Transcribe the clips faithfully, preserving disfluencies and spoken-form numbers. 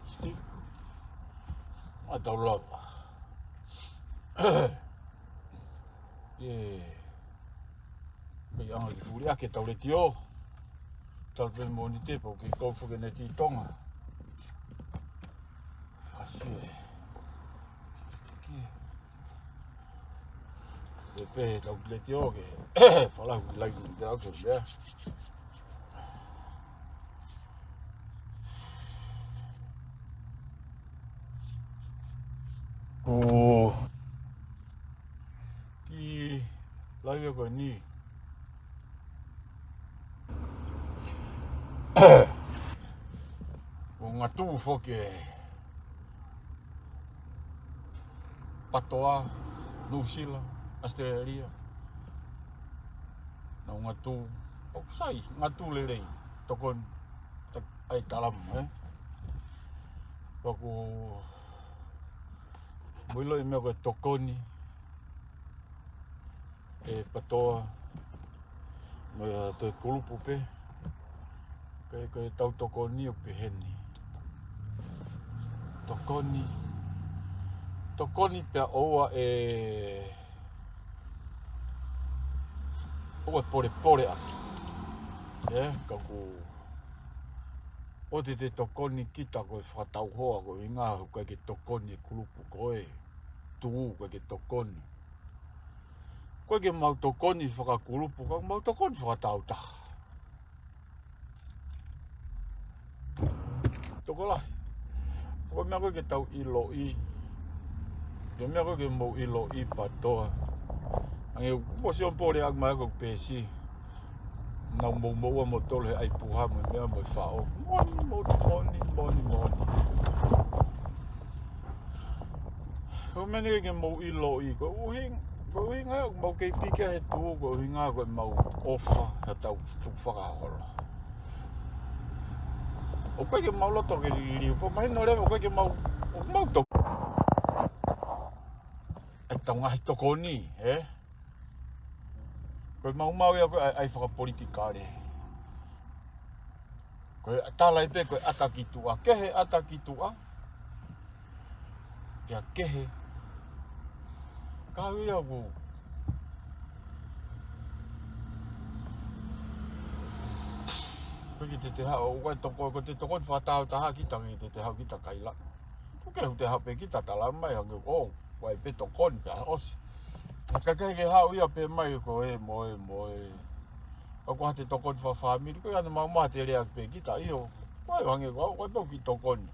Steve. ʻA tau lava. ʻIo. Pea ʻi ai ʻa e fuli ʻa ʻetau letiō. Talu pē Mōnite pea ʻoku kei kau foki ʻa e neti ʻi Tonga. Kasi e. Ki. ʻE pehē ʻetau letiō ke. Falau ki lai ki te au ke lea. Ko ki laivi ko eni. ʻO ngatū foki e PATOA, Nuʻusila, ʻAositelēlia. Naʻa nau ngatū, ʻoku sai, ngatū lelei, tokoni, ta-, ʻai talamu, ē? Pea ʻoku mou ʻilo e meʻa ko e tokoni, ʻe PATOA, mo e toe kulupu pē, ko e, ko e tau tokoni ʻo peheni. Tokoni, tokoni pea ʻoua ʻe, ʻoua ʻe polepole ʻaki. Ē, ka ʻoku ʻoua te te tokoni kita ko e fakatauhoa ko e ʻuhinga ʻoku ʻikai ke tokoni e kulupu ko e tuʻu ʻoku ʻikai ke tokoni. ʻOku ʻikai ke mau tokoni fakakulupu, ka mau tokoni fakataautaha. Tokolahi. Ko e meʻa ko ē ke tau ʻiloʻi. Ko e meʻa ko ē ke mou ʻiloʻi PATOA. Ange mo si on pole ak mai ko pesi. Naʻa mou moʻua mo tolu he ʻai puha mo e meʻa mo e faʻo. Moni, moni, moni, moni, moni. Ko e meʻa ni ke mou ʻiloʻi, ko e ʻuhinga, ko e ʻuhinga ʻoku mau kei piki he tuʻu, ko e ʻuhinga ko e mau ʻofa, ha tau tuʻu fakaholo. ʻOku ʻikai ke mau loto ke liliu, pea mahino leva, ʻoku ʻikai ke mau, ʻoku mau tau. ʻE tau ngaahi tokoni, ē? Ko e mau mau ia ko e ʻai, ʻai fakapolitikale. Ko e tala ai pē ko e ʻata ki tuʻa, kehe ʻata ki tuʻa. Pea kehe. Ka ui au ku. Ko ki te te hao, ko e toko, ko te tokoni fakataautaha kita ki te te hao kita kaila. Ko ke hu te hao pē kita tala mai hangē ko, ko ai pē tokoni pea ʻosi. Ka ke ke hao ia pē mai ko e mo e mo e. Ka ko ha te tokoni fakafāmili, ko ia ne mau maha te lea pē kita ʻio. Ko ai hangē ko, ko ai pē ki tokoni.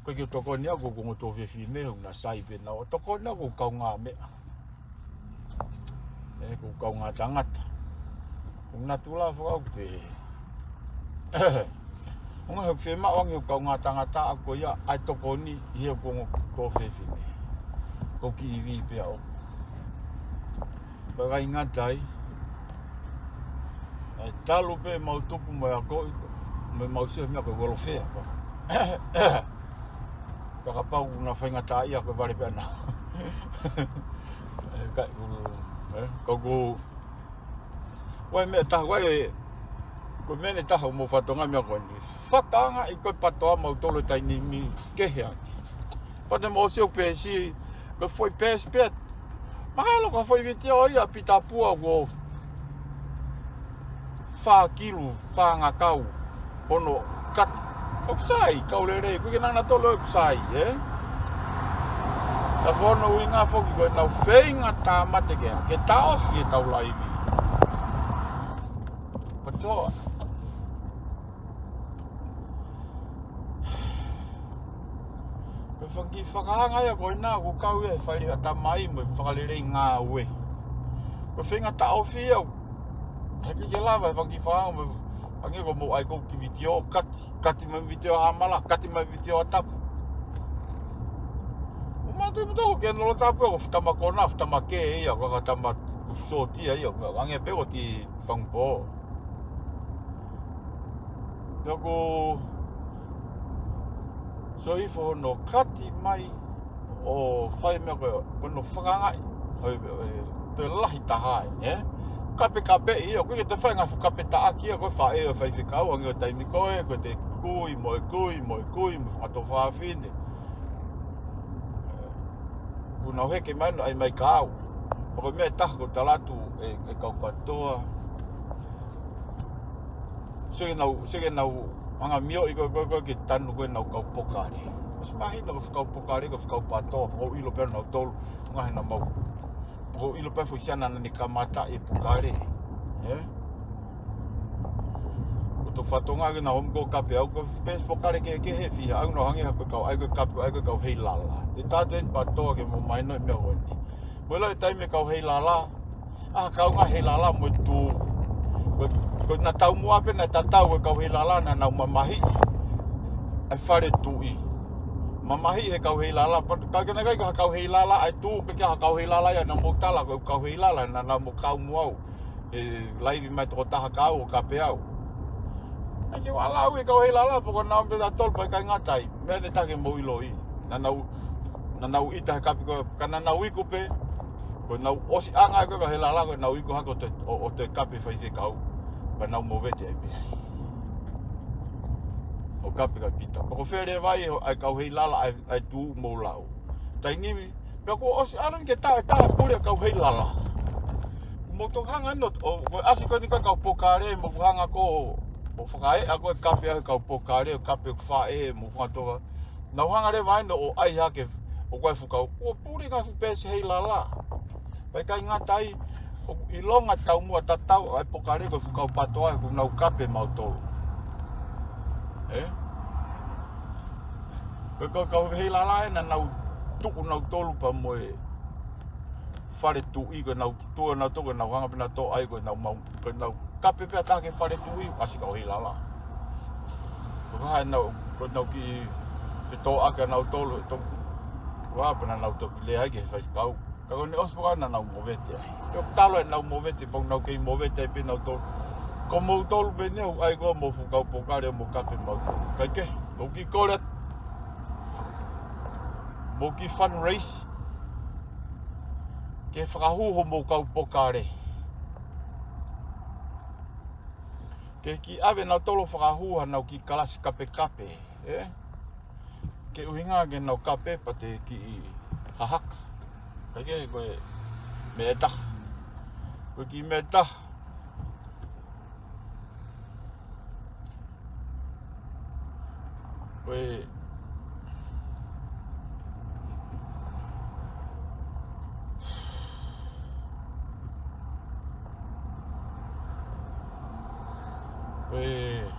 Ko ke tokoni au ko ko ngoto fefine, hu na sai pē na o tokoni au ko kaungāmeʻa. Ē, ko kaungā tangata. Ko natula fo au pē. Ko ngā hu fema o ngi ko kaungā tangata a ko ia ʻai tokoni ʻi he ko ngoto fefine. Ko ki ivi pē au. Pea kai ngata ai. ʻE talu pē mau tupu mo e ako i ko. Mo e mau sio mea ko e welfare ko. Pea kapau na faingataʻaʻia ko e vale pē ana. ʻE kai, ē, kau ku. Ko e meʻa taha, ko e, ko e meʻa ne taha mo fatonga meʻa ko eni. Fakaanga ʻi ko e PATOA mau tolo taimi ni kehe ange. Pea te mo sio pēsi, ko e foʻi pēsi pē. Mahalo ko e foʻi vitiō ia pita pua ko fā kilu, fā ngakau, hono kati. ʻOku sai, kau lelei, ko ke nana tolo ʻoku sai, ē? Ka ko hono ʻuhinga foki ko e tau feinga tāmate ke, ke taʻofi e tau laivi. PATOA. Ko e fanga kiʻi fakaanga ia ko ena ʻoku kau ia he fai ʻatamai mo e fakalelei ngāue. Ko e feinga taʻofi ia, he ke ke lava he fanga kiʻi fakaanga mo e fanga ko mou ʻai ko ki vitiō kati, kati mai vitiō hamala, kati mai vitiō tapu. ʻO mate mo tau ke nolo tapu ko fitama kona, fitama ke ia, ko ka tama sōtia ia, ko ange pē ko ti fangpo. Pea ko Soifo hono kati mai ʻo fai meʻa ko, ko hono fakaangaʻi. ʻOi, ʻe, te lahi taha ai, ē? Kapekape ia, ko ke te fai ngā fu kapetaʻaki ia, ko e faʻē ʻo faifekau, ange ʻo taimi ko ē, ko te kui, mo e kui, mo e kui, mo e fanga tuofāfine. Kuo nau heke mai ʻo ʻai mai kia au. Pea ko e meʻa ʻe taha ʻoku ou tala atu ʻe, ʻe kau PATOA. Sio ke nau, sio ke nau anga mioʻi koe, koe, koe ke tanu ko ē ʻenau kau pokale. ʻOsi mahino ko e fuʻu kau pokale, ko e fuʻu kau PATOA, pea ʻoku ou ʻilo pē ʻe nautolu, ngaahi naʻa mau. Pea ʻoku ou ʻilo pē foʻi siana naʻa ne kamata e pokale. Ē? Ko e toki fatongia ke nau hoko ʻo kape au, ko e pēsi pokale kehekehe, fiha au nau hangē ha ko e kau ʻai ko ē kape, ʻai ko ē kau heilala. Te u tala atu eni PATOA ke mou mahino e meʻa ko eni. Mou ʻilo e taimi e kau heilala, ʻa e kau ngaahi heilala mo e tuʻi. Ko, ko e taumuʻa pē naʻe tatau e kau heilala naʻa nau mamahiʻi ʻa e fale tuʻi. Mamahiʻi he kau heilala, pea ka ke na kai ko ha kau heilala ʻa e tuʻi, pe ko ha kau heilala ia naʻa mou tala ko e kau heilala naʻa nau mo kau mo au. ʻE laivi mai tokotaha kia au ʻo kape au. ʻAi ke u ʻalu au ʻi he kau heilala, pea ko ʻenau pē ʻe tolu pea ʻikai ngata ai. Meʻa ʻe taha ke mou ʻiloʻi. Naʻa nau, naʻa nau ʻita he kape ko ē, ka naʻa nau iku pē. Ko ʻenau ʻosiʻanga ko ē kau heilala, ko ʻenau iku hake ʻo toe, ʻo, ʻo toe kape faifekau. Pea nau movete ai pē ai. ʻO kape kia Pita. Pea ko e fele vai ʻa e kau heilala ʻa e, ʻa e tuʻi mou lau. Taimi ni, pea kuo ʻosi ʻalu eni ke taʻetaʻe pule ʻa e kau heilala. Mou toki hanga eni ʻo, ʻo, ko e ʻasi ko eni ko ē kau pokale, mou hanga ko ē ʻo fakaeʻa ko ē kape ʻa e kau pokale, ʻo kape ʻoku faʻē, mou hanga toka. Nau hanga leva eni ʻo ʻai hake, ʻo ko e fuʻu kau, kuo pule ngaahi fuʻu pēsi heilala. Pea ʻikai ngata ai, ʻoku ʻilonga e taumuʻa tatau ʻa e pokale ko e fuʻu kau PATOA ʻoku nau kape mautolu. Ē? Ko e kau, kau heilala ē naʻa nau tuku nautolu pea mo e fale tuʻi, ko ʻenau tuʻu nautolu, ko ʻenau hanga pē nautolu ʻo ʻai, ko ʻenau mau, ko ʻenau kape pē ʻa taha ki he fale tuʻi, ʻasi kau heilala. Ko e hā ʻenau, ko ʻenau kiʻi fetōʻaki ʻanautolu, to-, ko e hā pē naʻa nau toki lea ai ki he faifekau. Ka ko ʻene ʻosi pē ko ē naʻa nau movete ai. ʻIo, talu ʻenau movete, pea nau kei movete ai pē nautolu. Ko moutolu pē eni ʻoku ʻai ko ē homou fuʻu kau pokale ʻo mou kape mautolu. Kae kehe, mou kiʻi kole atu. Mou kiʻi fundraise. Ke fakahū homou kau pokale. Ke kiʻi ʻave nautolu ʻo fakahū haʻanau kiʻi kalasi kapekape, ē? Ke ʻuhinga ke nau kape pea te kiʻi hahaka. Kae kehe ko e meʻa ʻe taha. Ko e kiʻi meʻa ʻe taha. Ko e, ko e,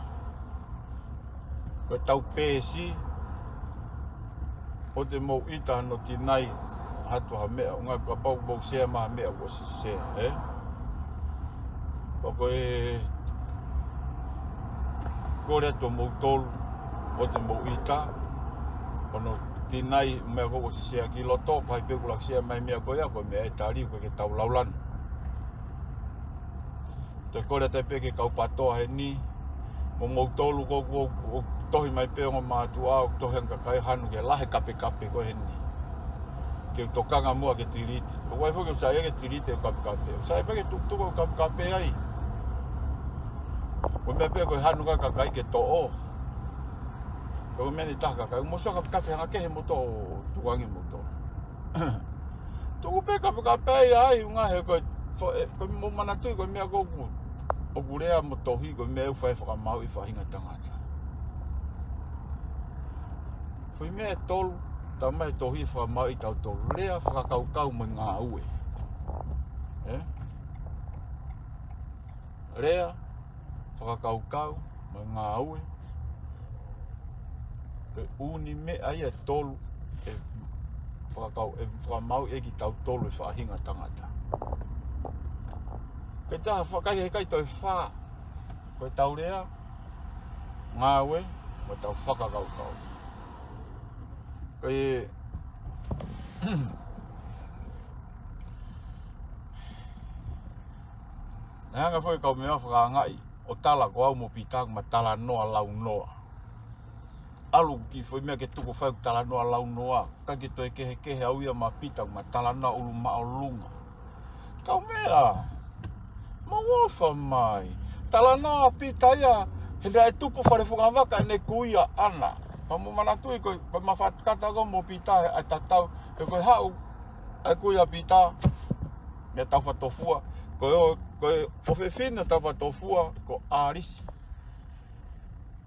ko ʻetau pēsi, ʻoua te mou ʻita hano tinai atu ha meʻa, ʻuhinga kapau ʻoku mou sea mai ha meʻa kuo ʻosi sea, ē? Pea ko e kole atu moutolu, ʻoua te mou ʻita hano tinai meʻa kuo ʻosi sea ki loto, pea ʻi ai pē ʻoku laka sea mai meʻa ko ia, ko e meʻa ʻe tali, ʻoku ʻikai ke tau laulanu. Te u kole atu pē ki he kau PATOA heni, mo moutolu ko, ko, ko tohi mai pē ongo mātuʻa, ʻo tohi ange kakai hanu ke lahi kapekape ko ē heni. Ke u tokanga muʻa ke tiliti. ʻOku ʻai foki ke u saiʻia ke tiliti e kapekape. Sai pē ke tukutuku e kapekape ai. Ko e meʻa pē ko e hanu ka kakai ke toʻo. Ko e meʻa ni taha kakai. Mou sio kapekape hanga kehe mo toʻo tukuange mo toʻo. Tuku pē kapekape ai, ai, ʻuhinga he ko e, fo-, e, ko e mou manatuʻi ko e meʻa ko ē ʻoku, ʻoku lea mo tohi ko e meʻa ʻoku fai fakamāuʻi faʻahinga tangata. Foʻi meʻa ʻe tolu, talamai he tohi fakamāuʻi tautolu. Lea, fakakaukau mo e ngāue. Ē? Lea, fakakaukau, mo e ngāue. Ko e ʻū meʻa ia ʻe tolu ʻe fakakau-, ʻe fakamāuʻi ʻe kitautolu e faʻahinga tangata. Ko e taha fakaʻikai, ʻikai toe fā. Ko ʻetau lea, ngāue, mo ʻetau fakakaukau. Ko e Naʻe hanga foki e kau meʻa fakaangaʻi ʻo tala ko au mo Pita ʻoku ma talanoa launoa. ʻAlu ki he foʻi meʻa ke tuku fai ʻoku talanoa launoa. ʻIkai ke toe kehekehe au ia mo Pita ʻoku ma talanoa ʻulu māʻolunga. Kau meʻa, mou ʻofa mai. Talanoa Pita ia, He naʻe tupu Falefungavaka ʻene kui ʻaʻana. Ka mou manatuʻi ko, ko e mafatukata ko mo Pita he ʻai tatau. He ko e haʻu ʻa e kui ʻa Pita, meia Taufatofua. Ko e ʻo, ko e ʻofefine ʻo Taufatofua, ko ʻAlisi.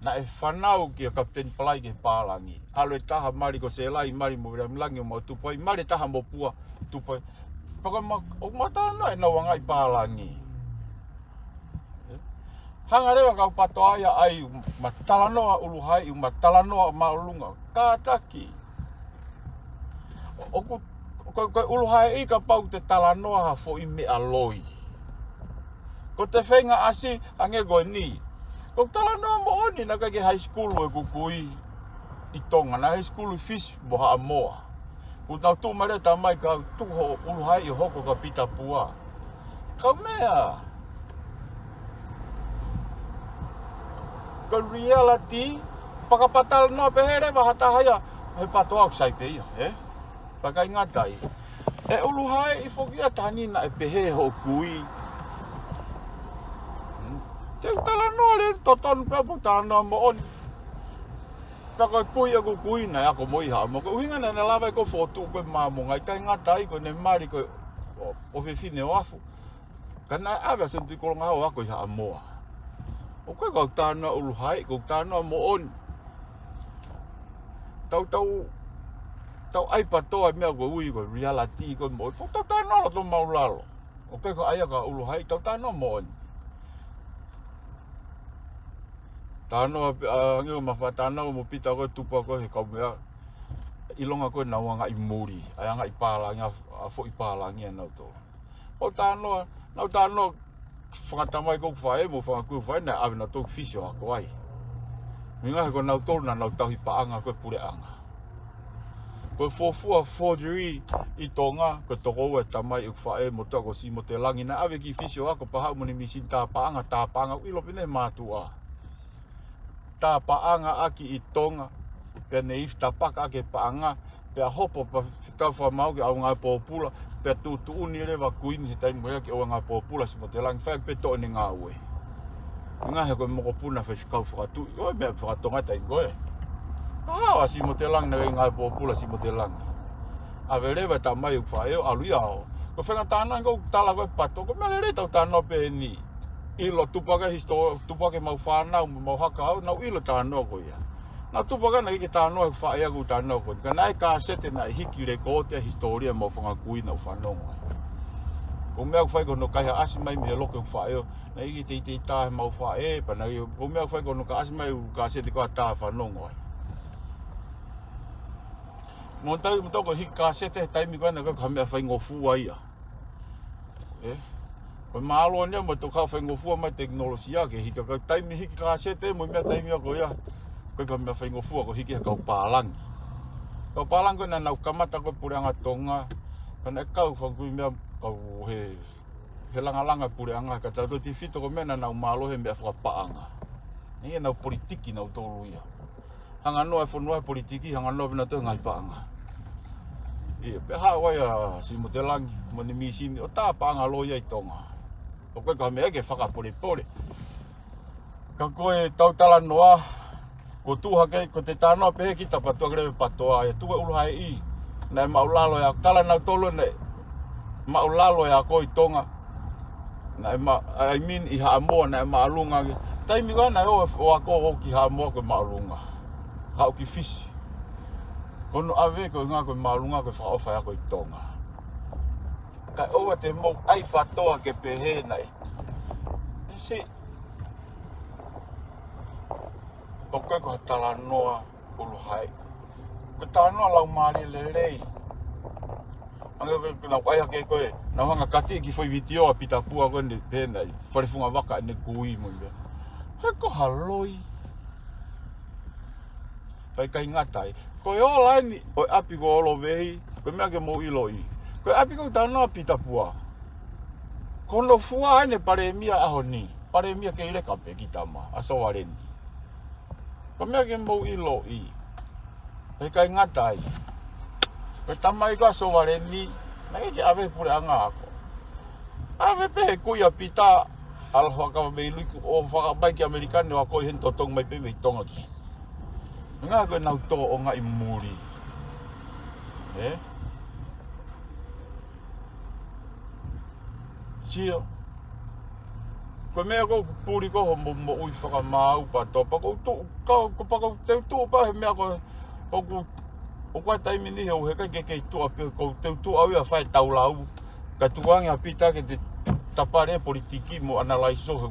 Naʻe fanau kia Kapiteni Palai ki he pālangi. ʻAlu e taha mali ko Selai, mali mo Viliami Langi, ʻo mau tupu ai, mali e taha mo Pua, tupu ai. Pea ko ma, ʻo ma talanoa ʻenau anga ʻi pālangi. Hanga leva kau PATOA ia ʻai ma talanoa ʻUluhaiʻi, ma talanoa Māʻolunga. Kātaki. ʻOku, ko, ko ʻUluhaiʻi kapau te talanoa ha foʻi meʻa loi. Ko te feinga ʻasi ange ko eni. Ko talanoa moʻoni naʻe ʻikai ke high school ʻeku kui ʻi Tonga, naʻe high school ʻi Fisi mo Haʻamoa. Kuo tau tuʻu mai leva tamai kau tuku ho ʻUluhaiʻi ʻo hoko ko Pita Pua. Kau meʻa. Ko reality, pea kapau talanoa pehē leva ha taha ia, he PATOA ʻoku sai pē ia, ē? Pea ʻikai ngata ai. ʻE ʻUluhaiʻi foki ia taha ni naʻe pehē hoʻo kui. Hmm. Te u talanoa leva totonu pea mo talanoa moʻoni. Pea ko e kui ʻeku kui naʻe ako mo ia ʻi Haʻamoa. Ko e ʻuhinga naʻa ne lava ai ko e fokotuʻu ko e Māmonga, ʻikai ngata ai ko ʻene mali ko e ʻo, ʻofefine ʻo Afu. Ka naʻe ʻave ʻa Senitui Kolonga ʻo ako ʻi Haʻamoa. ʻOku ʻikai ko ʻeku talanoa ʻUluhaiʻi, ko ʻeku talanoa moʻoni. Tau, tau, tau ʻai PATOA meʻa ko e ui ko e reality ko e moʻoni. Ko ʻeku talanoa loto maulalo. ʻOku ʻikai ko e ʻai ia ko ʻUluhaiʻi, tau talanoa moʻoni. Talanoa pē, ʻa, ange ʻo mafatalanoa mo Pita ko e tupu ko e he kau meʻa. ʻIlonga ko e nau anga ʻi muli, ʻai anga ʻi pālangi, ʻa, ʻa foʻi pālangi ʻa nautolu. ʻO talanoa, nau talanoa fanga tamai ko ʻeku faʻē, mo fanga kui ʻeku faʻē, naʻe ʻave nautolu ki Fisi ʻo ako ai. Meʻa he ko nautolu naʻa nau tauhi paʻanga ko e puleʻanga. Ko e fuofua forgery ʻi Tonga, ko e tokoua e tamai ʻeku faʻē mo toa ko Simotelangi, naʻe ʻave ki Fisi ʻo ako pea haʻu mo ʻene mīsini tā paʻanga, tā paʻanga, ʻilo pē ʻene mātuʻa. Tā paʻanga ʻaki ʻi Tonga, pea ne ifi tapaka ʻaki e paʻanga, pea hopo pea fitau fakamau ki ʻAuangae Pōpula, pea tuʻutuʻuni leva kuini he taimi ko ia ki ʻAuangae Pōpula Simotelangi, fai pē toʻo ʻene ngāue. Meʻa he ko e mokopuna faifekau fakatuʻi, ko e meʻa fakatonga taimi ko ē. Pea haʻu ʻa Simotelangi naʻe ʻAuangae Pōpula Simotelangi. ʻAve leva e tamai ʻeku faʻē ʻo ʻalu ia ʻo. Ko e feinga talanoa ko ʻeku tala ko e PATOA, ko e meʻa lelei tau talanoa pē eni. ʻIlo tupu ake hisitō-, tupu ake mau fānau, mau haka au, nau ʻilo talanoa ko ia. Nau tupu ake naʻe ʻikai ke talanoa ʻeku faʻē ʻeku talanoa ko eni. Ka naʻe kāsete naʻe hiki lekooti ʻa e hisitōlia mau fanga kui naʻa ku fanongo ai. Ko e meʻa ʻoku fai ko hono kaihaʻasi mai mei he loki ʻeku faʻē ʻo, naʻe ʻikai teitei tā he mau faʻē, pea naʻe, ko e meʻa ʻoku fai ko hono kāʻasi mai ʻeku kāsete ko ʻeku tā fanongo ai. Mo tau, mo tau ko e hiki kāsete he taimi ko ē naʻe ʻikai ko ha meʻa faingofua ia. Ē? Ko e mālō ʻeni ia mo e tokanga faingofua mai tekinolosia ke hiki ka taimi hiki kāsete mo e meʻa taimi ia ko ia. Ko e ka meʻa faingofua ko e hiki he kau pālangi. Kau pālangi ko ē naʻa nau kamata ko e puleʻanga Tonga. Ka naʻe kau fanga kui meʻa kau he, he langalanga puleʻanga ka tautefito ko e meʻa naʻa nau mālō he meʻa fakapaʻanga. Naʻe ʻi ai ʻenau politiki nautolu ia. Hanga noa e fonua he politiki, hanga noa pē nautolu he ngaahi paʻanga. ʻIo, pea haʻu ai ʻa Simotelangi, mo ʻene mīsini, ʻo tā paʻanga loi ʻi Tonga. ʻOku ʻikai ko ha meʻa ke fakapolepole. Ka ko e tau talanoa, ko e tuʻu hake, ko e talanoa pehē ki he tapatoa kele PATOA, ʻe tuku e ʻUluhaiʻi, naʻe māʻulalo ia, tala nautolu naʻe māʻulalo ia ko ē ʻi Tonga. Naʻe ma-, I mean, ʻi Haʻamoa, naʻe māʻolunga ange. Taimi ko ē naʻe ō e foʻi ako ʻo ki Haʻamoa ko e māʻolunga. Haʻu ki Fisi. Ko hono ʻave ko e ʻuhinga ko e māʻolunga ko e fakaʻofa ia ko ē ʻi Tonga. Kae ʻoua te mou ʻai PATOA ke pehē naʻe. You see? ʻOku ʻikai ko ha talanoa ʻUluhaiʻi. Ko e talanoa laumālie lelei. Ange ko e, ko e nau ʻai hake ko ē, nau hanga kati ki he foʻi vitiō ʻa Pita Pua ko ē ne pehē naʻe Falefungavaka ʻene kui mo ia. He ko ha loi. Pea ʻikai ngata ai. Ko e ola ʻeni ʻo e ʻapi ko Olovehi, ko e meʻa ke mou ʻiloʻi. Ko e ʻapi ko ē talanoa Pita Pua. Ko hono fua ʻeni e palēmia ʻaho ni. Palēmia kei leka pē ki tama, ʻa Sovaleni. Ko e meʻa ke mou ʻiloʻi. Pea ʻikai ngata ai. Ko e tamai ko ē ʻa Sovaleni, naʻe ʻikai ke ʻave puleʻanga ako. ʻAve pē he kui ʻa Pita, ʻAlu hake mei Luiki ʻo fakaʻapaʻapa ki ʻAmelika ni ʻo akoʻi heni totongi mai pē mei Tonga ki. Ngā ko e nau tō ʻo ngaahi muli. Ē? Sio. Ko e meʻa ko ʻoku puli ko hoʻo mo, moʻui fakamaau pea topa ko tu, ka, ko pea ko teu tu pea he meʻa ko, ʻoku, ʻoku ʻa taimi ni he ʻoku heʻikai ke kei tuʻa pē ko teu tu au ia fai tau lau. Ka tuku ange ʻa Pita ke te tapale politiki mo analyze ʻo he.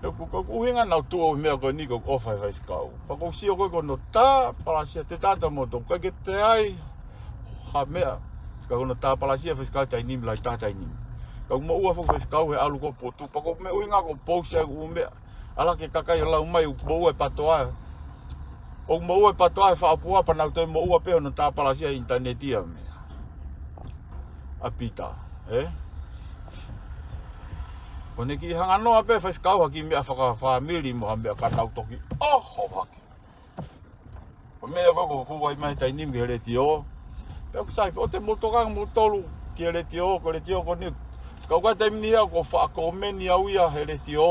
He ʻoku, ko ʻoku ʻuhinga nau tuʻu ʻo meʻa ko eni ko ʻofa he faifekau. Pea ko sio ko e ko no tā palasia te tata mo tō. Ka ke te ai ha meʻa. Ka ko no tā palasia faifekau taimi ni, lahi taha taimi ni. Ka ʻoku moʻua foki faifekau he ʻalu ko potu. Pea ko e meʻa ʻuhinga ko pousi ai ʻū meʻa. ʻAlu hake kakai ʻo lau mai ʻoku moʻua e patoa. ʻOku moʻua e patoa he faʻa pua pea nau toe moʻua pē hono tā palasia ʻinitaneti ʻa meʻa. ʻA Pita, ē? Ko ʻene kiʻi hanga noa pē faifekau ha kiʻi meʻa fakafāmili mo ha meʻa ka nau toki ʻoho hake. Ko e meʻa ko ē ʻoku hū ai mai taimi ni ki he letiō. Pea ʻoku sai pē ʻoua te mou tokanga moutolu ki he letiō, ko e letiō ko eni. Ka ʻoku ʻi ai taimi ni ia ʻoku ou faʻa kōmeni au ia he letiō.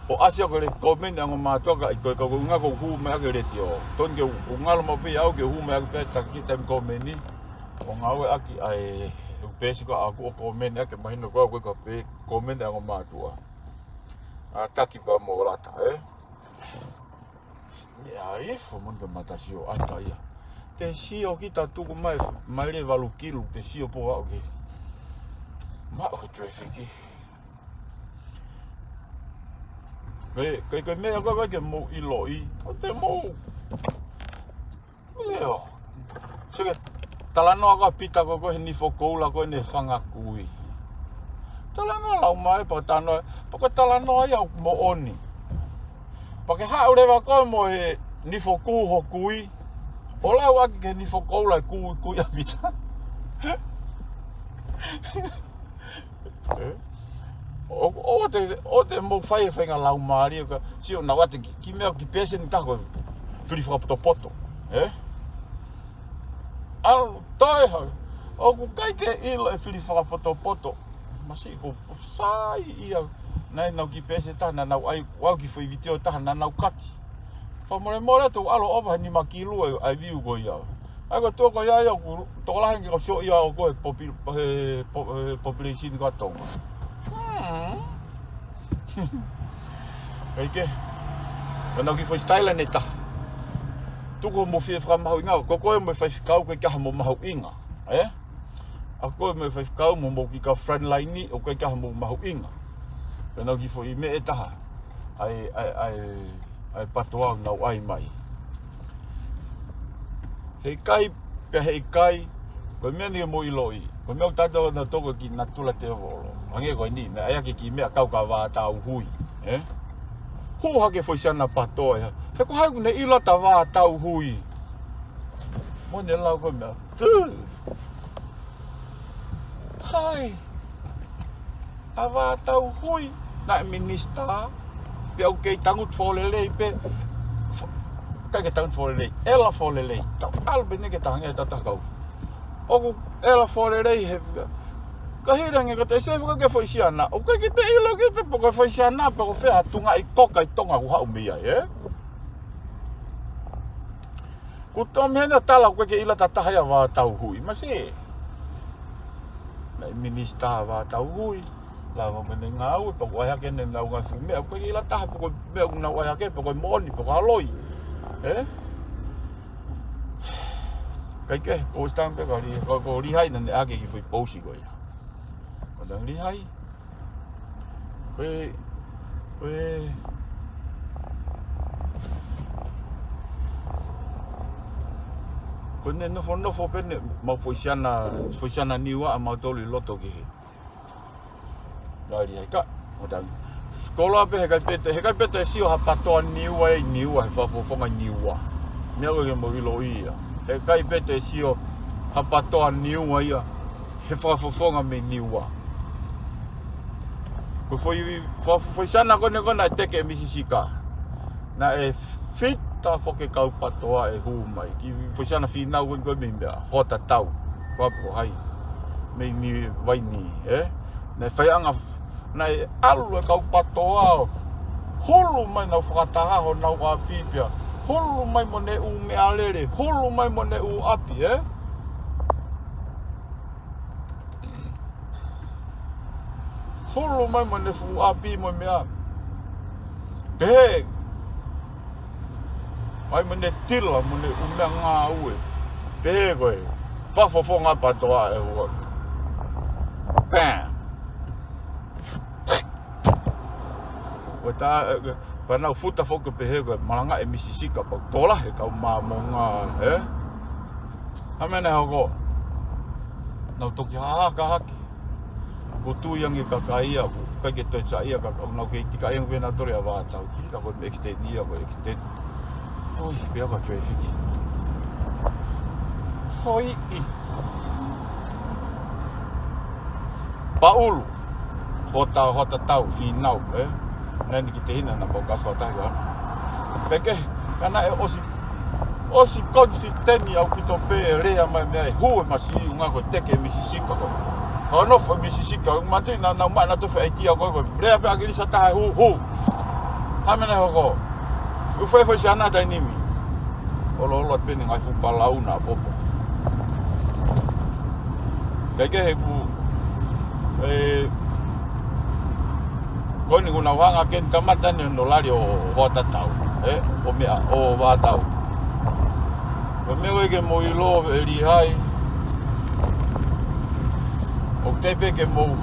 ʻO ʻasi au ki he kōmeni ʻa e ongo mātuʻa ka ʻi ko e ka ko e ʻuhinga ʻoku ou hū mai ʻaki he letiō. Tonu ke u, u ngalo maʻu pē au ke u hū mai ʻaki pē taki taimi kōmeni. ʻO ngāueʻaki ʻa e, u pēsi ko ē ʻaku ʻo kōmeni ʻaki mahino ko ē ʻoku ʻikai ko e pē kōmeni ʻa e ongo mātuʻa. ʻA taki pea mo lata, ē? Meʻa ifo moni ka mata sio ʻata ia. Te sio kita tuku mai, mai le valu kilu, te sio pō aʻu ke. Maʻu he traffic. Ke, ke, ke meʻa ko ē ke mou ʻiloʻi. ʻO te mou. Io. Sio ki he talanoa ko ē ʻa Pita ko ē ko ē he nifo koula ko ē ne fanga kui. Talanoa lau mai pea talanoa, pea ko e talanoa ia ʻoku moʻoni. Pea ke haʻu leva ko ē mo e nifo kū ho kui. ʻO lau ʻaki ki he nifo koula e kui, kui ʻa Pita. Ē? ʻO, ʻoua te, ʻoua te mou fai e faʻahinga laumālie ka, sio naʻa te ki, ki meʻa ki pēseni taha ko e fili fakapotopoto. Ē? ʻAu, toe ha, ʻoku ʻikai ke ʻilo e fili fakapotopoto. Masiʻi ko sai ia, naʻe nau ki pēseni taha, naʻa nau ʻai, ʻoku ʻi ai e kiʻi foʻi vitiō taha, naʻa nau kati. Fakamolemole atu ʻalu ʻo ʻova he nima kilu ʻa e, ʻa e view ko ia. ʻA ia ko e tuʻa ko ia ia ʻoku tokolahi ange ke kau sio ia ʻo ko e popi-, he po-, he population ko ē ʻa Tonga. Hmm. Kae kehe. Ko ʻenau kiʻi foʻi style ʻe taha. Tuku hoʻomou fie fakamahuʻinga, ko koe mo e faifekau ʻoku ʻikai ke ʻi ai haʻamou mahuʻinga. Ē? ʻA koe mo e faifekau mo hoʻomou kiʻi kau frontline ni, ʻoku ʻikai ke ʻi ai haʻamou mahuʻinga. Ko ʻenau kiʻi foʻi meʻa ʻe taha. ʻA e, ʻa e, ʻa e, ʻa e patoa ʻoku nau ʻai mai. Heʻikai, pea heʻikai, ko e meʻa ni ke mou ʻiloʻi. Ko e meʻa ʻoku tatau na toko ki natula tēvolo. Hangē ko eni, naʻe ʻai ʻaki e kiʻi meʻa kau ka vātau hui. Ē? Hū hake foʻi siana patoa ia. He ko hai ʻoku ne ʻilo ʻa e vātau hui. Mo ne lau ko e meʻa. Tū. Hai. ʻA e vātau hui, naʻe minisitā, pea ʻoku kei tangutu fakalelei pē, fa-, ʻikai ke tangutu fakalelei, ʻela fakalelei, tau ʻalu pē eni ke tahange e tatahkau. ʻOku ʻela fakalelei he, ka hili ange ka te se faka ke foʻi siana, ʻoku ʻikai ke te ʻilo kita pe ko e foʻi siana, pe ko fē ha tuʻunga ʻi Tonga ʻoku haʻu mei ai, ē? Ko e tō mei hena tala ʻoku ʻikai ke ʻilo ʻe ha taha ia ʻa e vātau hui. Masiʻi. Naʻe minisitā ʻa e vātau hui. Lava mo ʻene ngāue, pea ʻoku ʻai hake ʻene ngāue ngaahi fuʻu meʻa. ʻOku ʻikai ke ʻilo ʻe ha taha pe ko e meʻa ʻoku nau ʻai hake, pe ko e moʻoni, pe ko e ʻaloʻi. Ē? Kae kehe, ko e stang pē ka li, ko, ko Lihai naʻa ne ʻai ʻaki e kiʻi foʻi pousi ko ia. Ko e tang Lihai. Ko e, ko e, ko ʻene nofonofo pē ʻene maʻu foʻi siana, foʻi siana Niua ʻa mautolu ʻi loto ki he. Lali ai ka, ʻo tau. Koloa pē heʻikai pē te, heʻikai pē te sio ha patoa Niua ʻi Niua, he fakafofonga ʻi Niua. Meʻa ko ē ke mou ʻiloʻi ia. Heʻikai pē te sio ha patoa Niua ia, he fakafofonga mei Niua. Ko e foʻi, fo-, foʻi siana ko eni ko ē naʻe teke ʻe Misi Sika. Naʻe fita foki e kau patoa ʻe hū mai. Kiʻi foʻi siana fīnau ko eni ko ē mei meʻa, hoʻatā tau. Ko ā pē ko hai. mei Niuvaini, ē? Naʻe faiʻanga, naʻe ʻalu e kau PATOA ʻo hulu mai, nau fakataha honau ʻapi pea hulu mai mo ʻene ʻū meʻalele, hulu mai mo ʻene ʻū ʻapi, ē? Hulu mai mo ʻene fuʻu ʻapi mo e meʻa. Pehē mai mo ʻene tila mo ʻene ʻū meʻangāue. Pehē ko e fakafofonga PATOA ʻe hua. Bam! Ko e tā, ē, ē, pea nau futa foki pehē ko e malanga ʻe Misi Sika pau. Tola he kau Māmonga, ē? Hā e meʻa naʻe hoko? Nau toki hahaka hake. Ko e tui ange e kakai ia, ʻoku ʻikai ke toe saiʻia e kakai, ʻoku nau kei tikaʻi ange pē nautolu ia Vātau. Ka ko e extend ia, ko e extend. Hoi, pea ko e traffic. Hoi ʻi. Paulu. Hota, hota tau, fīnau, ē? Naʻe ni ki te hina na pau kaso tahi ana. Peke, ka naʻe ʻosi, ʻosi confident ʻaupito pē e lea mai meʻa ʻe hū e masiʻi ʻunga ko e teke e Misi Sika ko. Ka nofo e Misi Sika, ʻoku mātuʻaki naʻa nau maʻu nautolu e fai ʻaitia ko ē, ko e lea pē ʻa ʻAkilisi ʻe taha ʻe hū, hū. Hā e meʻa naʻe hoko? ʻOku fai fai siana taimi ni. ʻOloʻolo pē ʻene ngaahi fuʻu palauna popo. Kae kehe ʻoku, ē, ko eni ʻoku nau hanga ke kamata ni ʻo lali ʻo hota tau, ē, ʻo meʻa, ʻo Vātau. Ko e meʻa ko ē ke mou ʻilo ʻe Lihai, ʻoku teʻeki pē ke mou,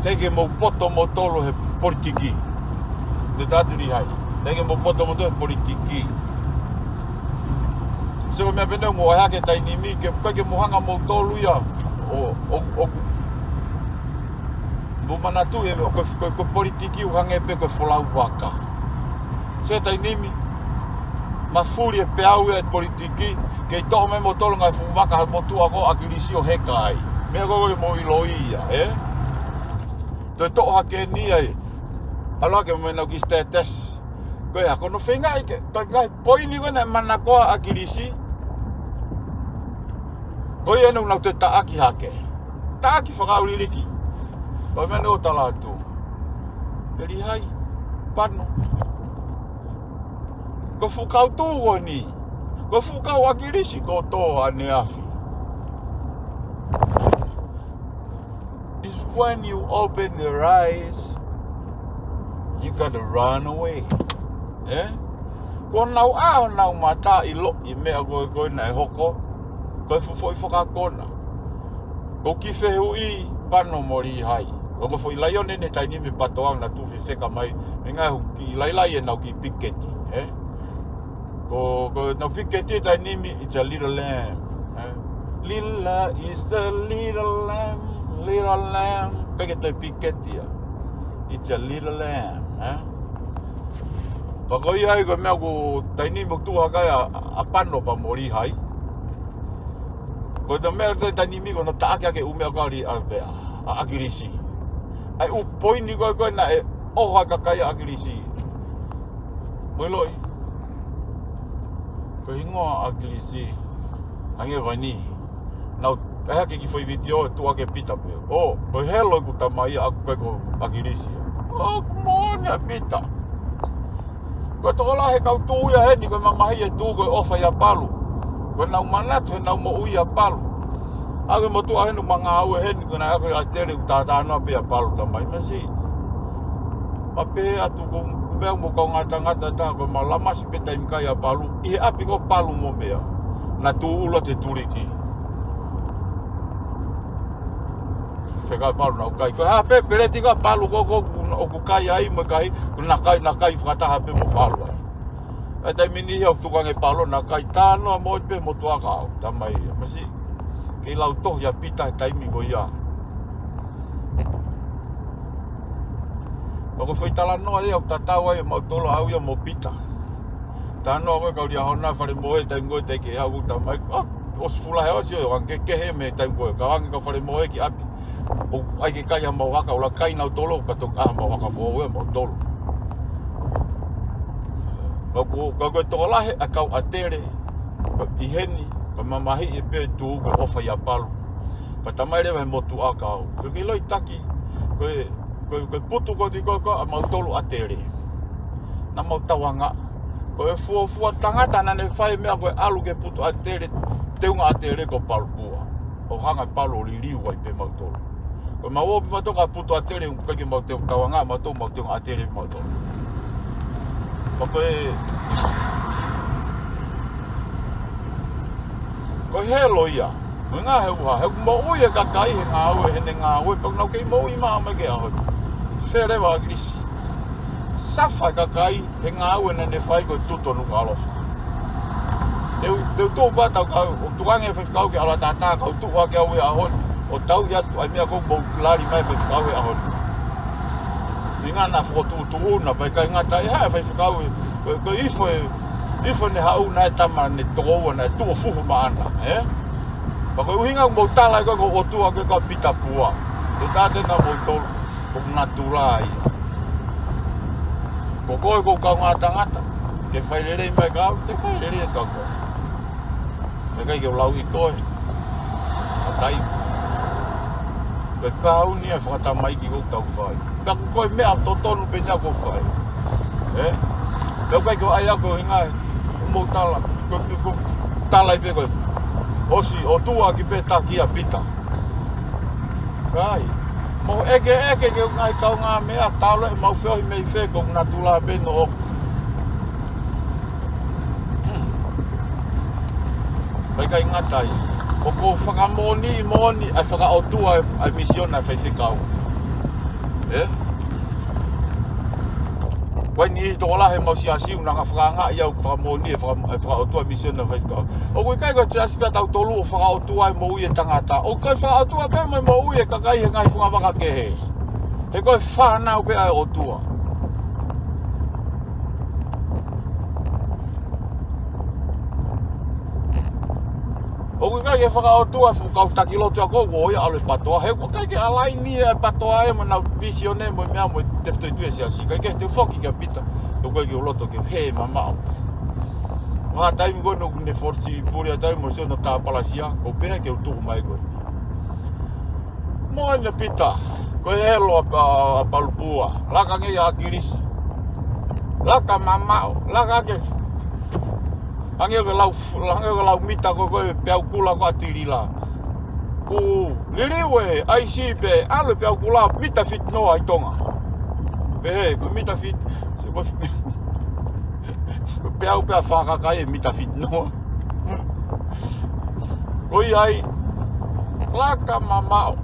teʻeki ke mou poto moutolu he politiki. Te tati Lihai. Teʻeki ke mou poto moutolu he politiki. So ko e meʻa pē naʻa mou ʻai hake taimi ni ke, ʻikai ke mou hanga moutolu ia ʻo, ʻo, ʻo, mou manatuʻi ē, ko e, ko e, ko e politiki ʻoku hangē pē ko e folau vaka. So taimi ni, mafuli e peau ia e politiki, kei toʻo mai moutolu e ngaahi fuʻu vaka ʻa e motuʻa ko ʻAkilisi ʻo heka ai. Meʻa ko ē ke mou ʻilo ia, ē? Toe toʻo hake ni ai. ʻAlu hake mo ʻenau kiʻi status. Ko e hā, ko hono feingaʻi ke, ko e ngaahi poini ko ē naʻe manakoa ʻa ʻAkilisi. Ko ia naʻa nau toe taʻaki hake. Taʻaki fakaʻauliliki. Ko e meʻa naʻe ʻo tala atu. ʻE Lihai, Pano. Ko e fuʻu kau tū ko eni. Ko e fuʻu kau ʻAkilisi kotoa ʻaneafi. It's when you open your eyes, you gotta run away. Ē? Ko ʻenau ʻā honau mata ʻo ʻiloʻi e meʻa ko ē ko ē naʻe hoko, ko e fuʻu foʻi fakakona. Ko e kiʻi fehuʻi Pano mo Lihai. Ko e foʻi laione ʻi he taimi ni mei he PATOA naʻa nau tuʻu fefeka mai, mei he ngaahi kiʻi lailai ʻenau kiʻi piketi, ē? Ko, ko ʻenau piketi he taimi ni, it's a little lamb. Eh? Lila is a little lamb, little lamb. Peke toe piketi ia. It's a little lamb, eh? Pea ko ia ai ko e meʻa ko e taimi ni ʻoku tuʻu hake ai ʻa, ʻa Pano pea mo Lihai. Ko e toe meʻa he taimi ni ko hono taʻaki hake e ʻū meʻa ko ē ʻa, ʻa, ʻa ʻAkilisi. ʻA e ʻū poini ko ē ko ē naʻe ʻoho ai e kakai ʻa ʻAkilisi. Mou ʻiloʻi. Ko e hingoa ʻo ʻAkilisi. Hangē ko eni. Naʻa ku ʻai hake e kiʻi foʻi vitiō ʻe tuʻu hake ʻe Pita pē. ʻŌ, ko e helo ʻeku tamai ʻaʻaku ko ē ko ʻAkilisi. ʻŌ, moʻoni ʻa Pita. Ko e tokolahi e kau tū ia heni, ko e mamahi e tū ko e ʻofa ʻia Palu. Ko ʻenau manatu heʻenau moʻui ʻia Palu. ʻA e motuʻa heni ʻoku ma ngāue heni, ko ʻena ʻa ko e ʻa Tele ʻoku tātānoa pē ʻia Palu tamai masiʻi. Ma pehē atu ko e meʻa mo e kaungā tangata ʻe taha ko e ma lamasi pē taimi kai ʻa Palu. ʻI he ʻapi ko Palu mo meʻa. Naʻa tuʻu ʻulu ʻa e tuliki. Feka Palu naʻa ku kai. Ko e hā pē peleti ko ē ʻa Palu ko ē ko ē ʻoku kai ai mo e kai, naʻa kai, naʻa kai fakataha pē mo Palu ai. ʻA e taimi ni ia ʻoku tuku ange Palu naʻa kai tānoa mo pē mo tuʻa ka au, tamai ia. Masiʻi. Kei lau tohi ʻa Pita he taimi ko ia. Pea ko e foʻi talanoa ia ʻoku tatau ai ʻa mautolu au ia mo Pita. Talanoa ko ē kau Liahona fale mohe taimi ko ē teʻeki ke haʻu tamai. ʻŌ, ʻosi fula he ʻosi ʻo ange kehe mei he taimi ko ē. Kau ange kau fale mohe ki ʻapi. ʻO ʻai ke kai ha mau haka, ʻo la kai nautolu, ka toki ʻai ha mau haka foʻou ʻe mautolu. Ka ko, ka ko e tokolahi ʻa e kau ʻa Tele, ko e ʻi heni, ko e mamahi ʻe pē tū ko e ʻofa ʻia Palu. Pea tamai leva he motuʻa kau. Ko e kei loi taki, ko e, ko e, ko e putu ko ē ko ē ʻa mautolu ʻa Tele. Naʻa mau tauangaʻa. Ko e fuofua tangata naʻa ne fai meʻa ko e ʻalu ki he putu ʻa Tele, teunga ʻa Tele ko Palupua. ʻO hanga ʻe Palu ʻo liliu ai pē mautolu. Ko mau ō pē mautolu ki he putu ʻa Tele, ʻoku ʻikai ke mau teu tauangaʻa, mautolu mau teunga ʻa Tele mautolu. Pea ko e, ko e helo ia. Mo e ngaahi ʻuha, he ʻoku moʻui e kakai he ngāue, heʻene ngāue, pea ʻoku nau kei moʻui mai ki he ʻaho ni. Fele ʻa ʻAkilisi. Safa e kakai he ngāue naʻa ne fai ko e tutu ʻo Nukuʻalofa. Te u, te u tuʻu pē ʻo tau kau, ʻo tuku ange e faifekau ke ʻalu ʻo tātā, kau tuʻu ake au he ʻaho ni, ʻo tauhi atu ʻa e meʻa ʻoku mou lali mai faifekau he ʻaho ni. Ni ngana fokotuʻutuʻu na, pea ʻikai ngata ai ha faifekau ē, ko e, ko e ifo ē, ifo ne haʻu naʻe tama ne tokoua naʻe tuʻo fuhu maʻana, ē? Pea ko e ʻuhinga ʻoku mou tala ai ko e ko e ʻOtua ko e ko Pita Pua. Te tate na moutolu, ko natula ia. Ko koe ko e kaungā tangata, ke fai lelei mai ka au, te fai lelei ka koe. He ʻikai ke u lau ʻi koe. ʻA tai. Ko e pau ni ʻa e fakatamaiki ʻoku tau fai. Ka ko e meʻa totonu pē ʻeni ʻoku fai. Ē? Pea ʻikai ke ʻai ʻa koe ʻi ngaahi, mou tala, ko, ko, ko, tala ai pē koe. ʻOsi, ʻOtua ki pē taki ʻa Pita. Kai. Mou ʻeke ʻeke ke ngaahi kaungāmeʻa talo ʻe mau feohi mei fē ko natula pē no. Pea ʻikai ngata ai. ʻOku ou fakamoʻoni moʻoni ʻa e fakaʻotua ʻa e misiona ʻa e faifekau. Ē? Ko e niʻihi tokolahi ʻemau siasi ʻoku nau fakaangaʻi au fakamoʻoni e faka-, e fakaʻotua misiona ʻa e faifekau. ʻOku ʻikai ko e siasi pē ʻa tautolu ʻoku fakaʻotua ai moʻui e tangata. ʻOku ʻikai fakaʻotua pē mo e moʻui e kakai he ngaahi fungavaka kehe. He ko e fānau pē ʻa e ʻOtua. ʻOku ʻikai ke fakaʻotua fuʻu kau taki lotu ʻa koe ʻoku ʻi ai ʻa e patoa. He ʻoku ʻikai ke ʻalaini e patoa ē mo ʻenau pisione mo e meʻa mo e tefitoʻi tui e siasi. ʻIkai ke te foki kia Pita. ʻOku ʻikai ke u loto ke u hē mamaʻo. Vaha taimi ko ē ʻoku ne foti puli ʻa taimi mo sio no tāpalasia. Ko e pehē ke u tuʻu mai ko ē. Moʻoni ʻa Pita, ko e helo ʻa, ʻa, ʻa Palupua, laka ange ʻa ʻAkilisi. Laka mamaʻo, laka ke, ange ke lau, ange ke lau mita ko, ko e peau kula ko ʻAtilila. Kuo liliu e ʻaisi pē, ʻalu e peau kula mita fitinoa ʻi Tonga. Pehē, ko e mita fit, se ko e peau pē ʻa e fakakai e mita fitinoa. Ko ia ai, laka mamaʻo,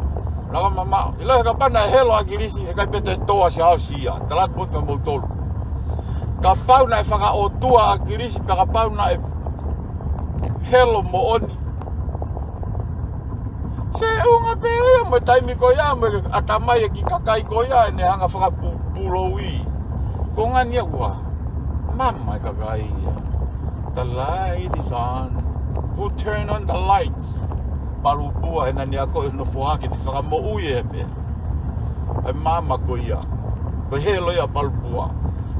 laka mamaʻo. ʻIlo he kapau naʻe helo ʻa ʻAkilisi, he ʻikai pē te toa si hao sia, tala atu kia moutolu. Kapau naʻe fakaʻotua ʻa ʻAkilisi, pea kapau naʻe helo moʻoni. Feʻunga pē ia mo e taimi ko ia, mo e ʻatamai e kiʻi kakai ko ia, ʻene hanga fakapupulou ʻi. Ko ngani ʻa ua. Mama e kakai ia. The light is on. Who turn on the lights? Palupua he naʻa ne akoʻi hono foha ke ne fakamoʻui e pē. ʻE mama ko ia. Ko e helo ia ʻa Palupua.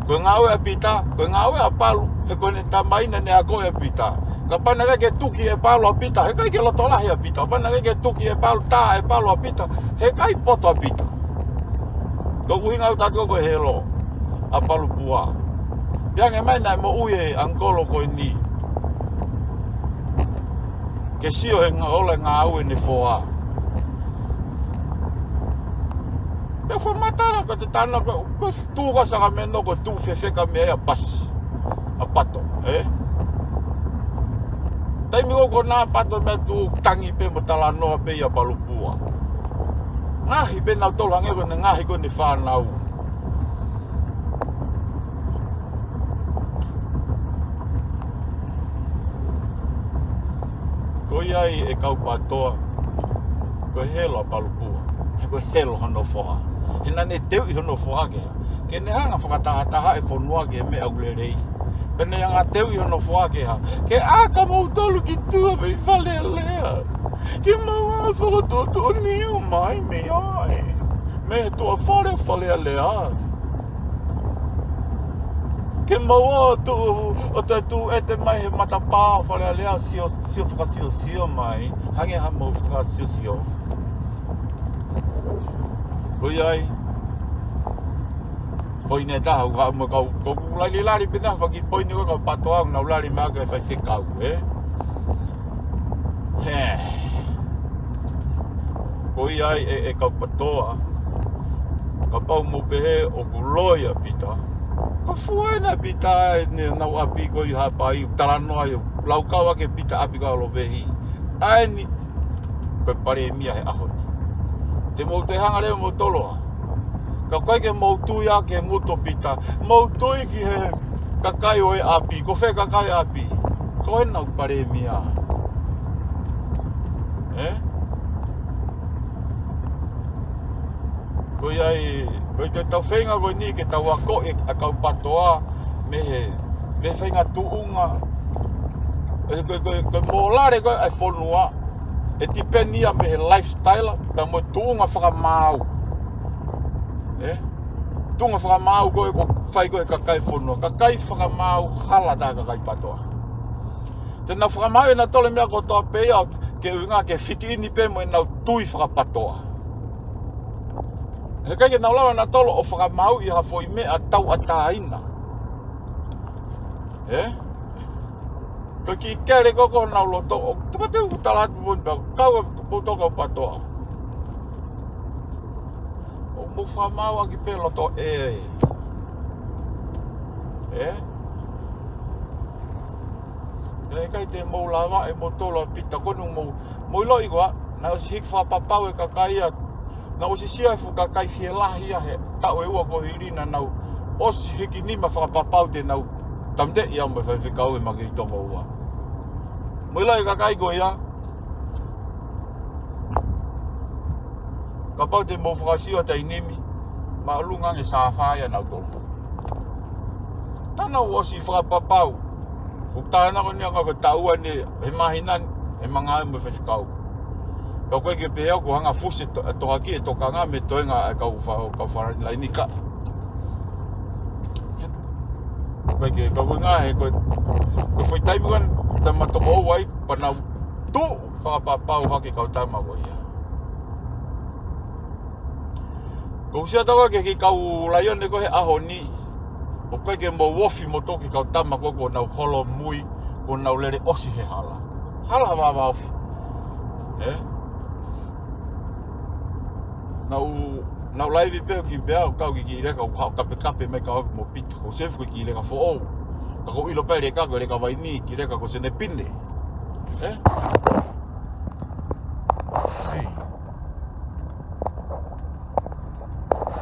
Ko e ngāue ʻa Pita, ko e ngāue ʻa Palu, he ko ʻene tamai naʻa ne akoʻi ʻa Pita. Kapau naʻe ʻikai ke tuki ʻe Palu ʻa Pita, he ʻikai ke loto lahi ʻa Pita. Kapau naʻe ʻikai ke tuki ʻe Palu, tā ʻe Palu ʻa Pita, he ʻikai poto ʻa Pita. Ko e ʻuhinga ʻoku tatu ko e helo ʻa Palupua. Pea ange mai naʻe moʻui e ʻangikolo ko eni. Ke sio he ngā-, ola e ngāue ʻene foha. Pea fakamatala ko e te tana ko, ko e tuʻu ko Sakameno ko e tuʻu fefeka mei ai ʻa Pasi. ʻA Pato, ē? Taimi ko ē ko ena Pato meʻa tuʻu tangi pē mo talanoa pē ia Palupua. Ngaohi pē nautolu hangē ko ʻene ngaohi ko ʻene fānau. Ko ia ai e kau PTOA, ko e helo ʻa Palupua, he ko e helo hono foha. He naʻa ne teuʻi hono foha ke hā? Ke ne hanga fakatahataha e fonua ki he meʻa ʻoku lelei. Pea ne hanga teuʻi hono foha ke hā? Ke ʻā kia moutolu ki tuʻa mei Fale Alea. Ke mau ʻā fakatuʻutuʻuni mai mei ai. Mei he tuʻa fale Fale Alea. Ke mou ō tuʻu, ʻo toe tuʻu ʻete mai he matapā Fale Alea, sio, sio fakasiosio mai, hangē haʻamou fakasiosio. Ko ia ai, poini ʻe taha, ʻoku haʻu mo e kau, ko ʻeku lali lali pē naʻa faki poini ko e kau PATOA, nau lali mai ke faifekau, ē? He. Ko ia ai ʻe, ʻe kau PATOA. Kapau mou pehē ʻoku loi ʻa Pita. Ko fua ena Pita ʻene nau ʻapi ko ē ʻi Haʻapai, talanoa ʻo laukau ake Pita ʻapi ko ē ʻa Lovehi. ʻA eni, ko e palēmia he ʻaho ni. Te mou toe hanga leva ʻo mou toloa. Ka ʻoku ʻikai ke mou tui ʻa e ngutu ʻo Pita. Mou tui ki he kakai ʻo e ʻapi. Ko fē kakai ʻapi? Ko ena ʻoku palēmia. Ē? Ko ia ai, ko e tau feinga ko eni ke tau akoʻi ʻa e kau PATOA mei he, mei he feinga tuʻunga. Ē, ko, ko, ko e mōlale ko ē ʻa e fonua, ʻe tipeni ia mei he lifestyle, pea mo e tuʻunga fakamaau. Ē? Tuʻunga fakamaau ko ē ʻoku fai ko ē ʻe he kakai fonua. Kakai fakamaau hala taha kakai PATOA. Te nau fakamaau ʻe nautolu e meʻa kotoa pē ia ke ʻuhinga ke fiti ʻeni pē mo ʻenau tui fakapatoa. He ʻikai ke nau lava nautolu ʻo fakamaauʻi ha foʻi meʻa tauʻatāina. Ē? Ko e kiʻi kele ko ē ʻoku nau loto, ʻo, te mate u tala atu mo ni pea kau ʻa e poto kau PATOA. ʻOku mou fakamaauʻaki pē loto ē. Ē? Pea ʻikai te mou lava ʻe moutolu ʻa Pita ko eni mou, mou ʻiloʻi koā, naʻe ʻosi hiki fakapapau ʻe he kakai ia, naʻe ʻosi sio e fuʻu kakai fielahi ia he taʻu ʻe ua kuo hili naʻa nau ʻosi hiki nima fakapapau te nau tāmateʻi au mo e faifekau ʻe Makehe Tonga Ua. Mou ʻiloʻi e kakai ko ia, kapau te mou fakasio taimi ni, māʻolunga ange sāfai ʻa nautolu. Naʻa nau ʻosi fakapapau. Fuʻu tānaki ni ʻa e ngaahi taʻu ʻe ua ni, he māhina ni, he manga mo e faifekau. Pea ko e ke pehē ʻoku hanga fusi to-, tohaki e tokanga mei he toenga ʻa e kau fa-, kau frontline ka. Ko e ke, kau ngā he ko e, ko e foʻi taimi ko ē, tama toko ua ai, pea nau tuʻu fakapapau hake kau tama ko ia. Ko usia tau ke ki kau laione ko ē he ʻaho ni, ʻoku ʻikai ke mou ofi moutolu ki he kau tama ko ē kuo nau holomui, kuo nau lele ʻosi he hala. Hala ha vavaofi. Ē? Nau, nau laivi pē ki pea, ʻo kau ki kiʻi leka, ʻo haʻu kapekape mai kau mo Pita. Ko Sefu ko e kiʻi leka foʻou. Ka ko e ʻilo pē leka, ko e leka vaini, kiʻi leka ko Senepine. Ē? Hei.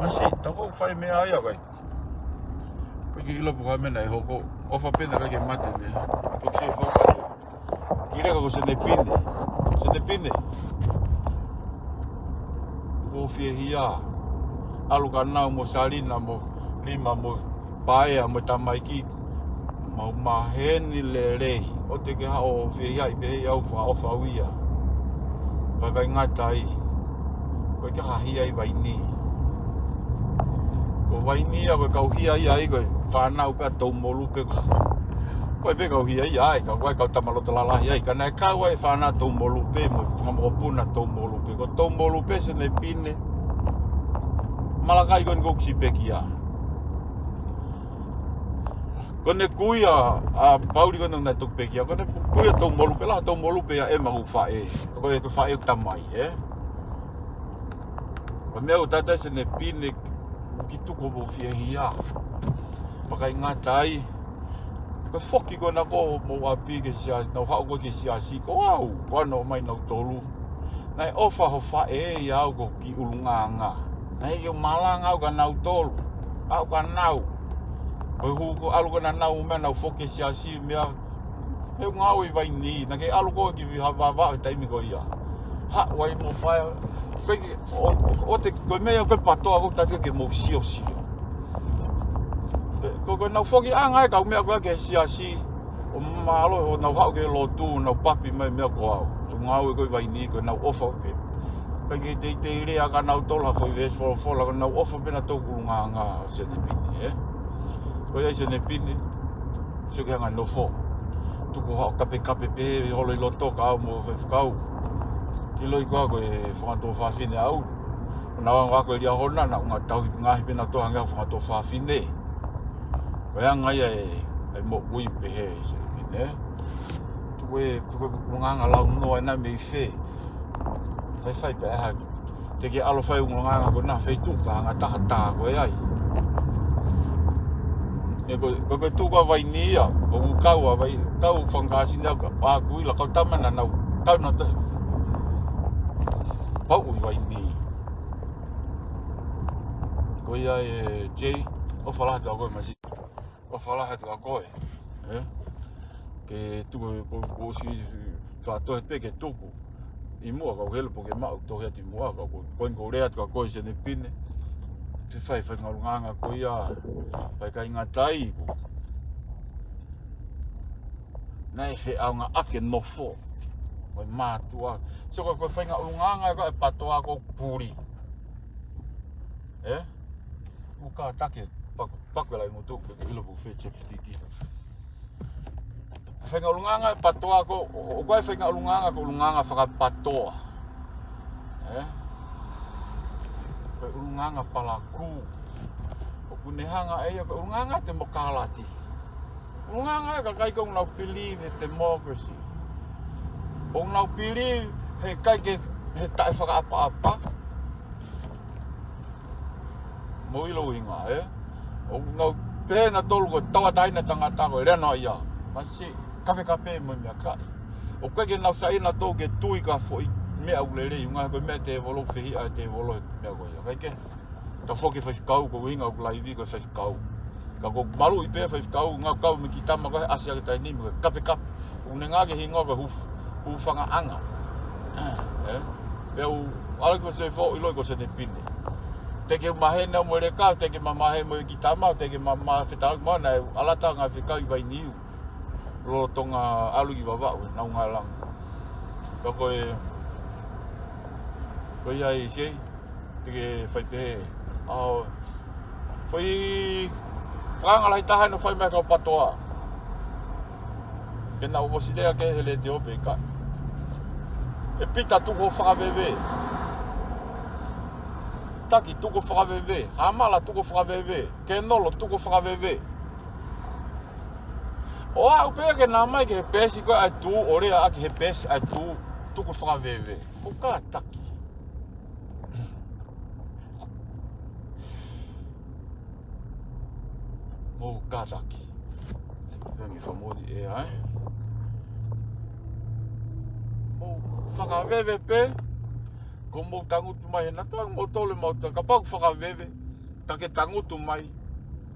Masi, tau ko fai meʻa ia kai. Ko e kiʻi ʻilo pe ko e hā e meʻa naʻe hoko. ʻOfa pē naʻe ʻikai ke mate meʻa. Toki se fau. Kiʻi leka ko Senepine. Senepine. Ko Fiehia. ʻAlu kia Nau mo Salina mo Lima mo Paea mo tamaiki. Mau maheni lelei. ʻOua te ke haʻu ʻo fiehiaʻi pehē au fakaʻofa au ia. Ka ʻikai ngata ai. Ko e ke hahia ʻi vaini. Ko vaini ia, ko e kau hia ia ai, ko e fānau pē ʻa Toumolupe ko. Ko e pē kau hia ia ai, ka ko e kau tama loto lalahi ai. Ka naʻe kau ai fānau Toumolupe, mo e fanga mokopuna Toumolupe. Ko Toumolupe, Senepine. Malakai ko eni ko Sipekia. Ko ʻene kui ʻa, ʻa Pauli ko ʻene naʻe toki pekia. Ko ʻene kui ʻa Toumolupe la, Toumolupe ia ʻe maku faʻē. Ko e, ko e faʻē tamai, ē? Ko e meʻa ʻoku tata Senepine, ki tuku mo Fiehia. Pea ʻikai ngata ai. Ko e foki ko ena ko mou ʻapi ke sia, nau haʻu ko ē ke siasi ko au, ko ʻenau ō mai nautolu. Naʻe ʻofa ho faʻē ia au ko e kiʻi ʻulungaanga. Naʻe ʻikai ke malanga au kia nautolu. Au kia Nau. Ko e hū ko ʻalu ko ena Nau meʻa nau foki siasi meʻa. He ngāue ʻi vaini, naʻe ʻikai ʻalu ko ē ki Vihava he taimi ko ia. Haʻu ai mo fai, ko e, ʻo, ʻo, ʻo te, ko e meʻa ko e PATOA ko e taki ke mou siosio. Ko, ko ʻenau foki ʻanga e kau meʻa ko ē ki he siasi, ʻo mālō, ʻo nau haʻu ki he lotu, nau papi mai meʻa ko au. Ko e ngāue ko ē ʻi vaini, ko ʻenau ʻofa pē. ʻIkai ke teitei lea kia nautolu ha foʻi veesi folofola, ko ʻenau ʻofa pē nautolu ki he ʻulungaanga ʻo Senepine, ē? Ko ia ʻi Senepine, sio ki he anga e nofo. Tuku haʻo kapekape pē, holo ʻi loto ka au mo e faifekau. Ke ʻiloʻi koā ko e fanga tuofāfine au. Naʻa nau ako ʻi Liahona, naʻa nau ngaahi tauhi ngaahi pē nautolu hangē ha fanga tuofāfine. Ko e anga ia e, e moʻui pehē ʻi Senepine. Tuku e, tuku e ʻulungaanga lau noa ena mei fē. Faifai pē ʻe hake. Te ke ʻalu ʻo fai ʻulungaanga ko ena feituʻu ka hanga taha tā ko ē ai. ʻE ko, ko, ko e tuʻu ko ē ʻa Vaini ia, ʻoku kau ʻa Vai, kau Fangakasini au ka, ʻa Kuila kau tama naʻa nau, kau nautolu. Pau ʻi Vaini. Ko ia ē Jay, ʻofa lahi atu kia koe Masi. ʻOfa lahi atu kia koe. Ē? Ke tuku, ko, ko si, ka tohi pē ke tuku. ʻI muʻa kau helu pē ke maʻu tohi atu ʻi muʻa, ka ko, ko ʻeni ʻoku ou lea atu kia koe Senepine. Ke fai, fai ngaahi ʻulungaanga ko ia, fai kaingatai ko. Naʻe feʻaongaʻaki e nofo. Ko e mātuʻa. Sio ko e, ko e fai ngaahi ʻulungaanga ko e PATOA ko e puli. Ē? ʻOku kātaki paku, paku e laʻi ngutu, ke ʻilo ʻoku fē chopstick. Fai ngaahi ʻulungaanga e PATOA ko, ʻo, ʻoku ʻikai fai ngaahi ʻulungaanga ko e ʻulungaanga fakapatoa. Ē? Ko e ʻulungaanga palakū. ʻOku ne hanga ʻe ia ko e ʻulungaanga temokalati. ʻUlungaanga e kakai ʻoku nau believe he democracy. ʻOku nau believe he ʻikai ke, he taʻefakaʻapaʻapa. Mou ʻilo ʻuhinga, ē? ʻOku nau pehē nautolu ko e tauʻatāina e tangata ko e lea noa ia. Masi, kapekape mo e meʻakai. ʻOku ʻikai ke nau saiʻia nautolu ke tui ki ha foʻi meʻa ʻoku lelei, ʻuhinga he ko e meʻa e tēvolo, fehiʻa e tēvolo he meʻa ko ia. ʻIkai ke? Ka foki e faifekau, ko e ʻuhinga ʻoku laivi ko e faifekau. Ka ko e maluʻi pē faifekau, ngaahi kau mei Kitama ko e ʻasi ake taimi ni, mo e kapekape. ʻOku ne ngāueʻaki e hingoa ko e hū, hūfangaʻanga. Ē? Pea u, ʻalu ki Fasiofo, ʻiloʻi ko Senepine. Teʻeki ke u maheni au mo Leka, teʻeki ke ma maheni mo Kitama, teʻeki ke ma, ma fetaulaki mo ia, naʻe ʻalu atu ngaahi faifekau ʻi Vainiu. Lolotonga ʻalu ki Vavaʻu, nau ngāue langa. Pea ko e, ko ia ē Sei, te ke fai pē. ʻAo, foʻi fakaanga lahi taha ʻeni ʻoku fai mai ʻe he kau PATOA. Ke nau ʻosi lea ki he letiō pē ka. ʻE Pita tuku hoʻo fakaveve. Taki tuku hoʻo fakaveve. Hamala tuku hoʻo fakaveve. Kenolo tuku hoʻo fakaveve. ʻO aʻu pē ke nau ō mai ki he peesi ko ē ʻa e tū, ʻo lea ʻaki he peesi ʻa e tū, tuku fakaveve. Mou kātaki. Mou kātaki. Pea mi famoli e ai. Mou fakaveve pē, ko mou tangutu mai hena, tangutu mou tole mau ta, kapau ʻoku fakaveve, ka ke tangutu mai,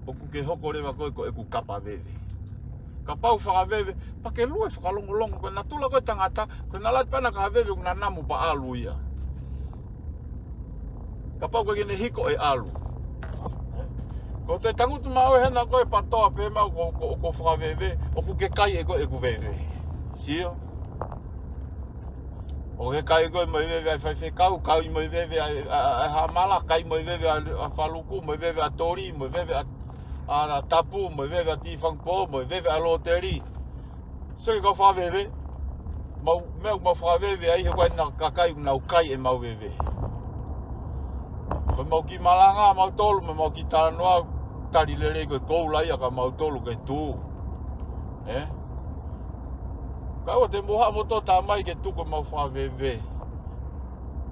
ʻoku ke hoko leva koe ko ʻeku kapa veve. Kapau fakaveve, pea ke lue fakalongolongo, ko e natula ko e tangata, ko e nalati pē ʻena ka veve, ʻoku na namu pea ʻalu ia. Kapau ko e kene hiko ʻe ʻalu. Ko e tangutu maʻu hena ko e PATOA pē maʻu ko, ko, ko fakaveve, ʻoku ke kai ʻe koe ʻeku veve. Sio? ʻOku ke kai ʻe koe mo e veve ʻa e faifekau, kai mo e veve ʻa e, ʻa e, ʻa e hamala, kai mo e veve ʻa e, ʻa e faluku, mo e veve ʻa e toli, mo e veve ʻa e, ʻa e tapu, mo e veve ʻa e tifangpo, mo e veve ʻa e loteli. Sio ki he kau fakaveve, mau, meʻa ʻoku mau fakaveve ai he ʻoku ʻi ai e kakai ʻoku nau kai ʻemau veve. Ko ʻemau kiʻi malanga, mautolu, mo ʻemau kiʻi talanoa, tali lelei ko e koula ia kia mautolu ke tū. Ē? Ka ʻoua te mou haʻu moutolu ʻo tā mai ke tuku ʻemau fakaveve.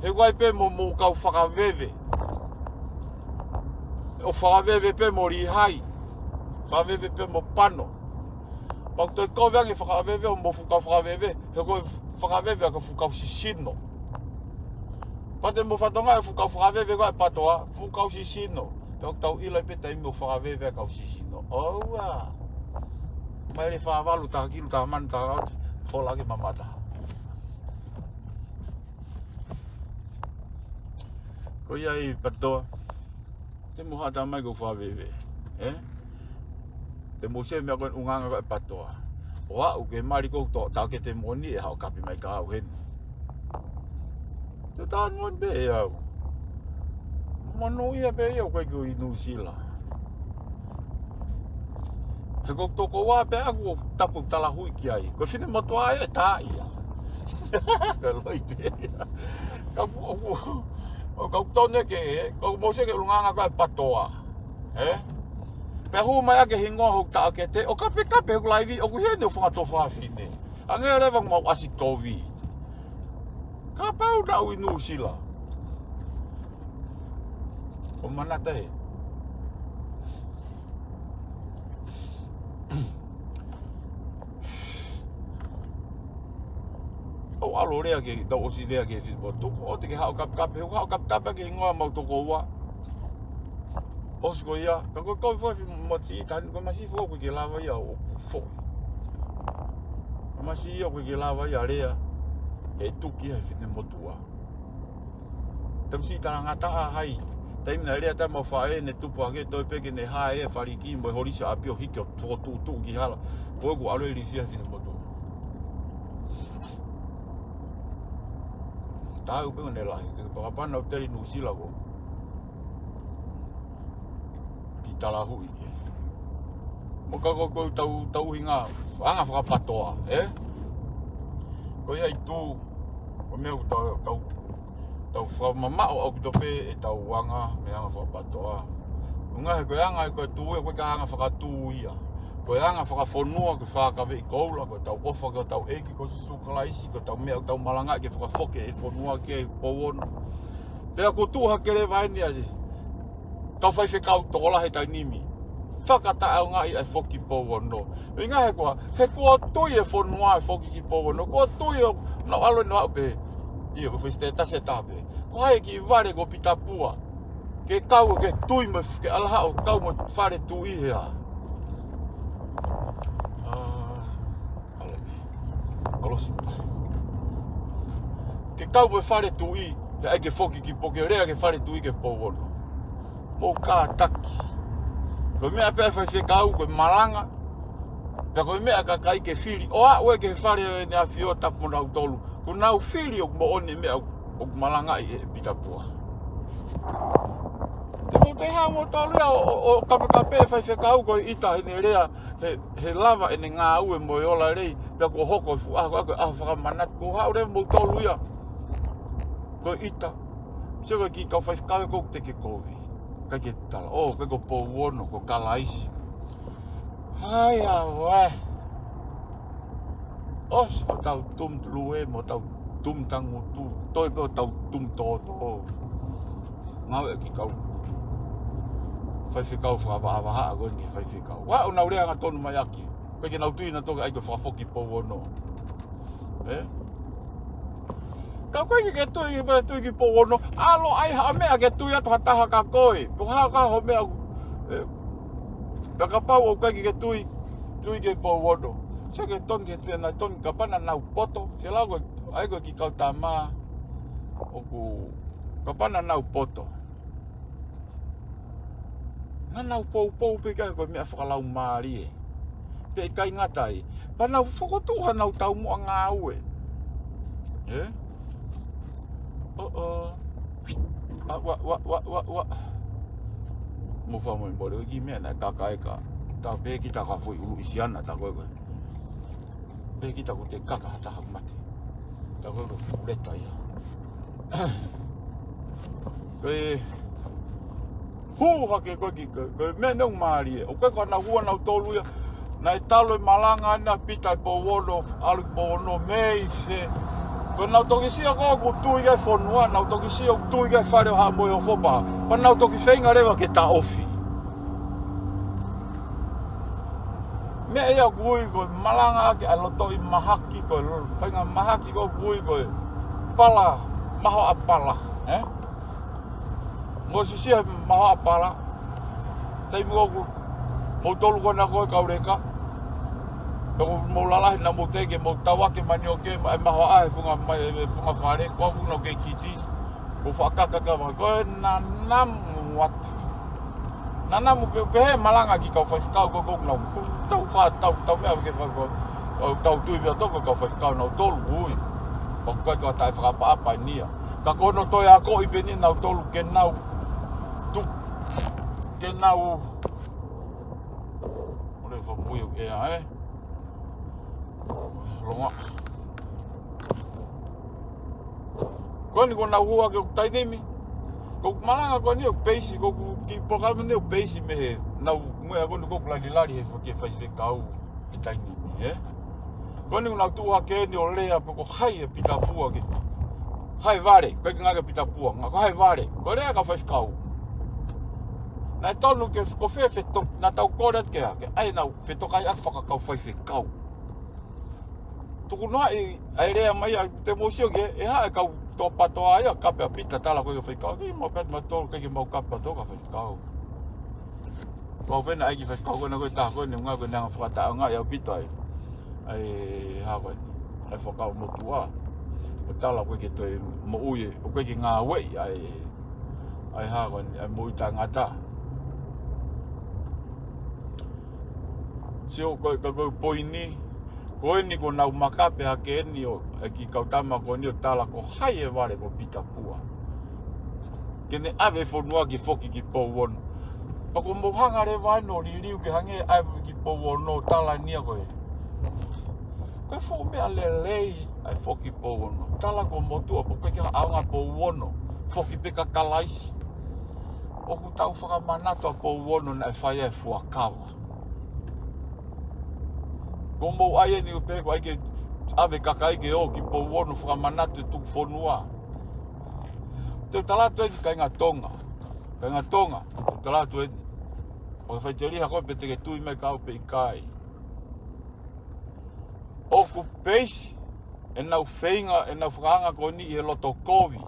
He ʻoku ʻi ai pē mo, mo e kau fakaveve. ʻO fakaveve pē mo Lihai. Fakaveve pē mo Pano. Pea ʻoku toe kovi ange fakaveve ʻo mo fuʻu kau fakaveve. He ko e fakaveve ʻa e fuʻu kau sisino. Pea te mou fakatokangaʻi e fuʻu kau fakaveve ko ē ʻa e PATOA, fuʻu kau sisino. Pea ʻoku tau ʻilo ai pē taimi ʻoku fakaveve ai e kau sisino. ʻOua. Maile fā valu, taha kilu, taha mano, taha ʻalu, hola ke mamata. Ko ia ē PATOA. Te mou haʻu ʻo tā mai ʻoku ou fakaveve. Ē? Te mou sio he meʻa ko ē ʻulungaanga ko ē ʻa e PATOA. ʻO aʻu ki he mali ko ē ʻoku tō, tau ke te moni ʻe haʻu ʻo kapi mai kia au heni. Te u tā moni pē ʻe au. Monūʻia pē ia ʻoku ʻikai ke u ʻi Nuʻusila. Ko e tokoua pē ʻoku ou tapu talahuʻi ki ai. Ko e finemotuʻa ē tā ia. Ka loi pē ia. Ka ʻoku, ʻoku, ʻoku ou tonu ke, ʻoku mou sio ki he ʻulungaanga ko ē ʻa e PTOA. Ē? Pea hū mai ʻa e hingoa hoku taʻokete, ʻo kapekape hoku laivi, ʻoku ʻi heni hoku fanga tuofāfine. Hangē leva ʻoku mau ʻasi kovi. Kapau naʻa ku ʻi Nuʻusila. ʻO manatu ē. ʻOku ou ʻalu ʻo lea ki he, tau ʻosi lea ki he finemotuʻa. ʻOua te ke haʻu kapekape, haʻu kapekape ki he hingoa ʻemau tokoua. ʻOsi ko ia, ka ko e kau fua fi mati i tani, ko e masiʻi fua ʻoku ʻikai ke lava ia ʻo foʻi. Ko e masiʻi ia ʻoku ʻikai ke lava ia ʻo lea, ʻe tuki ia he finemotuʻa. Tamasiʻi talangataʻa hai. Taimi naʻe lea atu ʻemau faʻē ne tupu hake, toe pē ke ne hae e faliki mo e holisi ʻapi ʻo hiki ʻo fokotuʻutuʻu ki hala. Ko ʻeku ʻalu ʻo ilifia he finemotuʻa. Taau pē ʻoku ne lahi, ke pakapana ʻo teli Nuʻusila ko. Ki talahuʻi. Mo ka ko, ko tau, tau hinga, anga faka-PTOA, ē? Ko ia ʻi tū, ko e meʻa ʻoku tau, tau, tau fakamamaʻo ʻaupito pē ʻetau anga, mei he anga faka-PTOA. ʻUhinga he ko e anga ē ko e tū ia, ʻoku ʻikai ko ha anga fakatū ia. Ko e anga fakafonua, ko e fakaveʻi koula, ko ʻetau ʻofa ki hotau ʻEiki, ko Sīsū Kalaisi, ko ʻetau meʻa, ʻoku tau malangaʻi ke fakafoki e fonua ki he pou ono. Pea ʻoku tuʻu hake leva eni ʻa e kau faifekau tokolahi he taimi ni. Fakataʻeʻaongaʻi ʻa e foki pou ono. ʻUhinga he ko e hā, he kuo tui e fonua ʻe foki ki pou ono. Kuo tui ʻo nau ʻalu ʻo nau pehē. ʻIo, ko e foʻi sitetasi ʻe taha pē. Ko hai ʻe kiʻi vale ko Pita Pua. Ke kau ke tui mo ke ʻalaha ʻo kau mo e fale tuʻi he ʻā. ʻĀ, ʻaloʻi. Kolosi. Ke kau mo e fale tuʻi, he ʻai ke foki ki pou, ke lea ki he fale tuʻi ki he pou ono. Mou kātaki. Ko e meʻa pē ʻa e faifekau, ko e malanga. Pea ko e meʻa ʻa e kakai ke fili. ʻO aʻu ē ki he fale ʻEne ʻAfio tapu mo nautolu. Kuo nau fili ʻoku moʻoni e meʻa ʻoku malangaʻi ʻe Pita Pua. Te mou toe haʻu moutolu ia ʻo, ʻo, ʻo kapekape e faifekau ko e ʻita heʻene lea, he, he lava ʻene ngāue mo e ola lelei, pea kuo hoko e fuʻu ʻaho ko ē ko e ʻaho fakamanatu, kuo haʻu leva moutolu ia. Ko e ʻita. Sio ko e kiʻi kau faifekau ē ʻoku teʻeki ke kovi. ʻIkai ke tala. ʻŌ, ʻikai ko pou ono, ko Kalaisi. Hai, ʻauē. ʻOsi hotau tumu lue mo hotau tumu tangutu. Toe pē hotau tumu tōtō. Ngāue ʻa e kiʻi kau faifekau fakavahaʻavahaʻa ko eni ki he faifekau. ʻOua, ʻoku nau lea angatonu mai ʻaki. ʻIkai ke nau tui nautolu ʻa e ʻai ke fakafoki pou ono. Ē? Ka ʻoku ʻikai ke ke tui, ke tui ki pou ono. ʻAlu ʻai ha meʻa ke tui atu ha taha kia koe. Pe ko e hā ka ho meʻa, ē, pea kapau ʻoku ʻikai ke ke tui, tui ki pou ono. Sio ki he tonu, ki he tonu, kapau naʻa nau poto. Sio lau ko e, ʻai ko e kiʻi kau tama. ʻOku, kapau naʻa nau poto. Naʻa nau poupou pē ka ko e meʻa fakalaumālie. Pea ʻikai ngata ai. Pea nau fokotuʻu hanau taumuʻa ngāue. Ē? ʻŌ, ʻō. ʻA, ʻua, ʻua, ʻua, ʻua, ʻua. Mou fakamolemole ʻo e kiʻi meʻa naʻe kaka ē ka. Tā pē kita ka foʻi ʻulu ʻisiana tā ko ē ko ē. Pehē kita ʻoku te kaka ha taha mate. Tā ko e ko e leta ia. Ko e hū hake ko e kiʻi, ko e, ko e meʻa naʻe ʻoku mālie. ʻOku ʻikai ko hanau hū ʻanautolu ia. Naʻe talu e malanga ʻa Pita ʻi pou ono, ʻalu ki pou ono mei se. Ko ʻenau toki sio ko ē ʻoku tui ki he fonua, nau toki sio ʻoku tui ki he fale ʻo Haʻa Moheofo pē. Pea nau toki feinga leva ke taʻofi. Meʻa ia ʻoku ui ko e malanga ʻaki ʻa e lotoʻi mahaki, ko e lo-, faʻahinga mahaki ko ē ʻoku ui ko e pala, mahoʻa pala, ē? Mou sio he mahoʻa pala, taimi ʻoku moutolu ko ena ko e kau leka, ʻoku mou lalahi naʻa mou teʻeki ke mou tauake manioke, ʻa e mahoʻa he funga mai, he funga fale, ko ʻeku nau kei kiti, ko e fakakaka mai, ko e nanamu atu. Nanamu pē, pehē malanga ki he kau faifekau ko ē ʻoku nau tau fa-, tau, tau meʻa ke fa-, ko, ʻo tau tui pē ʻa e toko kau faifekau nautolu, ui. ʻOku ʻikai ko ha taʻefakaʻapaʻapa eni ia. Ka ko hono toe akoʻi pē eni nautolu ke nau tu-, ke nau, ʻo le Pui o ea, ē? Longa. Ko eni ko ʻenau hū hake ʻoku tainimi. Ko ʻeku malanga ko eni ʻoku peisi, ko ʻeku kiʻi polokalama ni ʻoku peisi mei he, nau meʻa ko eni ko ʻeku lali lali he fo-, ke fai fekau he tainimi, ē? Ko eni ʻoku nau tuʻu hake eni ʻo lea pe ko hai ʻa Pita Pua ke. Hai vale, ko e ngaahi Pita Pua, ngaahi ko hai vale. Ko e lea ʻa e kau faifekau. Naʻe tonu ke ko fē feto-, naʻa tau kole atu ke hake. ʻAi ʻenau fetokaiʻaki fakakau faifekau. Tuku noa ʻi, ʻai lea mai ʻa te mou sio ke, ʻe hā e kau tō patoa ia, kape ʻa Pita tala ko e faifekau. Ke mau pet ma tō, ke mau kape tō ka faifekau. Ko au pē naʻe ʻai ki faifekau ko ena ko e taha ko eni ngā ko e nanga fakataʻanga ia Pita ai. ʻAi hā ko eni. ʻAi fakau motuʻa. Ko tala ko e ke toe moʻui, ʻoku ke ngāueʻi, ʻai, ʻai hā ko eni, ʻai moʻui tangata. Sio ko e, ka ko e poini, ko eni ko ʻenau makape hake eni ʻo, e kiʻi kau tama ko eni ʻo tala ko hai e vale ko Pita Pua. Ke ne ʻave fonua ke foki ki Pouono. Pea ko mou hanga leva eni ʻo liliu ke hangē ʻave ki Pouono tala nia ko e. Ko e fuʻu meʻa lelei ʻa e foki Pouono. Tala ko motuʻa pe ko e ke ʻaonga Pouono. Foki pē ka Kalaisi. ʻOku tau fakamanatu ʻa Pouono naʻe fai ai e fuakava. Ko mou ʻai eni ʻo pehē ko ʻai ke ʻave kakai ke ō ki Pouono fakamanatu e tuku fonua. Te u tala atu eni kāinga Tonga. Kāinga Tonga, te u tala atu eni. ʻOku faiteliha ko e pe te ke tui mai kau pe ʻikai. ʻOku peisi, ʻenau feinga, ʻenau fakaanga ko eni ʻi he loto kovi.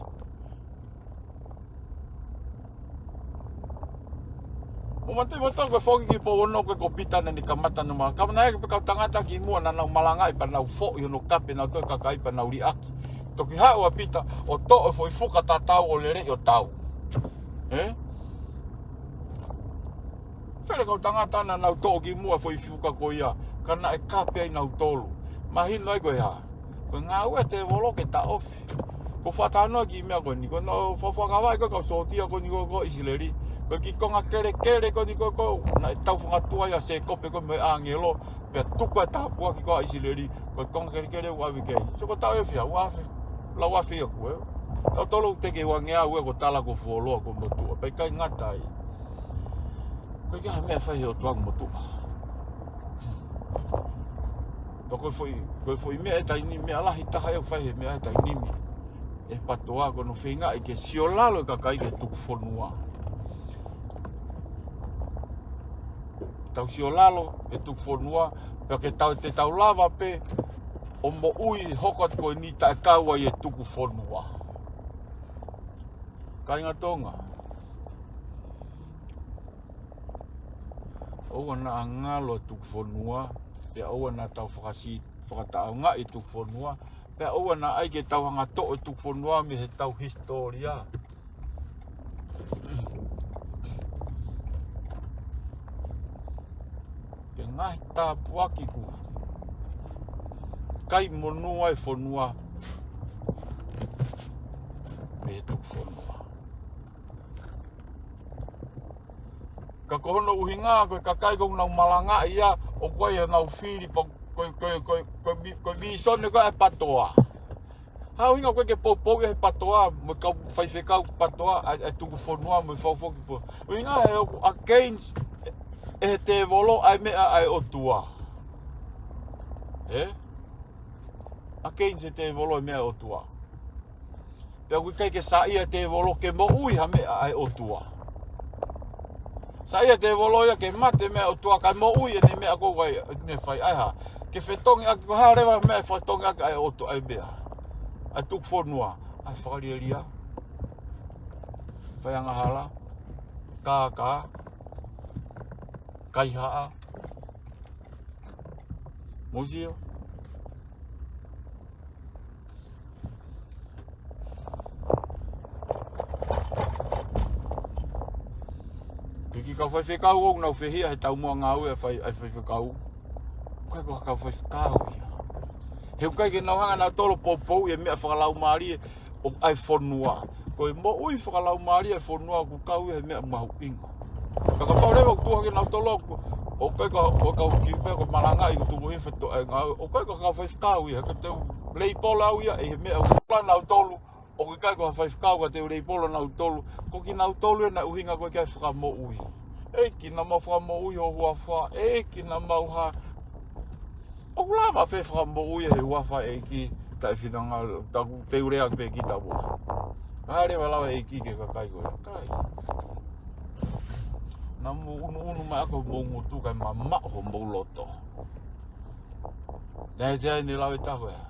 Mo mate mata ko e foki ki Pouono ko e ko Pita naʻa ne kamata numa. Kamana e pe kau tangata ki muʻa naʻa nau malangaʻi pea nau foʻi hono kape nau toe kakai pea nau liʻaki. Toki haʻu ʻa Pita ʻo toʻo e foʻi fuka tatau ʻo lele ʻo tau. Ē? Fele kau tangata naʻa nau toʻo ki muʻa foʻi fuka ko ia. Ka naʻe kape ai nautolu. Mahino ai ko e hā. Ko e ngāue ʻa e tēvolo ke taʻofi. Ko e fakatanoa ki he meʻa ko eni. Ko ʻenau fakafuakava ko e kau sōtia ko eni ko, ko ʻIsileli. Ko e kiʻi konga kelekele ko eni ko, ko, naʻe tau fakatua ia ʻa Sēkope ko e meʻa ʻāngelo. Pea tuku e tāpuaki ko ē ʻa ʻIsileli. Ko e konga kelekele ʻoku ʻave ki ai. So ko e taʻu ʻe fiha, ua afe, lau afe ia ko ē. Tautolu te ke uangeau ē ko e tala ko fuoloa ko motuʻa. Pea ʻikai ngata ai. Ko e ke ha meʻa fai he ʻOtua ko motuʻa. Pea ko e foʻi, ko e foʻi meʻa e taimi ni, meʻa lahi taha ʻe fai he meʻa he taimi ni. ʻE patoa ko hono feingaʻi ke siolalo e kakai ke tuku fonua. Tau siolalo e tuku fonua, pea ke tau te tau lava pē ʻo moʻui hoko atu ko eni taʻe kau ai e tuku fonua. Kāinga Tonga. ʻOua naʻa ngalo e tuku fonua, pea ʻoua naʻa tau fakasi-, fakataʻeʻaongaʻi e tuku fonua, pea ʻoua naʻa ʻai ke tau hanga toʻo e tuku fonua mei he tau hisitōlia. Ke ngaahi tāpuaki ku kai monū ai fonua mei he tuku fonua. Ka ko hono ʻuhinga, ko e kakai ko ʻenau malangaʻi ia, ʻoku ʻi ai ʻenau fili pea ko, ko, ko, ko, ko e vi-, ko e vīsone ko ē ʻa e patoa. Hā ʻuhinga ko e ke poupou ia he patoa, mo e kau faifekau patoa, ʻa e, ʻa e tuku fonua, mo e fakafoki fonua. ʻUhinga he ʻoku against ʻe he tēvolo ʻa e meʻa ʻa e ʻOtua. Ē? Against ʻe he tēvolo e meʻa ʻa e ʻOtua. Pea ʻoku ʻikai ke saiʻia e tēvolo ke moʻui ha meʻa ʻa e ʻOtua. Saiʻia e tēvolo ia ke mate meʻa ʻa e ʻOtua kae moʻui ʻene meʻa ko ē ʻoku ne fai ai ha. Ke fetongi ʻaki ko e hā leva meʻa ʻe fetongi ʻaki ʻa e ʻOtua ʻa e meʻa. ʻA e tuku fonua. ʻA e fakalielia. Fai angahala. Kākā. Kaihaʻa. Mou sio. Piki kau faifekau ʻoku nau fehiʻa he taumuʻa ngāue ʻa e fai, ʻa e faifekau. ʻIkai ko ha kau faifekau ia. He ʻoku ʻikai ke nau hanga nautolu ʻo poupou e meʻa fakalaumālie ʻo e fonua. Ko e moʻui fakalaumālie e fonua ʻoku kau ia he meʻa mahuʻinga. Ka kapau leva ʻoku tuʻu hake nautolu ʻo ʻOku ʻikai ko, ko e kau kiʻi pē ko e malanga ʻi he tuku hifo to e ngau. ʻOku ʻikai ko e kau faifekau ia, ka te u leipolo au ia, ʻi he meʻa ʻoku ʻikai ko ha faifekau ka te u leipolo nautolu. Ko kinautolu ē naʻe ʻuhinga ko e kei fakamoʻui. ʻEiki naʻa mau fakamoʻui ho huafa, ʻEiki naʻa mau ha. ʻOku lava pē fakamoʻui he huafa ʻEiki, taʻe finangalo, taku te u lea pē ki tapu. Ka leva lava ʻEiki ki he kakai ko ia. Kai. Naʻa mou unuunu mai ʻaki homou ngutu kae mamaʻo homou loto. Naʻe ʻi ai ʻene lave taha ko ia.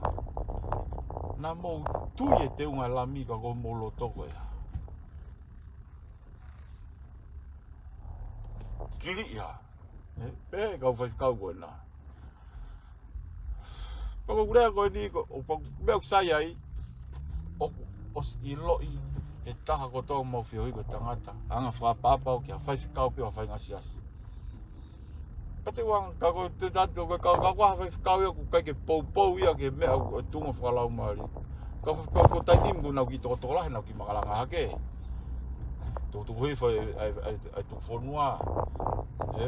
Naʻa mou tui e teunga lami ka ko homou loto ko ia. Kili ia. ʻE, pē kau faifekau ko ena. Pea ko e lea ko eni ko, ʻo pau, meʻa ʻoku sai ai, ʻoku ʻosi ʻiloʻi ʻe he taha kotoa ʻoku mau feohi ko e tangata. Anga fakaʻapaʻapa ʻo ki ha faifekau pe ʻo ha faʻahinga siasi. Pea te u anga, ka ko e te tatu ko e kau, ka ko ha faifekau ia ʻoku ʻikai ke poupou ia ki he meʻa ʻoku ʻi he tuʻunga fakalaumālie. Ka ko e faifekau ko e taimi ni ʻoku nau kiʻi tokotokolahi, nau kiʻi makalanga hake. Tukutuku hifo ʻa e, ʻa e, ʻa e, ʻa e tuʻufonua. ʻE?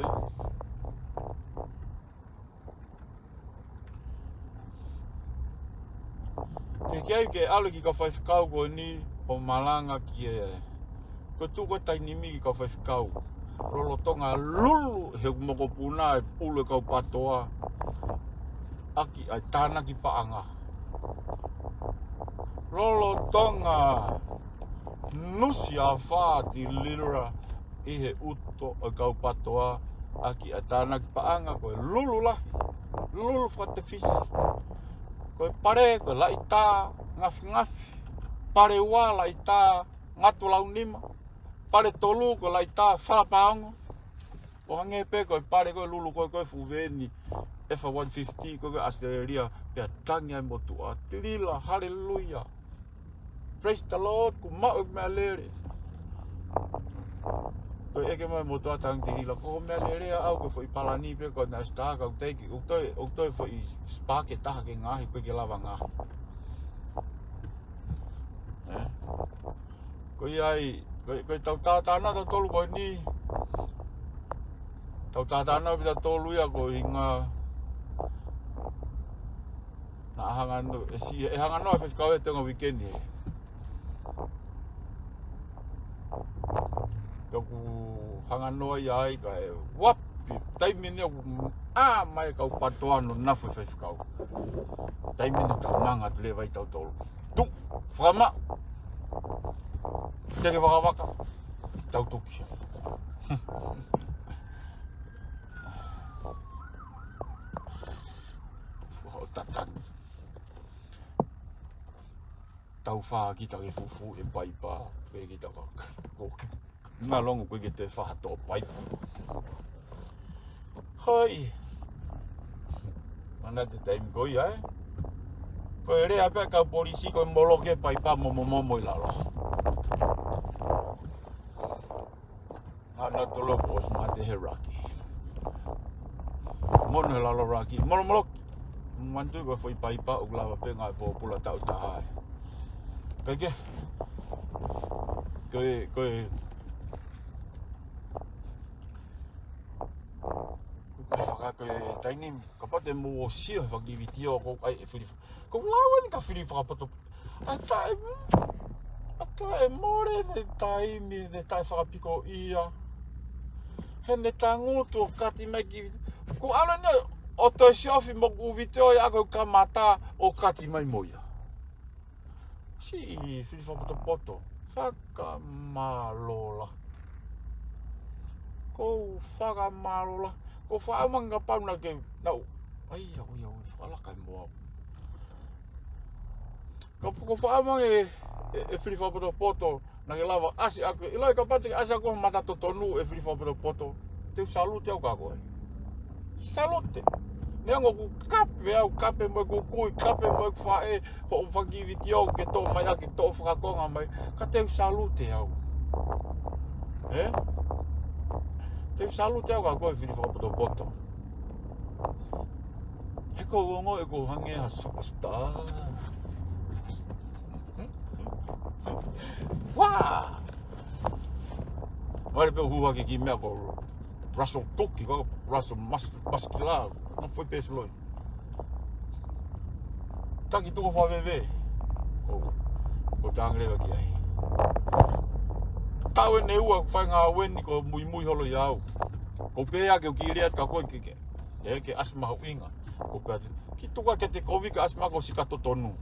Ke ke ai ke ʻalu ki he kau faifekau ko eni ʻo malanga ki he, ko e tuʻu ko e taimi ni ki he kau faifekau. Lolotonga lulu he mokopuna e pulu e kau patoa ʻaki ʻa e tānaki paʻanga. Lolotonga nusi afā tililira ʻi he uto ʻo e kau patoa ʻaki ʻa e tānaki paʻanga ko e lulu lahi, lulu fakatefisi. Ko e pale, ko e laʻitā, ngafingafi, pale ua, laʻitā, ngatu launima, pale tolu, ko e laʻitā, falapaongo. ʻO hangē pē ko e pale ko e lulu ko e, ko e fuʻu veni, F one fifty, ko e, ko e ʻAositelēlia, pea tangi ai motuʻa. Tilila, haleluia. Praise the Lord, kuo maʻu e meʻalele. Ko e ʻeke mai motuʻa tangi tilila, ko e meʻalele ʻaʻau ko e foʻi palani pē ko e naʻe sitā ka ʻoku teʻeki, ʻoku toe, ʻoku toe foʻi spark ʻe taha ke ngaohi, ʻoku ʻikai ke lava ngaohi. ʻE? Ko ia ai, ko, ko e tau tātānaki tautolu ko eni. Tau tātānaki pē tautolu ia ko e ʻuhinga naʻa hanga noa, ʻe si, ʻe hanga noa e faifekau he tenga weekend ē. Ka ʻoku hanga noa ia ai kae uapi, taimi ni ʻoku ʻā mai e kau patoa ʻo nofo e faifekau. Taimi ni tau manga atu leva ai tautolu. Tuʻu, fakamaʻu. Teke vakavaka, tau tuki. Hoʻo tatani. Tau fā kita ke fufu e paipa, pe kita ka, ko, ngalongo ko ke te faha tō paipa. Hoi. Mana te taimi ko ia, ē? Ko e lea pē kau polisi ko e moloki e paipa mo, mo, mo, mo ʻi lalo. Ana tolo ko ʻosi mate he raki. Mono he lalo raki. Molo moloki. Mantu ko e foʻi paipa ʻoku lava pē ngāue pōpula taʻu taha ē. Peke. Ko e, ko e. Ko e faka ko e taimi ni. Kapau te mou ʻosi sio he fanga kiʻi vitiō ko ai e fili. Ko e lau eni ka fili fakapoto. ʻA taʻe, ʻa taʻe mole ne taimi ne taʻe fakapiko ia. He ne tangutu ʻo kati mai ki. Ko ala ne ʻo toe siofi mo ku vitiō ia ko kamata ʻo kati mai mo ia. Siʻi fili fakapotopoto. Fakamālō lahi. Ko u fakamālō lahi. Ko u fakamanga pau na ke, nau. Ai, au, ia, au, fakalaka e moa. Ka ko u fakamanga e, e, e fili fakapotopoto, na ke lava ʻasi ʻaku, ʻilo e kapau te ke ʻasi ʻaku mata totonu e fili fakapotopoto. Te u salute au ka koe. Salute. Neongo ku kape au, kape mo ku kui, kape mo ku faʻē, hoʻo fanga kiʻi vitiō ke toʻo mai ʻaki, toʻo fakakonga mai, ka te u salute au. Ē? Te u salute au ka koe fili fakapotopoto. He ko u ongoʻi ʻoku ou hangē ha superstar. Wā! Vale pē u hū hake ki meʻa ko u. Russell Cook, ko Russell Mus-, Muskila, na foi pesuloi. Taki tuko fa veve. Ko, ko tangaleva ki ai. Tau ʻe ne ua fai ngā weni ko muimui holo i au. Ko pea ke u ki lea ka koe ke, ke, ke, ke ʻasi mahuʻinga. Ko pea ki tuka ke te kovi ka ʻasi ma ko sika totonu.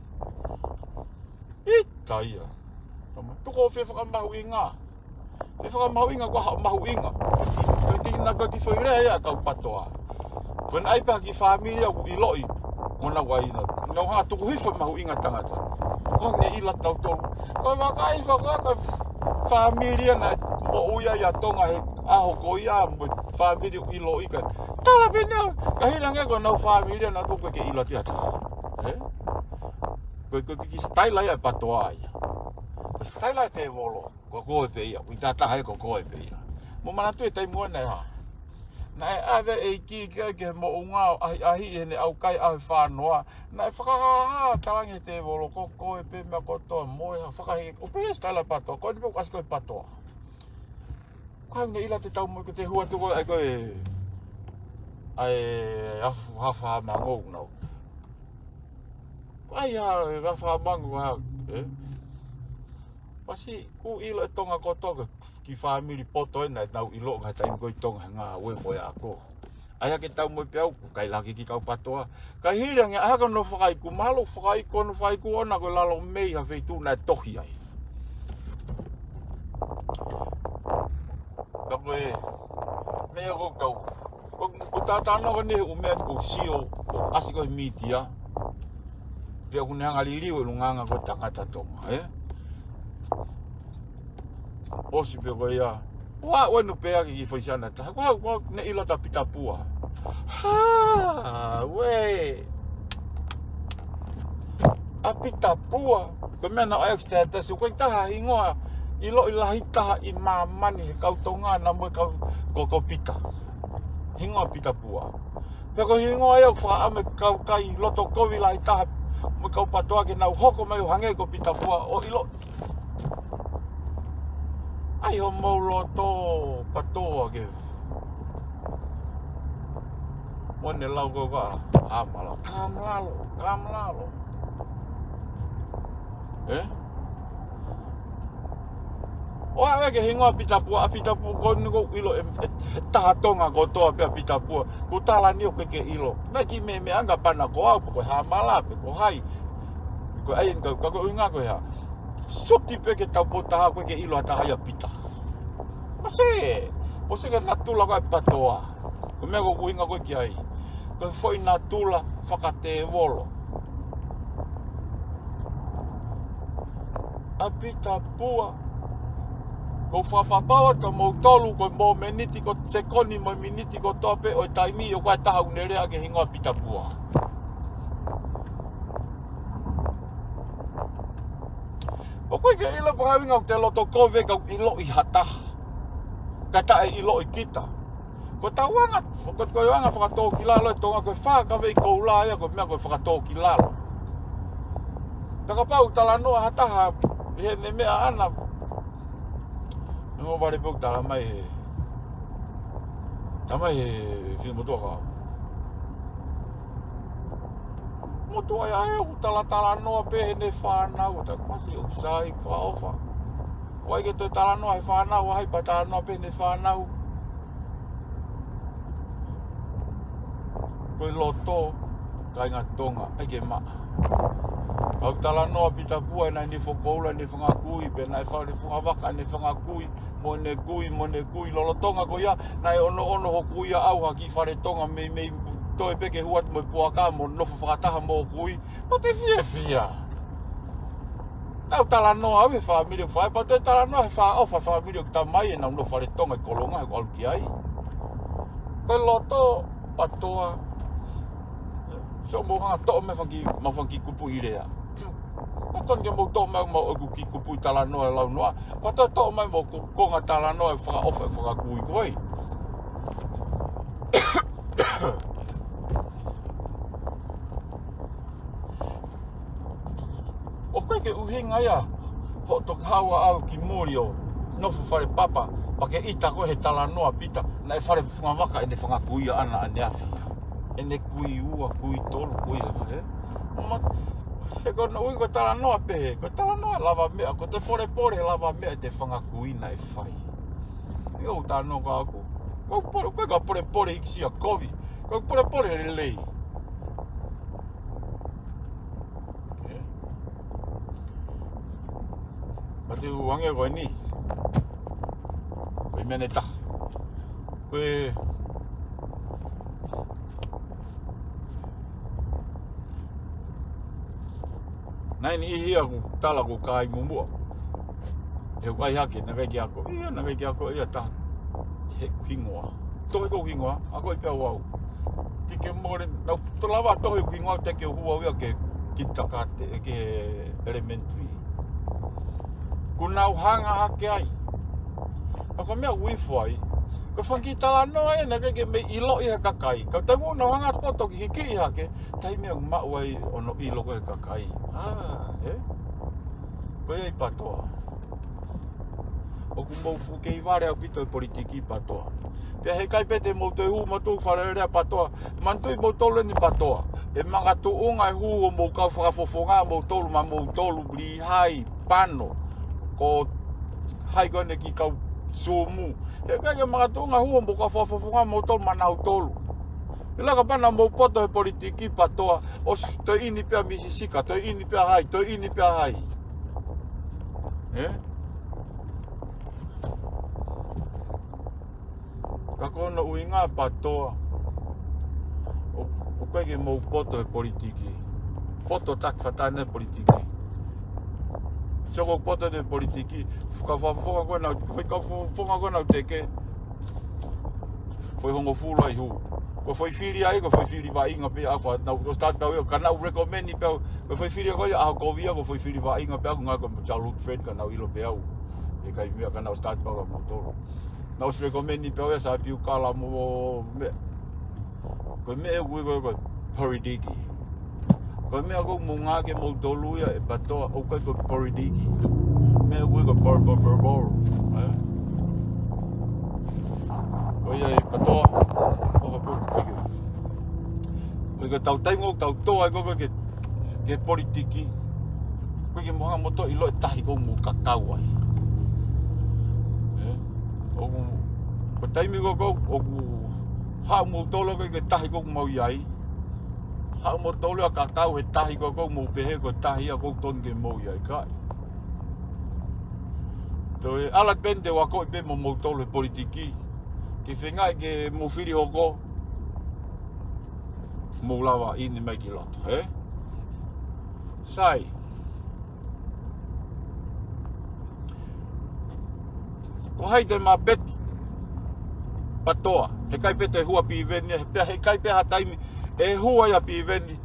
ʻIta ia. Tama, tuko fe fakamahuʻinga. Ke fakamahuʻinga ko ha mahuʻinga. Ko e kina ko e ki foʻi lea ia kau patoa. Ko e ʻai pē ki fāmili ʻoku ʻiloʻi. Ko na wai na. Nau ha tuku hifo mahuʻinga tangata. Ko ne ʻilo tau tolu. Ko vakai faka ka fāmili na moʻui ai ʻa Tonga he ʻaho ko ia mo fāmili ʻiloʻi ka. Tala pē nau. Ka hina nge ko nau fāmili na tuku ke ʻilo te ata. Ē? Ko, ko, ko ki style ia patoa ia. Ko style ia tēvolo. Ko koe pē ia, ui tātaha e ko koe pē ia. Mo manatu e taimi ʻana e hā. Naʻe ʻave e ʻEiki ke, ke moʻunga ʻo ʻahiʻahi ʻene ʻaukai ʻaho e fānoa. Naʻe fakahāhā talange he tēvolo ko koe pē meʻa kotoa mo e hā fakaheke. ʻO pehē style patoa, ko eni pē ʻoku ʻasi ko e patoa. Ko hau ne ʻilo te tau mo ko te hua tuko ai ko e. ʻAi, afu, hafa, mango, nau. ʻAi, ha, hafa, mango, ha, ē? Pasi, ku ʻilo e Tonga kotoa ko e ki fāmili poto ena, nau ʻilo ngā taimi ko i Tonga he ngā ue mo e ako. ʻAi hake tau mo e peau, ku kai laki ki kau patoa. Kai hili ange, ʻaha ka no fakaiku malo, fakaiku no fakaiku ʻona ko e lalo mei ha feituʻu naʻe tohi ai. Ka ko e, meʻa ko kau. Ko, ko tātā no ka ne u meʻa ko sio, ko ʻasi ko e mītia. Pea ku ne hanga liliu e lunganga ko tangata Tonga, ē? ʻOsi pē ko ia. Ua, ua nu pea ki foisana taha. Ko hau, ko ne ʻilo ta Pita Pua. Ha, we. ʻA Pita Pua. Ko meʻa na ʻai status, ko e taha hingoa. ʻIloʻi lahi taha ʻi māmani he kau Tonga na mo e kau ko, ko Pita. Hingoa Pita Pua. Pea ko hingoa ia ʻoku faʻa me kau kai loto kovi lahi taha mo e kau patoa ke nau hoko mai ʻo hangē ko Pita Pua ʻo ʻilo. ʻAi ho mou loto patoa ke. Mo ne lau ko ka, hamalalo, kamalalo, kamalalo. Ē? ʻO ʻave ke hingoa Pita Pua, ʻa Pita Pua ko ni ko ʻilo e, e, e taha Tonga kotoa pē ʻa Pita Pua. Ko tala ni ʻoku ke ʻilo. Naʻe ki me, meʻa anga pana ko au, pe ko e hamala, pe ko hai. Ko ai, ka, ka ko ʻuhinga ko e hā. Suti pē ke tau po taha ko ke ʻilo ʻa taha ia Pita. Pasi, pasi ke natula ko e patoa. Ko e meʻa ko ʻuhinga ko e ki ai. Ko e foʻi natula fakatēvolo. ʻA Pita Pua. Ko fakapapau atu mo tolu, ko e mōmeniti, ko e sekoni mo e miniti kotoa pē ʻo e taimi, ʻo ko e taha ʻoku ne lea ke hingoa Pita Pua. ʻOku ke ʻilo ko hau ʻuhinga ʻoku te loto kovi ka ʻiloʻi ha taha. Ka taʻe ʻiloʻi kita. Ko tau anga, ko, ko anga fakatōkilalo e Tonga ko e fā ka vei koula ia ko e meʻa ko e fakatōkilalo. Ka kapau talanoa ha taha, ʻi heʻene meʻa ʻana. Nō vale pē ʻoku tala mai he. Tala mai he fili motuʻa ka. Motuʻa ia he ʻoku talatalanoa pē heʻene fānau, ta masi ʻoku sai, fakaʻofa. ʻOua ʻe ke toe talanoa he fānau, ʻa hai pea talanoa pē heʻene fānau. Ko e loto, kāinga Tonga, ʻai ke maʻa. Kau talanoa Pita Pua, naʻe ne fokoula, ne fanga kui, pea naʻe fale fanga vaka, ne fanga kui, mo ne kui, mo ne kui, lolotonga ko ia, naʻe ono ono hoku ia au ha kiʻi fale Tonga, mei, mei, toe pē ke hua atu mo e puaka, mo nofo fakataha mo kui, pea te fiefia. Tau talanoa au he fāmili ʻoku fai, pea te talanoa he fā, ʻo fā fāmili ʻoku tamai ʻenau nofo fale Tonga ʻi Kolonga, he ʻoku ʻalu ki ai. Ko e loto, patoa, so mo hanga toʻo mai fanga kiʻi, mau fanga kiʻi kupuʻi lea. Naʻe tonu ke mou toʻo mai mau ʻeku kiʻi kupuʻi talanoa lau noa. Pea toʻo mai mo ko, konga talanoa ʻe fakaʻofa ʻe fakakui ko ai. ʻOku ʻikai ke ʻuhinga ia, hoʻo toki haʻu ʻaʻau ki muli ʻo nofo fale papa, Pea ke ʻita koe he talanoa Pita, naʻe fale fungavaka ʻene fanga kui ʻaʻana ʻaneafi. ʻEne kui ua, kui tolu, kui ʻe, ē? Ma, he ko hono ʻuhinga ko e talanoa pehē, ko e talanoa lavameʻa, ko e polepole lavameʻa ʻete fanga kui naʻe fai. ʻIo, ʻoku talanoa ka aku. Ko e pole, ko e ka polepole ʻi he sia kovi. Ko e polepole lelei. Ē? Mate u ange ko eni. Ko e meʻa ʻe taha. Ko e naʻe ʻi ai ʻeku tala ko e kai mumua. He ʻoku ʻai hake, naʻe ʻikai ke ako. ʻIa, naʻe ʻikai ke ako ia taha. He hingoa. Tohi ko hingoa, ako i pea wau. Ke ke mole, nau to lava tohi ko hingoa te ke hua ia ke kita kate, ke elementary. Ko nau hanga hake ai. Pea ko e meʻa ʻoku ifo ai. Ko e fanga kiʻi talanoa ē naʻe ʻikai ke mei ʻilo ʻe he kakai. Ka taimi ʻoku nau hanga ko ē ʻo toki hiki hake, taimi ʻoku maʻu ai hono ʻilo ko ē ʻe he kakai. ʻĀ, ē? Ko ia ʻi Patoa. ʻOku mou fuʻu kei vale ʻaupito ʻi he politiki Patoa. Pea heʻikai pē te mou toe hū mautolu Fale Alea Patoa. Manatuʻi moutolu eni Patoa. ʻE makatuʻunga e hū ʻo mou kau fakafofonga moutolu maʻa moutolu Lihai, Pano. Ko hai ko eni ki kau Sumu. Heʻikai ke makatuʻunga hū ʻo mou kau fakafofonga moutolu maʻanautolu. ʻIlo ka pea naʻa mou poto he politiki Patoa, ʻosi toe ʻi ai pē ʻa Misi Sika, toe ʻi ai pē ʻa hai, toe ʻi ai pē ʻa hai. Ē? Ka ko hono ʻuhinga Patoa, ʻo, ʻoku ʻikai ke mou poto he politiki. Poto taki fatai ʻene politiki. Sio ko e poto ʻene politiki, fakafofonga ko ena, fakafofonga ko ena ʻo teke. Foʻi hongofulu ai hū. Ko e foʻi fili ai, ko e foʻi fili vaʻinga pē ʻaku, naʻa ku start pē au ia, ka naʻa ku recommend pē au, ko e foʻi fili ko ia, ʻaho kovi ia, ko e foʻi fili vaʻinga pē ʻaku, ngata ko e childhood friend, ka naʻa ku ʻilo pē au. ʻIkai meʻa ka naʻa ku start pē au kia moutolu. Naʻa ku recommend pē au ia Sā Piukala mo meʻa. Ko e meʻa ʻoku ui ko e, ko e politiki. Ko e meʻa ʻoku mou ngāueʻaki moutolu ia ʻe Patoa, ʻoku ʻikai ko e politiki. Meʻa ʻoku ui ko e por, por, por, por. Ē? Ko ia ʻi Patoa, ʻoku ʻikai ko e politiki. Ko e ka tau taimi ʻoku tau tō ai ko ē ke, ke politiki. ʻOku ʻikai ke mou hanga moutolu ʻo ʻilo e tahi ʻoku mou kakau ai. Ē? ʻOku, ko e taimi ko ē ʻoku, ʻoku haʻu moutolu ko ē ki he tahi ʻoku mou ʻi ai. Haʻu moutolu ʻo kakau he tahi ko ē ʻoku mou pehē ko e tahi ia ʻoku totonu ke mou ʻi ai, ʻikai. Toe ʻalu pē eni ʻo akoʻi pē mo moutolu he politiki. Ke feinga ke mou fili hoko. Mou lava ʻi heni mai ki loto, ē? Sai. Ko hai te mapeti Patoa, heʻikai pē te hua Piveni, pea heʻikai pē ha taimi ʻe hua ia Piveni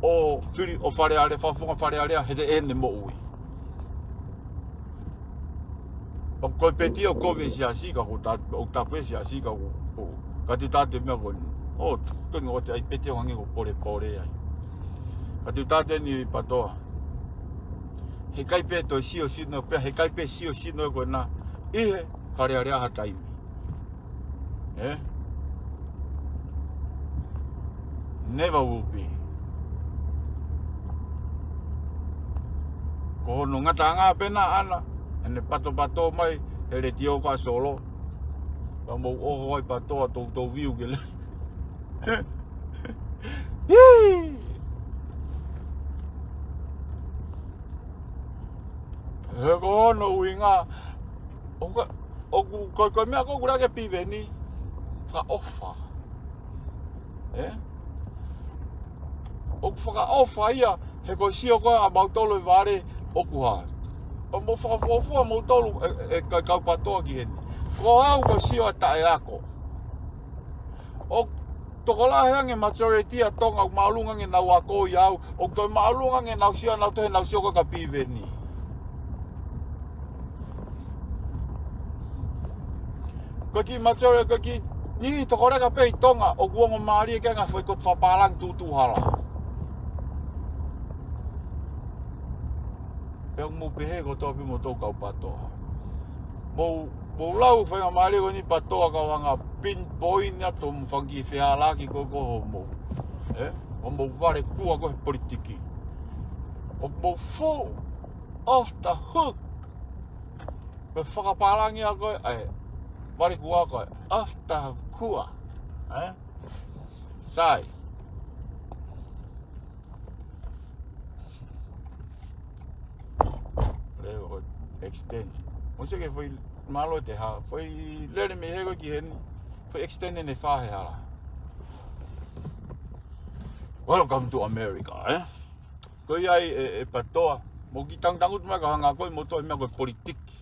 ʻo fili ʻo Fale Alea, fakafofonga Fale Alea, he te ʻene moʻui. ʻOku ko e peti ʻoku kovi e siasi ka ʻoku ta-, ʻoku tapu e siasi ka ʻoku, ʻoku, ka te u tala atu e meʻa ko eni. ʻO, ko eni ʻoku te ʻai peti ʻo hangē ʻoku polepole ai. Ka te u tala atu eni Patoa. Heʻikai pē toe sio sino, pea heʻikai pē sio sino ko ena ʻi he Fale Alea ha taimi. Ē? Never will be. Ko hono ngataʻanga pē ena ʻaʻana, ʻene patopato mai he letiō ka solo. Pea mou ʻoho ai Patoa toutou view ke le. Hii! He ko hono ʻuhinga, ʻoku, ʻoku, ko, ko e meʻa ko ē ʻoku lea ki ai Piveni, fakaʻofa. Ē? ʻOku fakaʻofa ia, he ko e sio ko ē ʻa mautolu ʻi vale ʻoku hā. Pea mou fakafuofua moutolu ʻe, ʻe, ʻe kau Patoa ki heni. Ko au ko e sio ʻa e taʻeako. ʻOku tokolahi ange majority ʻa Tonga ʻoku māʻolunga ange ʻenau ako ʻia au, ʻoku toe māʻolunga ange ʻenau sio, ʻenau toe, ʻenau sio ko ē kia Piveni. Ko e kiʻi majority, ko e kiʻi niʻihi tokoleka pē ʻi Tonga ʻoku ongo mālie ki ai ngaahi foʻi kotofakapālangi tuʻutuʻu hala. Pea ʻoku mou pehē kotoa pē moutolu kau Patoa. Mou Mou lau faingamālie ko eni PATOA ka u hanga pinpoint atu mo fanga kiʻi fehālaaki ko ē ko hoʻomou, ē? Hoʻomou vale kuo ko e politiki. Hoʻomou fuʻu off the hook. Ko e fakapālangi ʻa ko ē, ē, vale kuo ko ē, off the hook, ē? Sai. Leo, extend. Mou sio ki he foʻi mālō ʻe taha, foʻi lele mei hē ko ē ki heni, foʻi extend ʻe fā he hala. Welcome to America, ē? Ko ia ai ē, ē PATOA, mou kiʻi tangutangutu mai ka u hanga ko ē mo toe meʻa ko e politiki.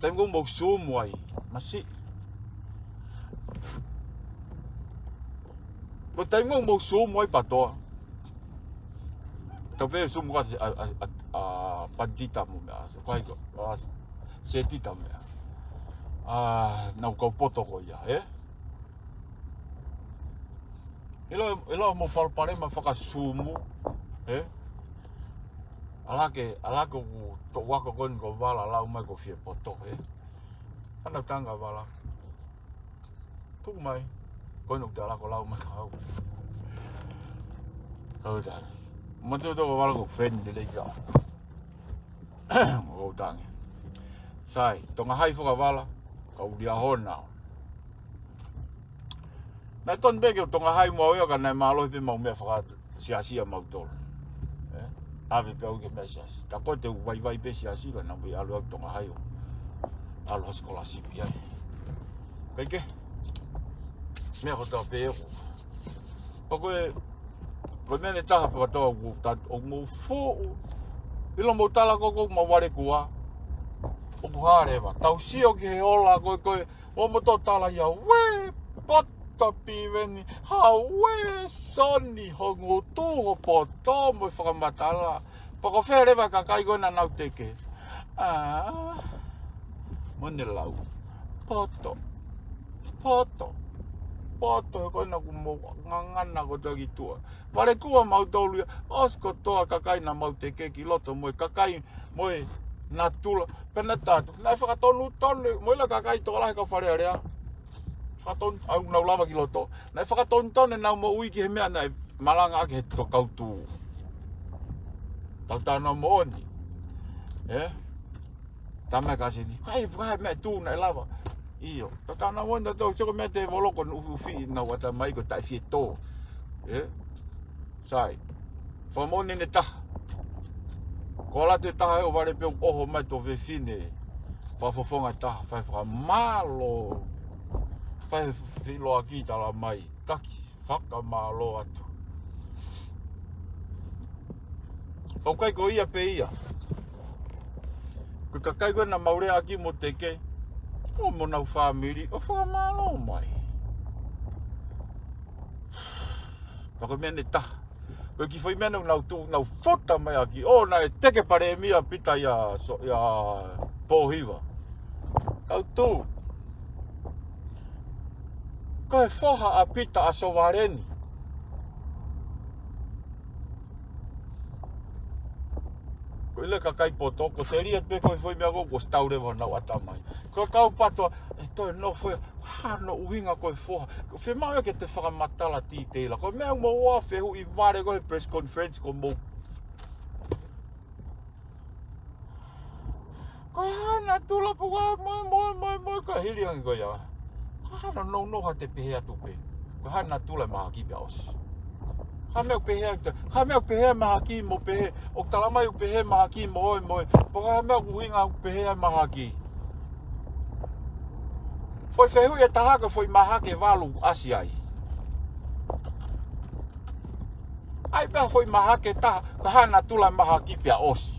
Taimi ko ē ʻoku mou Zoom ai, masiʻi. Ko e taimi ko ē ʻoku mou Zoom ai PATOA. Ka pē Zoom ka se, ʻa, ʻa, ʻa, ʻa, Pandita mo meʻa, so, ko hai ko, ʻa, Setita mo meʻa. ʻA, nau kau poto ko ia, ē? ʻIlo, ʻilo mou palopalema faka-Zoom, ē? ʻAlā ke, ʻalā ke u toʻu ako ko eni ko Vala lau mai ko fie poto, ē? Ana tanga Vala. Tuku mai. Ko eni ʻoku te ʻalā ko lau mai ka au. Kau tā. Mate o toko Vala ko friend lelei ka. ʻO tangi. Sai, Tonga Hai fakavala, ka u lia hona. Naʻe tonu pē ke u Tonga Hai mo au ia ka naʻe mālohi pē mau meʻa fakasiasi ʻa mautolu. Ē? ʻAve pē au ki he meʻa siasi. Tā ko ē te u vaivai pē siasi ka naʻa mui ʻalu au Tonga Hai ʻo ʻalu ha scholarship ai. Kae kehe. Meʻa kotoa pē ʻoku. Pea ko e, ko e meʻa ʻe taha pē kotoa ʻoku ta-, ʻoku mou fuʻu. ʻIlo mou tala ko ē ʻoku mau vale kuo. ʻOku hā leva. Tau sio ki he ola ko ē ko ē. Mo mo tō tala ia, uē, poto Piveni, hauē, Soni, ho ngutu, ho poto, mo e fakamatala. Pea ko fē leva e kakai ko ē naʻa nau teke. ʻĀ, mo ne lau. Poto, poto, poto, he ko ena ʻoku mou ngangana kotoa ki tuʻa. Vale kuo mautolu ia, ʻosi kotoa kakai naʻa mau teke ki loto mo e kakai mo e natula, pea naʻa tau, naʻe fakatonutonu, mo e ʻilo kakai tokolahi kau Fale Alea. Fakatonu, ʻoku nau lava ki loto. Naʻe fakatonutonu ʻenau moʻui ki he meʻa naʻe malanga ʻaki he tō kautū. Tau tā nau moʻoni. Ē? Tā mai ka seni. Kai, kai meʻa tū naʻe lava. ʻIo. Tau tā nau moʻoni, tau sio ko e meʻa tēvolo ko ʻene ʻufiʻufi ʻenau ʻatamai ko e taʻefietō. Ē? Sai. Fakamoʻoni ʻe taha. Ko e ʻalu atu e taha ʻo vale pē ʻo ʻoho mai tō fefine. Fakafofonga taha. Fai fakamālō. Fai feʻiloaki tala mai. Taki. Fakamālō atu. ʻOku ʻikai ko ia pē ia. Ko e kakai ko ē naʻa mau leaʻaki mo teke. ʻO mo nau fāmili. ʻO fakamālō mai. Pea ko e meʻa ʻe taha. Ko e kiʻi foʻi meʻa naʻa nau tū, nau futa mai ʻaki. ʻO naʻe teke palēmia Pita ia, so, ia Pōhiva. Kau tū. Ko e foha ʻa Pita ʻa Sovaleni. Ko e ʻilo e kakai poto, ko e telia pē ko e foʻi meʻa ko ē, kuo ʻosi tau leva honau ʻatamai. Ko e kau PATOA, ʻe toe nofo ia, hā hono ʻuhinga ko e foha. Ko e fiemaʻu ia ke te fakamatala titeila. Ko e meʻa ʻoku mou ō ʻo fehuʻi vale ko ē he press conference ko mou. Ko e hā natula pē ʻoku moe, moe, moe, moe, ko e hili ange ko ia. Ko e hā hono nounou ha te pehē atu pē. Ko e hā natula e mahaki pea ʻosi. Hā meʻa ʻoku pehē atu, hā meʻa ʻoku pehē mahaki mo pehē, ʻoku tala mai ʻoku pehē mahaki mo ʻoe, mo ʻoe. Pea ko e hā meʻa ʻoku ʻuhinga ʻoku pehē ai mahaki. Foʻi fehuʻi ʻe taha ko e foʻi mahaki ʻe valu ʻasi ai. ʻAi pē ha foʻi mahaki ʻe taha, ko e hā natula e mahaki pea ʻosi.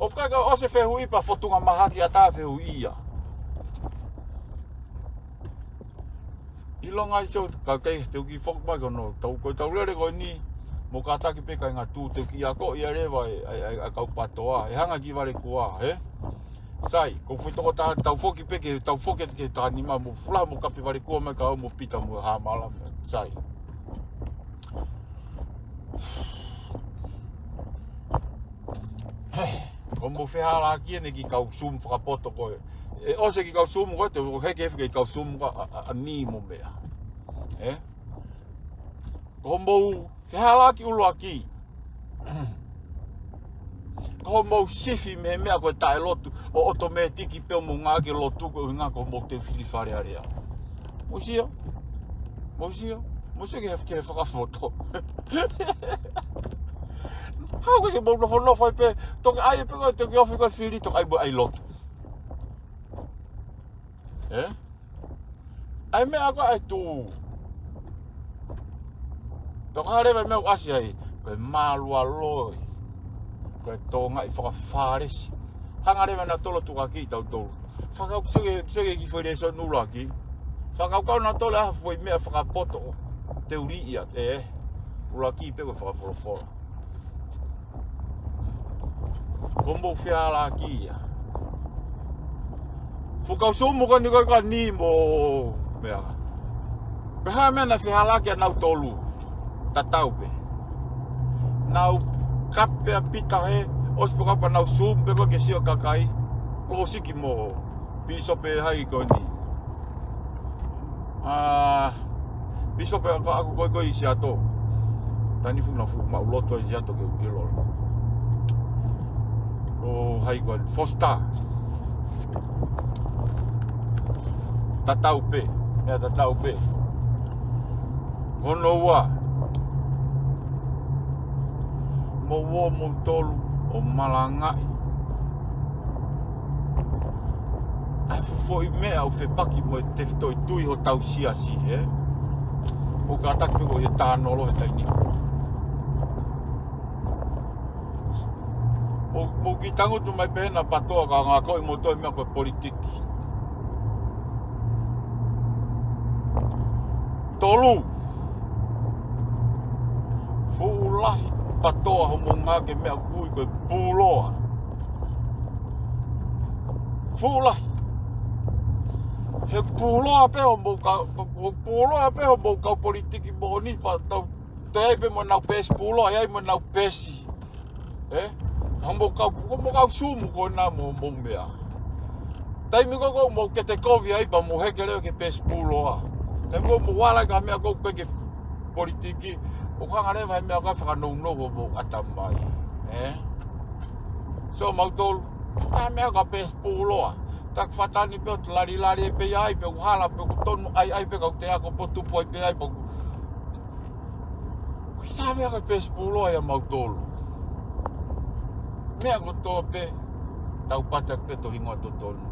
ʻOku ʻikai ke ʻosi e fehuʻi pea fotunga mahaki ʻe taha fehuʻi ia. ʻIlonga ʻi so, ka kei te u kiʻi foki mai ko hono, tau, ko e tau lele ko eni, mo kātaki pē kāinga tū, te u kiʻi ako ia leva e, e, e, e kau PATOA, ʻe hanga ki vale kuo, ē? Sai, ko e foʻi tokotaha, tau foki pē ke, tau foki ki he taha nima mo fula mo kapi vale kuo mai ka au mo Pita mo Hāmala, sai. Ko hoʻomou fehālaaki eni ki he kau Zoom fakapoto ko ē. ʻE ʻosi e kiʻi kau Zoom ko ē, te u hiki hifo ki he kau Zoom ko ē ʻa, ʻa, ʻa Nī mo meʻa. Ē? Ko hoʻomou fehālaaki ʻuluaki. Ko hoʻomou sifi mei he meʻa ko e taʻelotu, ʻo ʻotomētiki pē ʻo mou ngāueʻaki e lotu ko e ʻuhinga ko hoʻomou teu fili Fale Alea. Mou sio, mou sio, mou sio ki he, ki he fakapoto. Haʻu ke mou nofonofo ai pē, toki ʻai pē ko e toki ofi ko e fili, toki ʻai mo ʻai lotu. Ē? ʻAi meʻa ko ē ʻai tū. Toka leva meʻa ʻoku ʻasi ai, ko e mālualoi, ko e tōngaʻi fakafalesi. Hanga leva nautolu ʻo tukuakiʻi tautolu. Fakau seke, seke ki foʻi lēsoni ʻuluaki. Fakakaukau nautolu ʻa e foʻi meʻa fakapoto. Teu liʻia, ē. ʻUluaki pē ko e fakafolofola. Ko hoʻomou fehālaaki ia. Fuʻu kau Zoom ko eni ko e ko eni mo meʻa. Pehē meʻa naʻe fehālaaki ʻa nautolu. Tatau pē. Nau kape ʻa Pita he, ʻosi pē kapau nau Zoom pē ko e ke sio kakai. Lōsiki mo Pīsope hai ko eni. ʻA, Pīsope ʻaku, ʻaku ko ē ko ē ʻi Seattle. Tani funa fu maʻu loto ʻi Seattle ke u ʻilo. Ko hai ko ē Foster. Tatau pē, meʻa tatau pē. Ko hono ua. Mou ō moutolu ʻo malangaʻi ʻa e fuʻu foʻi meʻa ʻoku fepaki mo e tefitoʻi tui hotau siasi, ē? ʻOku kātaki pē ko e tānolo he taimi ni. Mou, mou kiʻi tangutu mai pē naʻa PATOA ka ngāueʻaki moutolu e meʻa ko e politiki. Tolu. Fuʻu lahi PATOA hoʻomou ngāueʻaki e meʻa ʻoku ui ko e pūloa. Fuʻu lahi. He pūloa pē hoʻomou kau, pūloa pē hoʻomou kau politiki moʻoni pea tau, te ai pē mo nau peesi pūloa, ʻi ai mo nau peesi. Ē? Hoʻomou kau, hoʻomou kau Zoom ko ena mo, mo meʻa. Taimi ko ē ʻoku mou kete kovi ai pea mou heke leva ki he peesi pūloa. Taimi ko ē ʻoku mou ala ki ha meʻa ko ē ʻoku ʻikai ke politiki, ʻoku hanga leva he meʻa ko ē ʻo fakanounou hoʻomou ʻatamai. Ē? So mautolu, ʻa e meʻa ko e peesi pūloa. Taku fatani pē ʻo lali lali pē ai, pea ʻoku hala pē ʻoku tonu ai, ʻai pē kau te ako pē ʻo tupu ai pē ai, pea ʻoku Ko e tā meʻa ko e peesi pūloa ia mautolu. Meʻa kotoa pē, tau pata pē tohi hingoa totonu.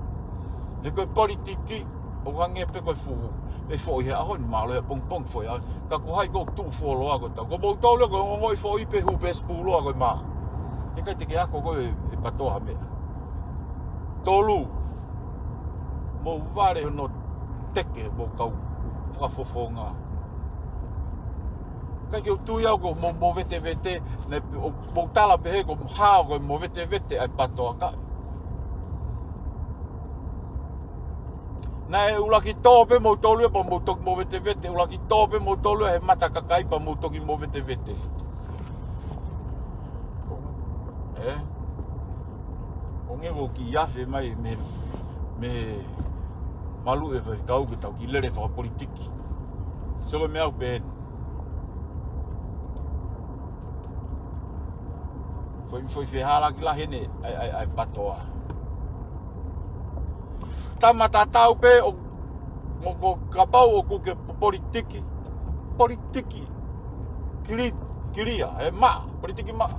He ko e politiki, ʻoku hangē pē ko e fuhu. ʻE foʻi he ʻaho ni, mālō he pongipongi foʻi ʻaho. Ka ko hai ko e tuʻu fuoloa ko e tau. Ko moutolu ko e ongoʻi foʻi pē hū peesi pūloa ko e mā. He ʻikai te ke ako ko e, e PATOA ha meʻa. Tolu, mou vale hono teke, mou kau fakafofonga. ʻIkai ke u tui au ko e mo, movetevete, ne, ʻo, mou tala pehē ko e hao ko e movetevete ʻa e PATOA ka. Naʻe ʻuluaki tō pē moutolu ia pea mou toki movetevete, ʻuluaki tō pē moutolu ia he mata kakai pea mou toki movetevete. Ē? ʻOku ngali ʻoku kiʻi afe mai mei, mei he maluʻi e faifekau ke tau kiʻi lele fakapolitiki. So ko e meʻa ʻoku pehē ni. Foʻi, foʻi fehālaaki lahi eni ʻa e, ʻa e, ʻa e PATOA. Tama tatau pē ʻo, ʻo, ʻo kapau ʻoku ke politiki. Politiki. Kili, kilia, ē maʻa, politiki maʻa.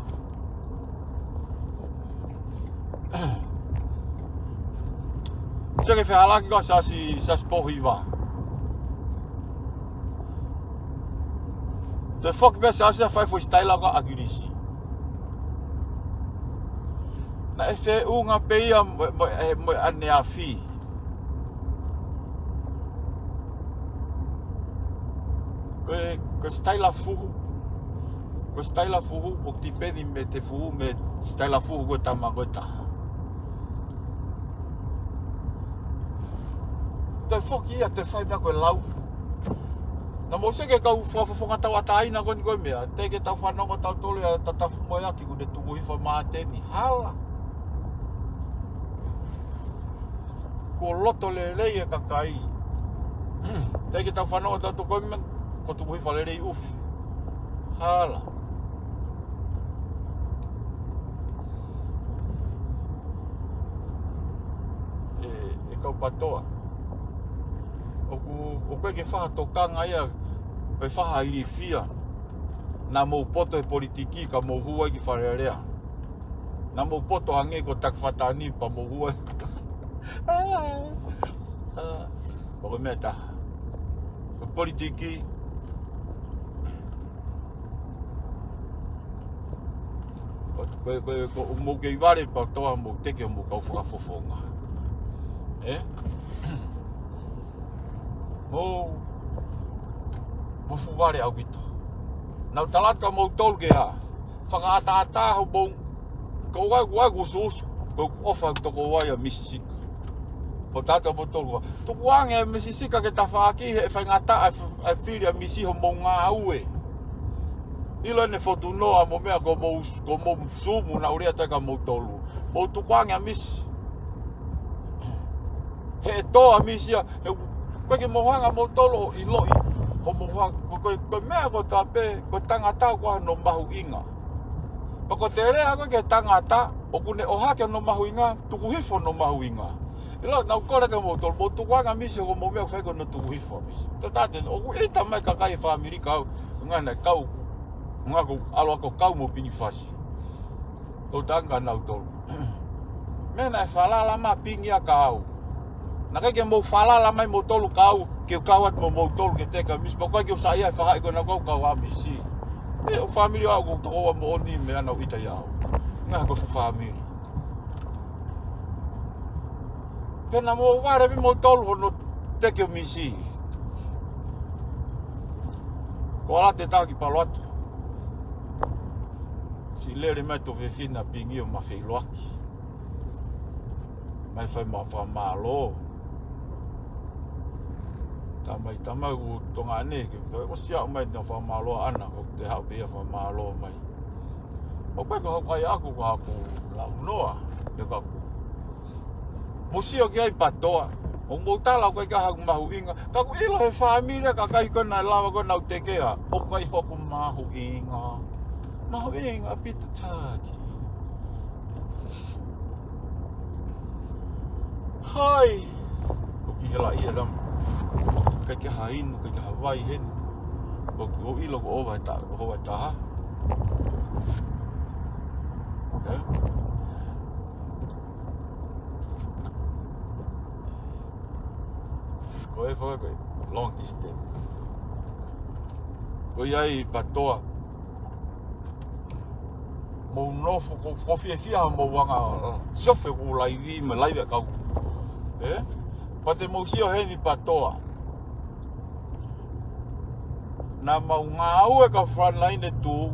Sio ki he fehālaaki ko ē ʻa Siaosi, Siaosi Pōhiva. Toe foki pē Siaosi ʻo fai foʻi sitaila ko ē ʻa ʻAkilisi. Naʻe feʻunga pē ia mo, mo, mo e ʻaneafi. Ko e, ko e sitaila fuhu. Ko e sitaila fuhu, ʻoku tipeni mei he fuhu, mei he sitaila fuhu ko e tama ko e taha. Toe foki ia, toe fai meʻa ko e lau. Naʻa mou sio ki he kau fakafofonga tauʻatāina ko eni ko e meʻa. Teʻeki ke tau fanongo tautolu ia Tatafu mo e ʻEiki kuo ne tuku hifo ʻa Māteni. Hala. Kuo loto lelei e kakai. Teʻeki ke tau fanongo tautolu ko e meʻa, ko e tukuhifo lelei ʻufi. Hala. ʻE, ʻe kau PATOA. ʻOku, ʻoku ʻikai ke faʻa tokanga ia, pe faʻa ilifia. Naʻa mou poto he politiki ka mou hū ai ki Fale Alea. Naʻa mou poto hangē ko Taki Fatani pea mou hū ai. ʻA, ʻa, ko e meʻa ʻe taha. Ko e politiki. Ko, ko, ko, ko, mou kei vale PATOA mou teke mou kau fakafofonga. ʻE? Mou, mou fuʻu vale ʻaupito. Naʻa ku tala atu kia moutolu ke ʻa, fakaʻataʻatā hoʻomou, ko au, ko au ʻoku usuusu, ko ʻeku ʻofa ʻeku tokoua ʻa Misi Sika. Ko tata moutolu ʻa, tukuange ʻa Misi Sika ke tafaʻaki he faingataʻa ʻa e fili ʻa Misi hoʻomou ngāue. ʻIlo ʻene fotu noa mo e meʻa ko mou, ko mou sumu naʻa ku lea atu kia moutolu. Mou tukuange ʻa Misi. He ʻe tō ʻa Misi ia, he ʻoku ʻikai ke mou hanga moutolu ʻo ʻiloʻi. Hoʻomou hanga, ko, ko, ko e meʻa ko e tape, ko e tangata ko hono mahuʻinga. Pea ko e tele ʻa ko e tangata, ʻoku ne ʻohake hono mahuʻinga, tukuhifo hono mahuʻinga. ʻIlo, naʻa ku kole kia moutolu, mou tukuange ʻa Misi hoʻomou meʻa fai ko hono tukuhifo ʻa Misi. Tō tate, ʻoku ʻita mai kakai e fāmili kau, ngana kau, ngana ko ʻalu ʻo kau mo Pingi Fasi. Ko e tangata nautolu. Meʻa naʻe falala mai Pingi ia kia au. Naʻe ʻikai ke mou falala mai moutolu kia au, ke u kau atu mo moutolu ke teke ʻa Misi, pea ʻoku ʻikai ke u saiʻia he faʻahi ko ena kau kau ʻa Misi. Pea ko e fāmili ʻaʻaku ʻoku ou tokoua moʻoni mo ʻenau ʻita ʻia au. Ngaahi ko e fuʻu fāmili. Pea naʻa mou vale pē moutolu hono teke ʻo Misi. Ko e ala te taki palo atu. Siʻi lele mai tuofefine ʻa Pingi ʻo ma feʻiloaki. Mai fai ma fakamālō. Tamai, tamai ʻoku Tonga nei ke toe ʻosi aʻu mai ʻene fakamālō ʻaʻana, ko ʻete haʻu pē ia fakamālō mai. ʻOku ʻikai ko haku ʻai ʻaʻaku ko haku launoa, pe ko haku. Mou sio ki ai PATOA, ʻoku mou tala ʻoku ʻikai ko haku mahuʻinga, ka ʻoku ʻilo he fāmili ʻa e kakai ko ena naʻe lava ko ena ʻo teke ʻa, ʻoku ʻikai hoku mahuʻinga. Mahuʻinga ʻaupito taki. Hai. Ko ki hela ia lam. Kai ke ha inu, kai ke ha vai heni. Ko ki o ilo ko ova ta, ova taha. Okay. Ko e faka ko e long distance. Ko ia ai PATOA. Mou nofo ko, ko fiefia mo anga, siofe ko laivi, mo laivi ʻa kau. ʻE? Pea te mou sio heni PATOA. Naʻa mau ngāue ka frontline ʻe tuʻu,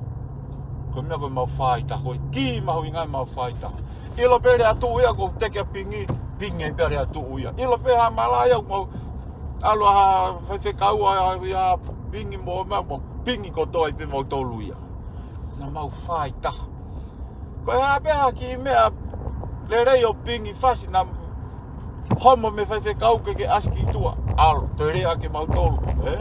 ko e meʻa ko e mau faita, ko e kī mahuʻinga mau faita. ʻIlo pē lea tuʻu ia ko teke ʻa Pingi, Pingi pē lea tuʻu ia. ʻIlo pē ha mala ia mau, ʻalu ha faifekau ʻa, ʻa Pingi mo ma, mo Pingi kotoa pē moutolu ia. Naʻa mau faita. Ko e hā pē ha kiʻi meʻa lelei ʻo Pingi Fasi naʻa homo mei faifekau ke ke ʻasi ki tuʻa. ʻAlu, toe lea kia mautolu, ē?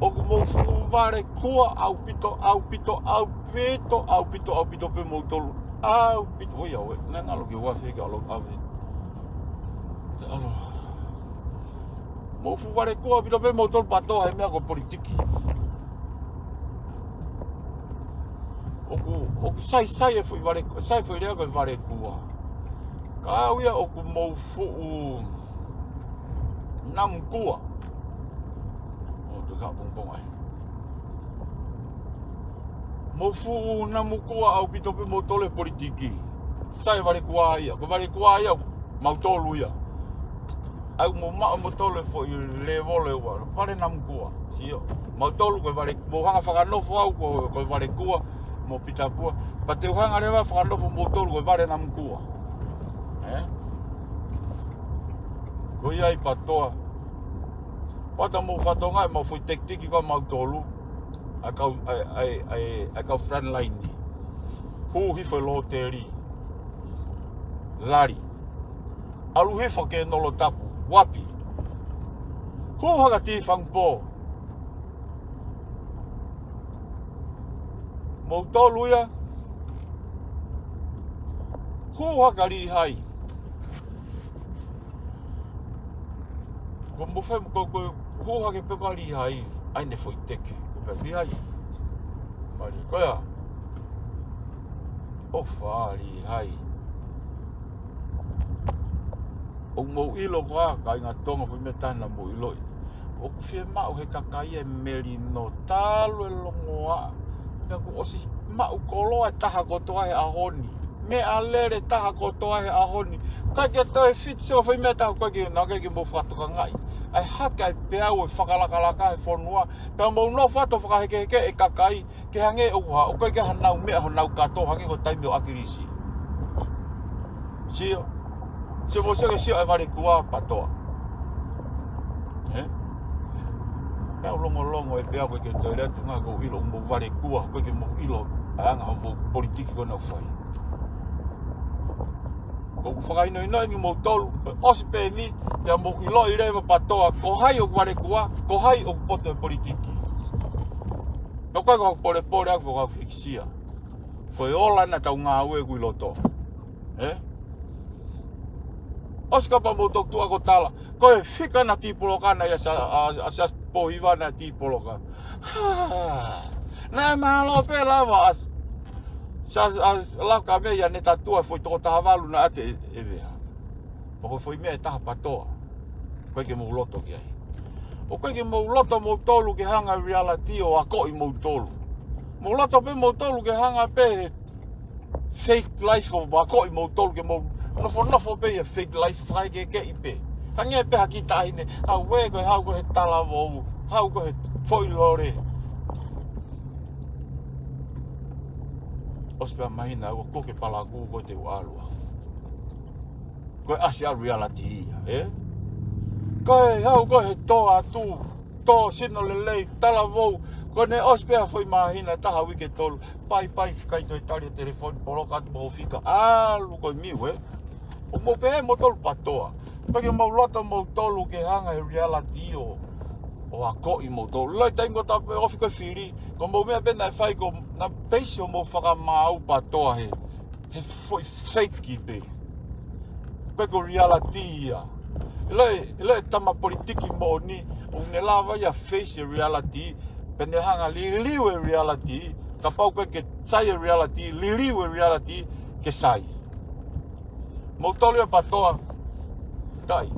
ʻOku mou fuʻu vale kuo ʻaupito, ʻaupito, ʻaupito, ʻaupito, ʻaupito pē moutolu. ʻAupito, ʻoi au ē, naʻe ngalo ke ua feke ʻalu ʻave. Te ʻalu. Mou fuʻu vale kuo ʻaupito pē moutolu PATOA he meʻa ko e politiki. ʻOku, ʻoku sai, sai e foʻi vale, sai foʻi lea ko e vale kuo. Ka au ia ʻoku mou fuʻu namu kuo. ʻO te ka pongipongi ai. Mou fuʻu namu kuo ʻaupito pē moutolu he politiki. Sai vale kuo ia, ko vale kuo ia, mautolu ia. ʻOku mou maʻu moutolu e foʻi lēvolo ʻe ua, vale namu kuo. Sio, mautolu ko e vale, mou hanga fakanofo au ko, ko e vale kuo, mo Pita Pua. Pea te u hanga leva fakanofo moutolu ko e vale namu kuo. Ē? Ko ia ai PATOA. Pea ta mou fatonga e mau foʻi tekitiki ko mautolu. ʻA e kau, ʻa e, ʻa e, ʻa e, ʻa e kau frontline. Hū hifo e lōteli. Lali. ʻAlu hifo ki he Nolo Tapu, Uapi. Hū hake Tifangupō. Moutolu ia. Hū hake Lihai. Ko mou fai mo ko, ko hū hake pē ko Lihai. ʻAi ne foʻi teke. Ko pē Lihai. Mali, ko ia. ʻOfa Lihai. ʻOku mou ʻilo koā, kāinga Tonga, foʻi meʻa taha naʻa mou ʻiloʻi. ʻOku fiemaʻu he kakai e melino talu e longoaʻa. Pea kuo ʻosi maʻu koloa e taha kotoa he ʻaho ni. Meʻalele taha kotoa he ʻaho ni. ʻIkai ke toe fiti ʻo foʻi meʻa taha ʻikai ke na ke ke mou fakatokangaʻi. ʻAi hake ʻai peau e fakalakalaka he fonua. Pea mou nofo atu ʻo fakahekeheke e kakai. Ke hangē ʻoku hā, ʻoku ʻikai ke hanau meʻa honau kato hangē ko e taimi ʻo ʻAkilisi. Sio, sio mou sio ke sio e valekua PATOA. Ē? Pea u longolongo e pea ko e ke toe lea tu ngā ko ʻilo mou valekua, ko e ke mou ʻilo, ʻa e anga homou politiki ko ena ʻoku fai. Ko ʻeku fakahinohino eni moutolu, ko e ʻosi pē eni, pea mou ʻiloʻi leva PATOA, ko hai ʻoku valekua, ko hai ʻoku poto e politiki. Pea ko e kau polepole ʻaku, ko e kau fekisia. Ko e ola naʻa tau ngāue ʻoku ʻi loto. Ē? ʻOsi kapau mou toki tuʻu ʻo tala, ko e fika naʻe tī poloka naʻe ʻa Sa-, ʻa, ʻa Siaosi Pōhiva naʻe tī poloka. Hā, naʻe mālō pē lava ʻa S-, Siaosi, ʻa S-, Laka mei a ne tatua foʻi toko taha valu naʻe ʻa te e, e vea. Pea ko e foʻi meʻa ʻe taha PATOA. ʻOku ʻikai ke mou loto ki ai. ʻOku ʻikai ke mou loto moutolu ke hanga reality ʻo akoʻi moutolu. Mou loto pē moutolu ke hanga pē he fake life ʻo akoʻi moutolu ke mou nofonofo pē ia fake life fai ke ke ʻi pē. Hangē pē ha kiʻi taʻahine, hau ē ko e hau ko he talavou, hau ko he foʻi lole. ʻOsi pē ʻa e māhina ʻoku ke palakū ko e te u ʻalu. Ko e ʻasi ʻa reality ia, ē? Ko e hau ko he tō atu, tō sino lelei, talavou, ko ʻene ʻosi pē ʻa e foʻi māhina ʻe taha uike tolu, paipai fika ʻi toe tali e telefoni poloka atu mo fika ʻalu ko e miu, ē? ʻOku mou pehē moutolu PATOA. ʻOku ʻikai ke mou loto moutolu ke hanga he reality ʻo, ʻo akoʻi moutolu. Loi taimi ko e tapu ʻe ofi ko e fili, ko mou meʻa pē naʻe fai ko na peisi ʻo mou fakamaau PATOA he. He foʻi fake pē. ʻOku ʻikai ko reality ia. ʻIlo e, ʻilo e tama politiki moʻoni, ʻoku ne lava ia face e reality, pea ne hanga liliu e reality, kapau ʻoku ʻikai ke sai e reality, liliu e reality, ke sai. Moutolu ia PATOA, tai.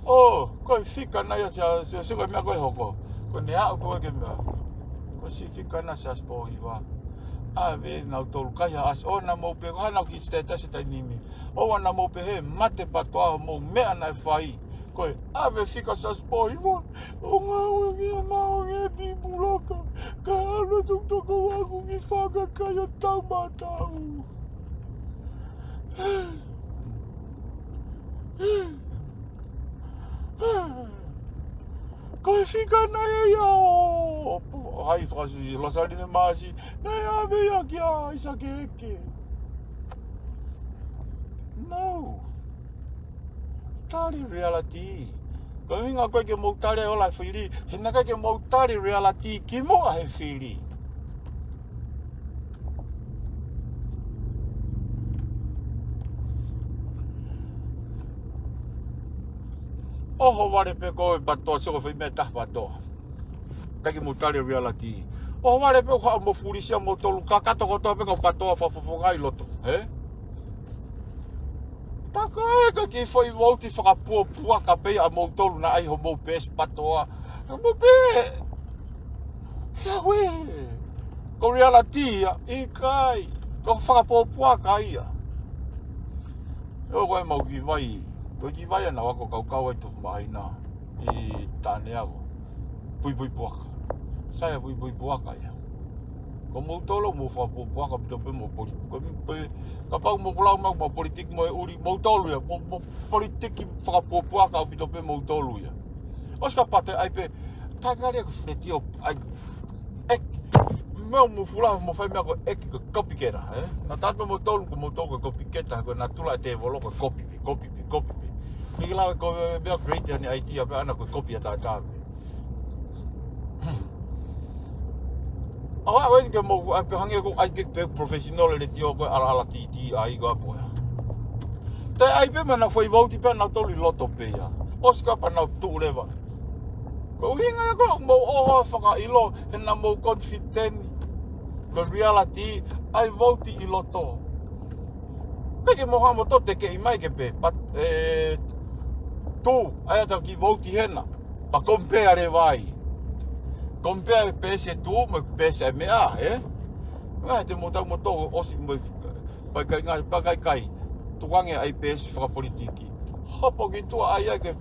ʻŌ, ko e fika naʻe ʻa Sia-, Sia-, Sia-, ko e meʻa ko e hoko. Ko ʻene aʻu ko e ke meʻa. Ko e siʻi fika naʻe ʻa Siaosi Pōhiva. ʻAve nautolu kai ha ʻasi, ʻoua naʻa mou pehē, ko hana ki status taimi ni. ʻOua naʻa mou pehē, mate PATOA homou meʻa naʻe fai. Ko e, ʻave fika Siaosi Pōhiva. ʻO ngāue ngia mau ngia tī poloka. Ka ʻalu atu toko aku ki fakakai ʻo tau matau. Ko e fika naʻe ia ʻo, ʻo hai fakasisi, Losaline Masi, naʻe ʻave ia kia ʻAisake Eke. No. Tali reality. Ko e ʻuhinga ko e ke mou tali ʻa e ola fili, he naʻe ʻikai ke mou tali reality kimuʻa he fili. ʻOhovale pē ko e PATOA, sio ko e foʻi meʻa ʻe taha PATOA. ʻIkai ke mou tali reality. ʻOhovale pē ko haʻamou fulisia moutolu kakato kotoa pē kau PATOA fakafofonga ʻi loto. Ē? Pea ko e ka ki foʻi vouti fakapuapuaka pē ia ʻa moutolu naʻe ʻai homou peesi PATOA. Ka mou pē. Ia ue. Ko reality ia, ʻikai. Ko fakapuapuaka ia. ʻIo ko e mau ki vai. Ko ki vai ana wako kaukau ai tuku mahina. ʻI Tāneago. Puipui puaka. Sai ʻa puipui puaka ia. Ko moutolu mou fakapuapuaka pito pē mou poli-, ko, ko, kapau mou kulau mau, mau politiki mo e ʻuli, moutolu ia, mou, mou politiki fakapuapuaka pito pē moutolu ia. ʻOsi ka pate ai pē, tangalia ko Fletio, ai, e, Pea mou fula, mou fai meʻa ko e ʻEiki ko e copycat, ē? Naʻa tau pē moutolu, ko moutolu ko e copycat, ko e natula e tēvolo ko e copy pē, copy pē, copy pē. Ke ke lava ko e meʻa create ʻene idea pē ʻana ko e copy ʻataʻatā pē. ʻAua, ʻoua eni ke mou, ʻai pē hangē ko e ʻai ke pē professional e letiō ko e ʻalaʻala titi ai ko ʻapu ē. Te ʻai pē mo nau fai vouti pē nautolu ʻi loto pē ia. ʻOsi ka pea nau tuʻu leva. Ko e ʻuhinga ia ko ē ʻoku mou ʻoho fakaʻilo, he naʻa mou confident. Ko e reality, ʻai vouti ʻi loto. ʻIkai ke mou haʻu mo tō tekeʻi mai ke pē, but, ē, tū, ʻai ʻa e kiʻi vouti hena. Pea compare leva ai. Compare e peesi ʻe tū mo e peesi ʻa e meʻa, ē? Ngaahi te mou tau mo tō ʻosi mo e pakai ngaahi, pakai kai. Tukuange ʻa e peesi fakapolitiki. Hopo ki tuʻa ai ʻai ke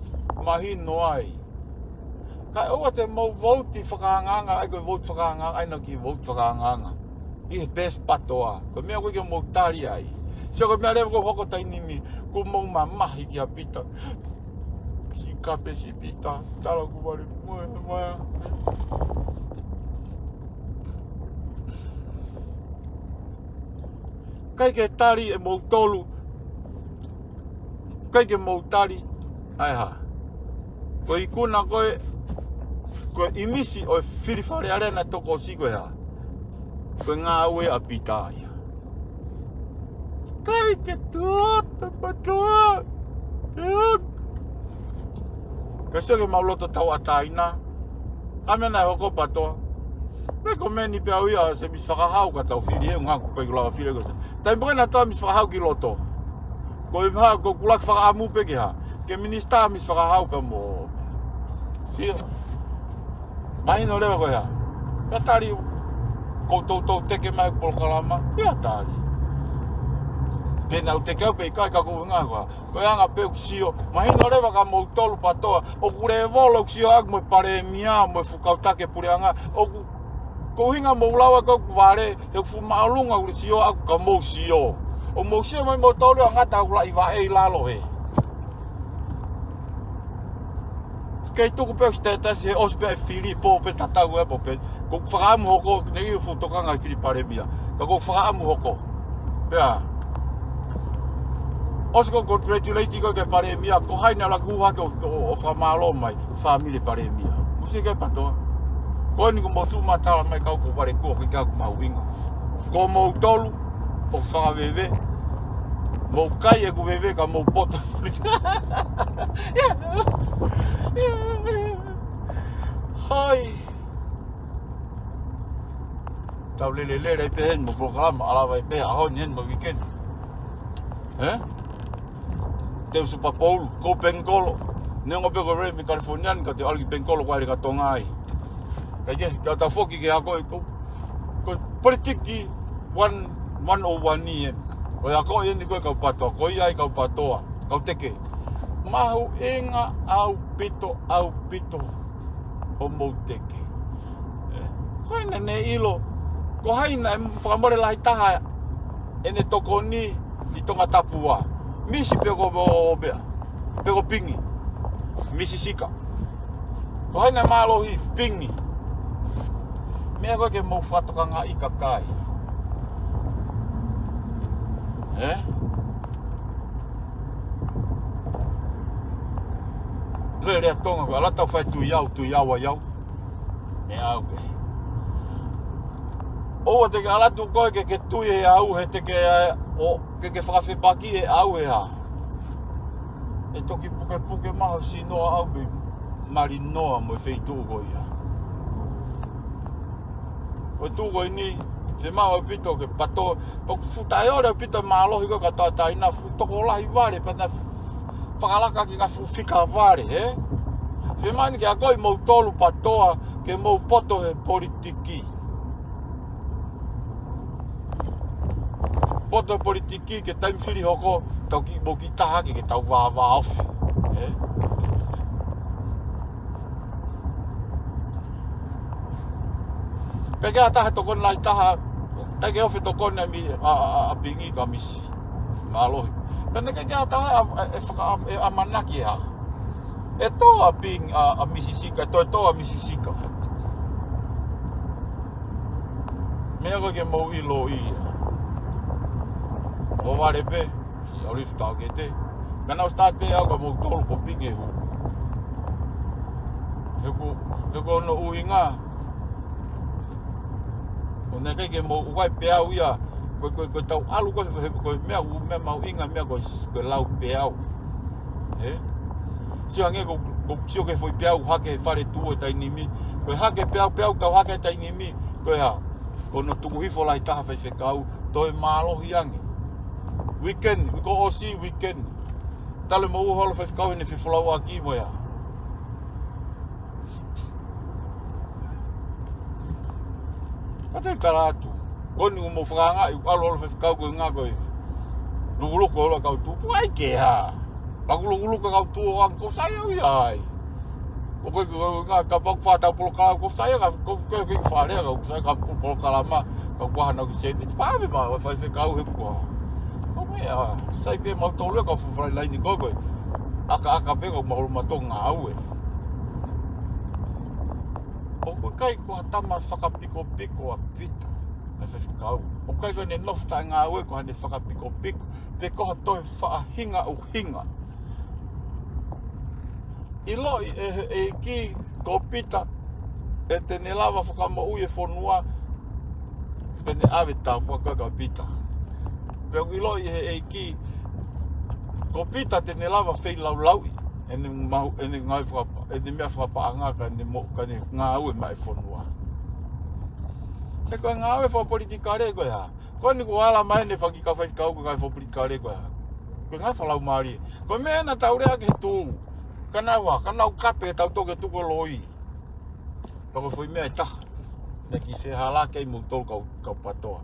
mahino ai. Kae ʻoua te mou vouti fakaangaanga, ʻai ko e vouti fakaangaanga, ʻai naʻa ke vouti fakaangaanga. ʻI he peesi PATOA. Ko e meʻa ko ē ke mou tali ai. Sio ko e meʻa leva ko e hoko taimi ni, kuo mou mamahi kia Pita. Sika pē si Pita, tala ku vale, moe, moe. ʻIkai ke tali ʻe moutolu. ʻIkai ke mou tali. ʻAi hā. Ko e ikuna ko ē, ko e ʻīmisi ʻo e fili Fale Alea naʻe tokosiʻi ko e hā. Ko e ngāue ʻa Pita ia. ʻIkai ke tuʻu atu PATOA. Ke atu. Ka sio ke mau loto tauʻatāina. ʻA e meʻa naʻe hoko PATOA. Recommend pē au ia ʻa e Misi Fakahau ka tau fili he ngaku kai kula fili ko. Taimi pē naʻa tau Misi Fakahau ki loto. Ko e hā, ko e kula fakaʻamu pē ke hā. Ke minisitā Misi Fakahau pē mo. Sio. Mahino leva ko e hā. Ka tali ko toutou teke mai polokalama. Ia tali. Ke nau teke au pē ʻikai ka ko e ʻuhinga ko e hā. Ko e anga pē ʻoku sio, mahino leva kia moutolu PATOA, ʻoku lēvolo ʻoku sio ʻaku mo e Palēmia, mo e fuʻu kau taki puleʻanga, ʻoku, ko e ʻuhinga mou lava ko ʻeku vale, he ʻoku fuʻu māʻolunga ʻoku sio ʻaku ka mou sio. ʻOku mou sio mai moutolu ʻa ngata ʻoku laʻi vaʻe ʻi lalo he. Kei tuku pē status he ʻosi pē fili pō pē tatau ē pō pē. Ko e fakaʻamu hoko, neʻi fuʻu tokanga ʻi fili Palēmia. Ka ko e fakaʻamu hoko. Pea. ʻOsi ko e congratulate ko ē ki he Palēmia, ko hai naʻa laku hake ʻo, ʻo, ʻo fakamālō mai, fāmili Palēmia. Musi ke PATOA. Ko eni ko moutolu matala mai kau ko vale ko ke kau mahuʻinga. Ko moutolu, ʻoku fakaveve. Mou kai ʻeku veve ka mou poto. Hai. Tau lele lele pē heni mo polokalama, ʻa lava pē ʻaho ni heni mo weekend. Ē? Teu Super Bowl, ko Pengikolo. Neongo pē ko Remi California, ka te ʻalu ki Pengikolo ko ʻai ka Tonga ai. Ka ke, ka tau foki ke ako ʻi ko, ko e politiki one, one oh one ʻi eni. Ko e ako ʻi eni ko e kau PATOA, ko ia ai kau PATOA, kau teke. Mahuʻinga ʻaupito, ʻaupito. ʻO mou teke. Ē, ko ena ne ʻilo. Ko hai naʻe fakamole lahi taha ʻene tokoni ʻi Tongatapu ʻa Misi pe ko pea. Pe ko Pingi. Misi Sika. Ko hai naʻe mālohi Pingi. Meʻa ko ē ke mou fakatokangaʻi kakai. Ē? Lele ʻa Tonga, ko e ʻalu atu ʻo fai tui au, tui au ai au. Meʻa au pē. ʻOua te ke ʻalu atu koe ke ke tui he au, he te ke, ʻo, ke ke fakafepaki he au he hā. ʻE toki pukepuke maho sinoa au pē malinoa mo e feituʻu ko ia. Ko e tuʻu ko eni, fiemaʻu ʻaupito ke PATOA, pea ʻoku fuʻu taʻeʻaonga ʻaupito mālohi ko e ka tauʻatāina fuʻu tokolahi vale, pea na fakalaka ki ngaahi fuʻu fika vale, ē? Fiemaʻu eni ke akoʻi moutolu PATOA, ke mou poto he politiki. Poto he politiki ke taimi fili hoko, tau kiʻi mou kiʻi taha ke, ke tau vāvā ofi. Ē? Pea ke ʻatā he tokoni lahi taha, ʻikai ke ofi tokoni ʻa Mi-, ʻa, ʻa, ʻa, ʻa Pingi ka Misi. Mālohi. Pea naʻe ʻikai ke ʻatā ʻa, ʻa, ʻe faka-, ʻe ʻamanaki ʻe hā. ʻE tō ʻa Pingi, ʻa, ʻa Misi Sika, tō, tō ʻa Misi Sika. Meʻa ko ē ke mou ʻiloʻi ia. ʻO vale pē, si ʻauli fitau ke te. Ka nau start pē au ka mou tolu ko pinge hu. He ko, he ko hono ʻuhinga. ʻO ne kai ke mou uai pē au ia. Ko, ko, ko tau ʻalu ko, he, ko meʻa u, meʻa mau inga meʻa ko, ko lau pē au. He? Sio ange ko, ko sio ke foʻi pē au hake he fale tuʻu e taimi ni. Ko e hake pē au, pē au tau hake he taimi ni. Ko e hā. Ko hono tuku hifo lahi taha faifekau, toe mālohi ange. Weekend, we ko ʻosi weekend. Tale mo ua holo faifekau hene fefolauʻaki mo ia. Ka te tala atu. Ko eni mo fakaangaʻi, ʻalu holo faifekau ko e ngā ko e. Lukuluku holo kau tupu, ai ke hā. Paku lukuluku kau tupu, ang ko sai au ia ai. Ko koe ko ngā kapau fā tau polokalama, ko sai ka, ko koe ko fale ka, ko sai ka polokalama, ka kua hana ki seni. Pāve ma, faifekau he kua. Ko meʻa, sai pē mau tolu ka fufalai laini ko koe. Aka, aka pē ko mau ma tō ngāue. ʻOku ʻikai ko ha tama fakapikopiko ʻa Pita, ʻa e faifekau. ʻOku ʻikai ko ʻene nofo taʻengāue ko haʻane fakapikopiko, pe ko ha toe faʻahinga ʻuhinga. ʻIloʻi ʻe he ʻEiki ko Pita, ʻe te ne lava fakamoʻui e fonua, pe ne ʻave tāpuaki ko ē kia Pita. Pea ʻoku ʻiloʻi ʻe he ʻEiki ko Pita te ne lava feilaulauʻi ʻene mau, ʻene ngāue fakapa-, ʻene meʻa fakapaʻanga ka ʻene mo-, ka ʻene ngāue maʻa e fonua. He ko e ngāue fakapolitikale ko e hā. Ko eni ko ala mai ne faki ka faifekau ko e ngāue fakapolitikale ko e hā. Ko e ngāue fakalaumālie. Ko e meʻa ena tau lea ke tū. Ka nau hā, ka nau kape tau toke tuko loi. Pea ko e foʻi meʻa ʻe taha. Naʻe kiʻi fehālaaki ai moutolu kau, kau PATOA.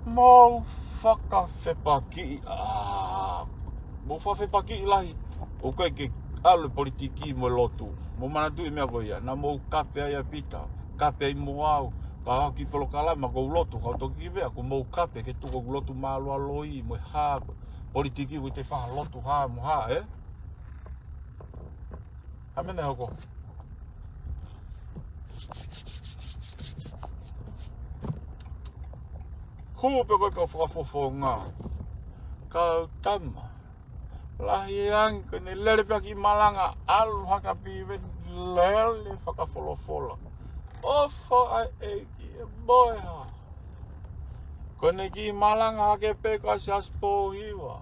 Mou fakafepakiʻi, ā, mou fakafepakiʻi lahi. ʻOku ʻikai ke ʻalu e politiki mo e lotu. Mou manatuʻi e meʻa ko ia. Naʻa mou kape ai ʻa Pita. Kape ai mo au. Ka hau ki polokalama ko u lotu. Kau toki meʻa ko mou kape ke tuku ʻeku lotu mālualoi. Mo e hā. Politiki ko e te faʻa lotu hā mo hā, ē? Hā meʻa ne hoko. Hū pē ko e kau fakafofonga. Kau tama. Lahi ange ko ʻene lele pē ki malanga ʻalu hake pē lele fakafolofola. ʻOfa ʻa e ʻEiki ʻe moe hā. Ko ʻene kiʻi malanga hake pē ko e siasi pōhiva.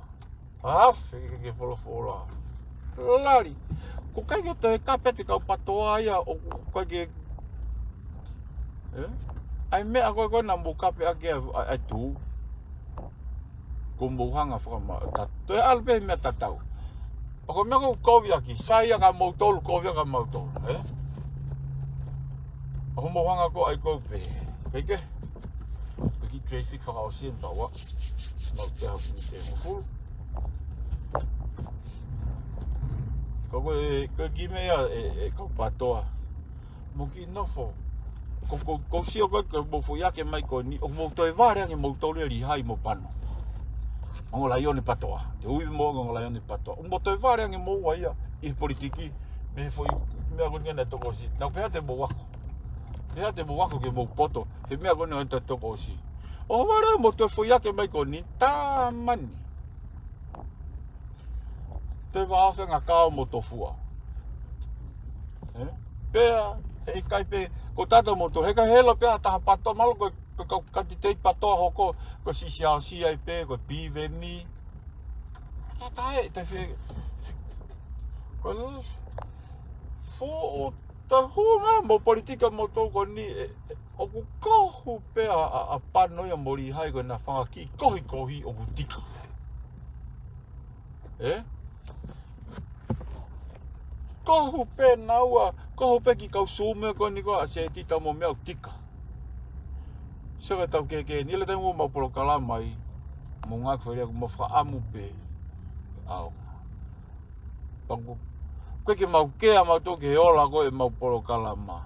Afe ke, ke folofola. Lali. ʻOku ʻikai ke toe kape ʻe he kau PATOA ia ʻoku ʻikai ke. Ē? ʻAi meʻa ko ē ko ē naʻa mou kape ʻaki ʻa, ʻa, ʻa e tū. Ko mou hanga fakama-, ta-, toe ʻalu pē meʻa tatau. ʻA ko e meʻa ko ē ʻoku kovi ʻaki, sai ia ka moutolu, kovi ia ka moutolu, ē? ʻA ko mou hanga ko ʻai ko pē. Kei ke? Ko e kiʻi traffic fakaʻosi eni taua. Mau te hau ki te hongofulu. Ko ko e, ko e kiʻi meʻa ʻe, ʻe kau PATOA. Mou kiʻi nofo. Ko, ko, ko sio ko ē, ko mou foʻi ake mai ko eni, ʻoku mou toe vale ange moutolu ʻe Lihai mo Pano. Ongo Laione PATOA. Te ui mo ongo Laione PATOA. ʻOku mou toe vale ange moua ia ʻi he politiki. Mei he foʻi meʻa ko eni naʻe tokosiʻi. Naʻa ku pehē atu mou ako. Pehē atu mou ako ke mou poto. He meʻa ko eni naʻe tokosiʻi. ʻO vale mo toe foʻi ake mai ko eni. Tamani. Te vā afe ngā kao mo tofua. Ē? Pea, he ʻikai pē, ko tata mo to, he ka hela pea taha PATOA, mahalo ko, ko, ko, ka te tei PATOA hoko, ko Siaosi ai pē, ko Piveni. Tata e, te fe, ko, fo, o, ta hū ngā mo politika mo tō ko ni, e, e, ʻoku kohu pē ʻa, ʻa, ʻa Pano ia mo Lihai ko e na fanga kiʻi kohikohi ʻoku tika. Ē? Kohu pē naua, kohu pē ki kau sume ko ni ko a se tita mo meʻa ʻoku tika. Sio ka tau ke ke, ni le taimi mo mau polokalama ai, mo ngā ko fere mo fakaʻamu pē. Au. Pangu, ko e ke mau ke a mau tō ke ola ko e mau polokalama.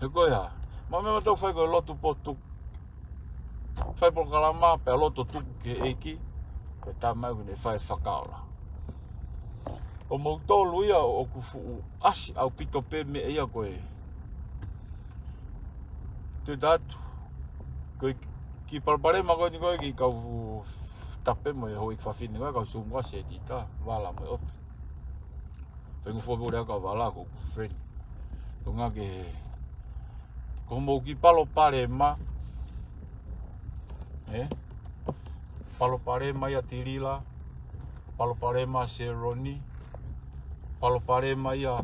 He ko e hā. Mau meʻa mau tō fai ko e lotu potu. Fai polokalama, pea loto tuku ke ʻEiki, pea tā mai ʻoku ne fai fakaola. Ko moutolu ia ʻoku fuʻu ʻasi ʻaupito pē meʻa ia ko e. Tui tatu. Ko e kiʻi palopalema ko eni ko e kiʻi kau tape mo e houʻeiki fafine ko e kau Zoom ko e seti ta vala mo e ʻotu. Fengu fo pule ka vala ko friend. Ko ngā ke ko mou kiʻi palopalema. Eh? Palopalema ia Tilila. Palopalema Seroni. Palopalema ia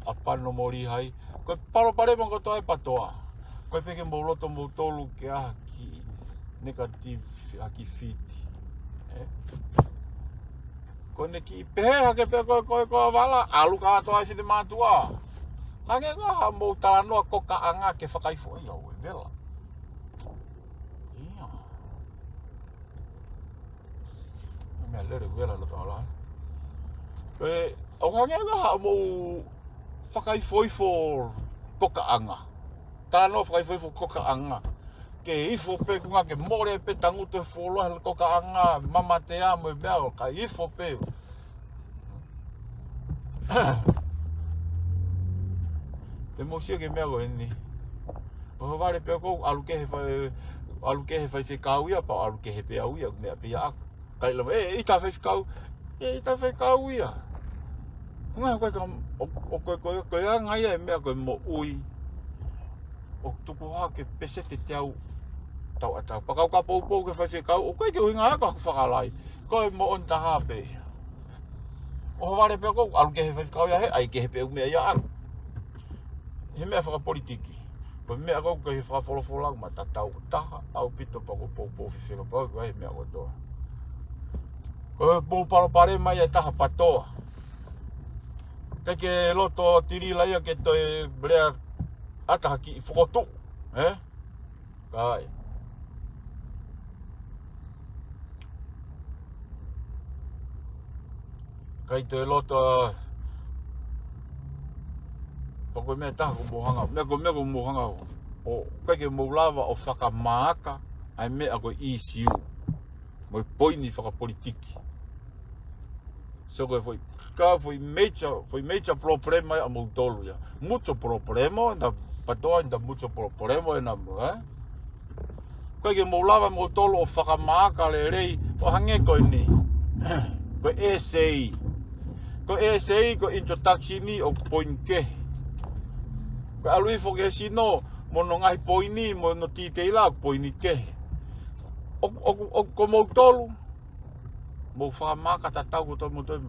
ʻa Pano mo Lihai. Ko e palopalema kotoa e PATOA. Ko e peke mou loto mou tolu ke ʻaha kiʻi negative ʻaha kiʻi fiti. Eh? Ko ʻene kiʻi pehē hake pē ko e, ko e, ko e vala, ʻalu kātoa e fiti mātuʻa. Hangē ko ha mou talanoa ko kaʻanga ke fakaifo ia ʻo e vela. Ia. Meʻa lele vela lo tala. Pea ʻoku hangē ko ha mou fakaifoifo ko kaʻanga. Talanoa fakaifoifo ko kaʻanga. Ke ifo pē ko ngā ke mole pē tangutu e fuoloa he ko kaʻanga mamatea mo e meʻa ʻo ka ifo pē. Te mou sio ki he meʻa ko eni. ʻOhovale pē ʻoku ou ʻalu kehe fai, ʻalu kehe faifekau ia, pea ʻalu kehe pē au ia, meʻa pē ia ʻaku. Kai lava, e, ʻita faifekau, e, ʻita faifekau ia. Ngā ko e ka, ʻo, ʻo ko e, ko e, ko e anga ia e meʻa ko e moʻui. ʻO tuku hake peseti te au tau ʻatā. Pea kau ka poupou ki he faifekau, ʻoku ʻikai ke ʻuhinga ia ko haku fakalai. Ko e moʻoni taha pē ia. ʻOhovale pē ʻoku ou ʻalu kehe faifekau ia he, ʻai kehe pē ʻū meʻa ia ʻaku. He meʻa fakapolitiki. Ko e meʻa ko ē ʻoku ʻikai ke fakafolofola ʻoku ma tatau taha ʻaupito pea ʻoku ou poupou fefeka pea ʻoku ʻi ai e meʻa kotoa. Ko e mou palopalema ia e taha PATOA. ʻIkai ke loto Tilila ia ke toe lea ʻata ha kiʻi fokotuʻu, eh? Kai. ʻIkai toe loto, pea ko e meʻa taha ʻoku mou hanga, meʻa ko e meʻa ʻoku mou hanga ʻo, ʻikai ke mou lava ʻo fakamaaka ʻa e meʻa ko e ʻīsiu mo e poini fakapolitiki. So ko e foʻi, ka foʻi major, foʻi major problem ia ʻa moutolu ia. Mucho problema, na PATOA, na mucho problema, na mo, eh? ʻIkai ke mou lava moutolu ʻo fakamaaka lelei, ʻo hangē ko eni. Ko e essay. Ko e essay, ko e introduction ʻoku poini kehe. Ko e ʻalu hifo ki he sino, mo hono ngaahi poini, mo hono titeila ʻoku poini kehe. ʻO, ʻo, ʻo, ko moutolu, mou fakamaaka tatau kotoa moutolu.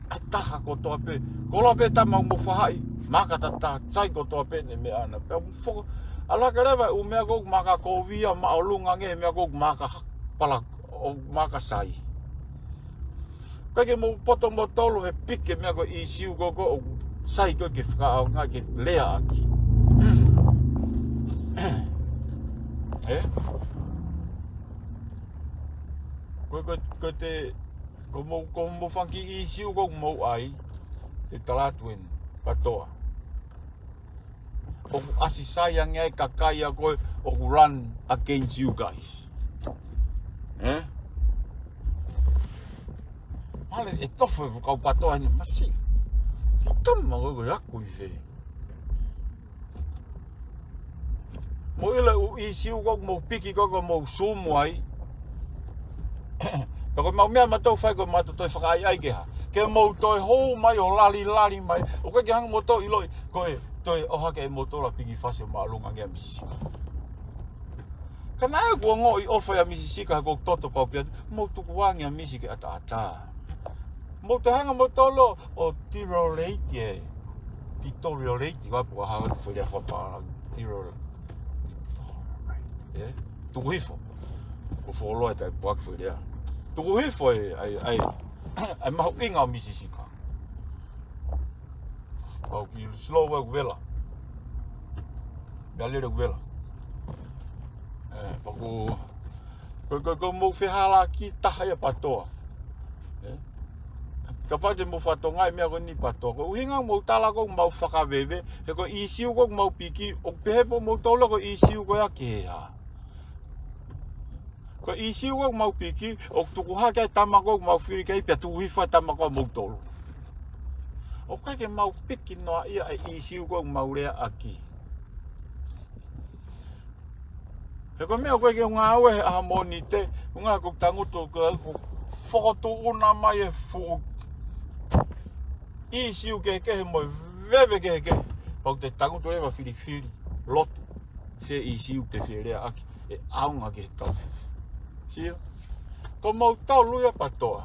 ʻA e taha kotoa pē. Ko lo pē tama mou fahaʻi, maaka tatau, sai kotoa pē ʻene meʻa ʻana. Pea mou foko, ʻalu hake leva e ʻū meʻa ko ē ʻoku maaka kovi ia, māʻolunga ange he meʻa ko ē ʻoku maaka ha-, pala, ʻo maaka sai. ʻIkai ke mou poto moutolu he piki e meʻa ko e ʻīsiu ko ē ʻoku sai ko ē ke fakaʻaongaʻi ke lea ʻaki. Eh? Ko, ko, ko te, ko mou, ko mou fanga kiʻi ʻīsiu ko ē ʻoku mou ʻai, te u tala atu eni, PATOA. ʻOku ʻasi sai ange ai e kakai ia ko ē ʻoku run against you guys. Eh? Male e tofu e kau PATOA ni masi. Ki tama ko ē ʻoku ʻi fē. Mou ʻilo e ʻū ʻīsiu ko ē ʻoku mou piki ko ē ʻoku mou sumu ai. Pea ko e mau meʻa mautolu fai ko e mautolu toe fakaʻaiʻai ke hā. Ke mou toe hou mai ʻo lali lali mai. ʻOku ʻikai ke hanga moutolu ʻiloʻi ko e toe ʻohake e moutolu ʻa Piki Fasi ʻo māʻolunga ange ʻa Misi Sika. Ka naʻe kuo ongoʻi ʻofa ia Misi Sika he ʻoku ou toto pau pē atu, mou tukuange ʻa Misi ke ʻataʻatā. Mou toe hanga moutolu ʻo deteriorate e. Deteriorate, ko e puha hanga tu fere fa pa deteriorate. Eh? Tuku hifo. Ko fuoloa e tai puha fere a. Tuku hifo e, ai, ai, ai mahuʻinga ʻo Misi Sika. Pau ki slow e vela. Meʻa lele vela. Eh, pea ko, ko, ko, ko mou fehālaaki taha ia PATOA. Eh? Kapau te mou fatongia e meʻa ko eni PATOA. Ko e ʻuhinga mou tala ko ē ʻoku mau fakaveve, he ko e ʻīsiu ko ē ʻoku mau piki, ʻoku pehē pē moutolu ko e ʻīsiu ko ia ke hā. Ko e ʻīsiu ko ē ʻoku mau piki, ʻoku tuku hake e tama ko ē ʻoku mau fili ki ai pea tuku hifo e tama ko ē ʻa moutolu. ʻOku ʻikai ke mau piki noa ia e ʻīsiu ko ē ʻoku mau lea ʻaki. Ko e meʻa ko ē ke ngāue he ʻaho Mōnite, ʻuhinga ko e tangutu ko ē ʻoku fokotuʻuna mai e fuʻu ʻīsiu kehekehe mo e veve kehekehe. Pau te tangutu leva filifili lotu, fē ʻīsiu te fie leaʻaki, ʻe ʻaonga ki he taʻu fitu. Sio? Ko moutolu ia PATOA.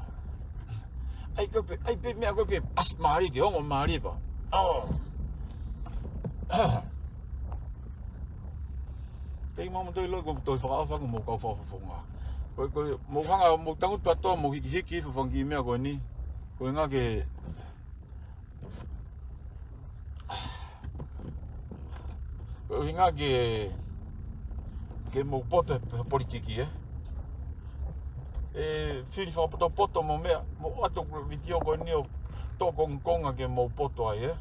ʻAi ko ē pē, ʻai pē meʻa ko ē ke ʻasi mālie, ke ongo mālie pē. Oh. Tei mau mo toi loi ko toi fakaʻofa ko mou kau fakafofonga. Ko, ko, mou hanga, mou tangutu PATOA, mou hikihiki hifo fanga kiʻi meʻa ko eni. Ko e ʻuhinga ke, ko e ʻuhinga ke, ke mou poto he politiki, ē. ʻE fili fakapotopoto mo meʻa, mou ʻoatu ko e vitiō ko eni ʻo toʻo kongokonga ke mou poto ai, ē.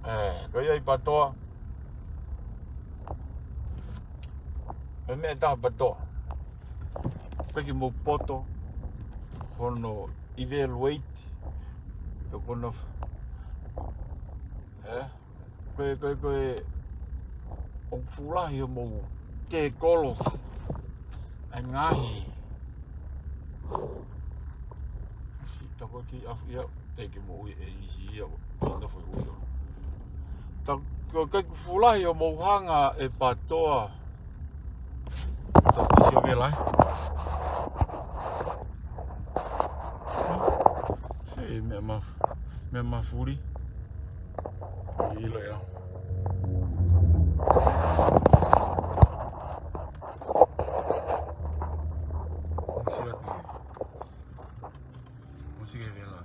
ʻE, ko ia ʻi PATOA. Ko e meʻa ʻe taha PATOA. Ko e kiʻi mou poto, hono evaluate, ko hono f-, ē? Ko e, ko e, ko e, ʻoku fuʻu lahi hoʻomou tēkolo ʻa e ngaahi. Siʻi tā ko ē kiʻi ʻafu ia, te ke moʻui ʻe ʻīsiu ia, ʻo, ʻo nofo ʻi ʻUio. Tā ko e, ko e fuʻu lahi hoʻomou hanga ʻe PATOA. Tā ko e sio vela, ē. Sio e meʻa maf-, meʻa mafuli. ʻIlo ia. Sio atu. Musika e vela.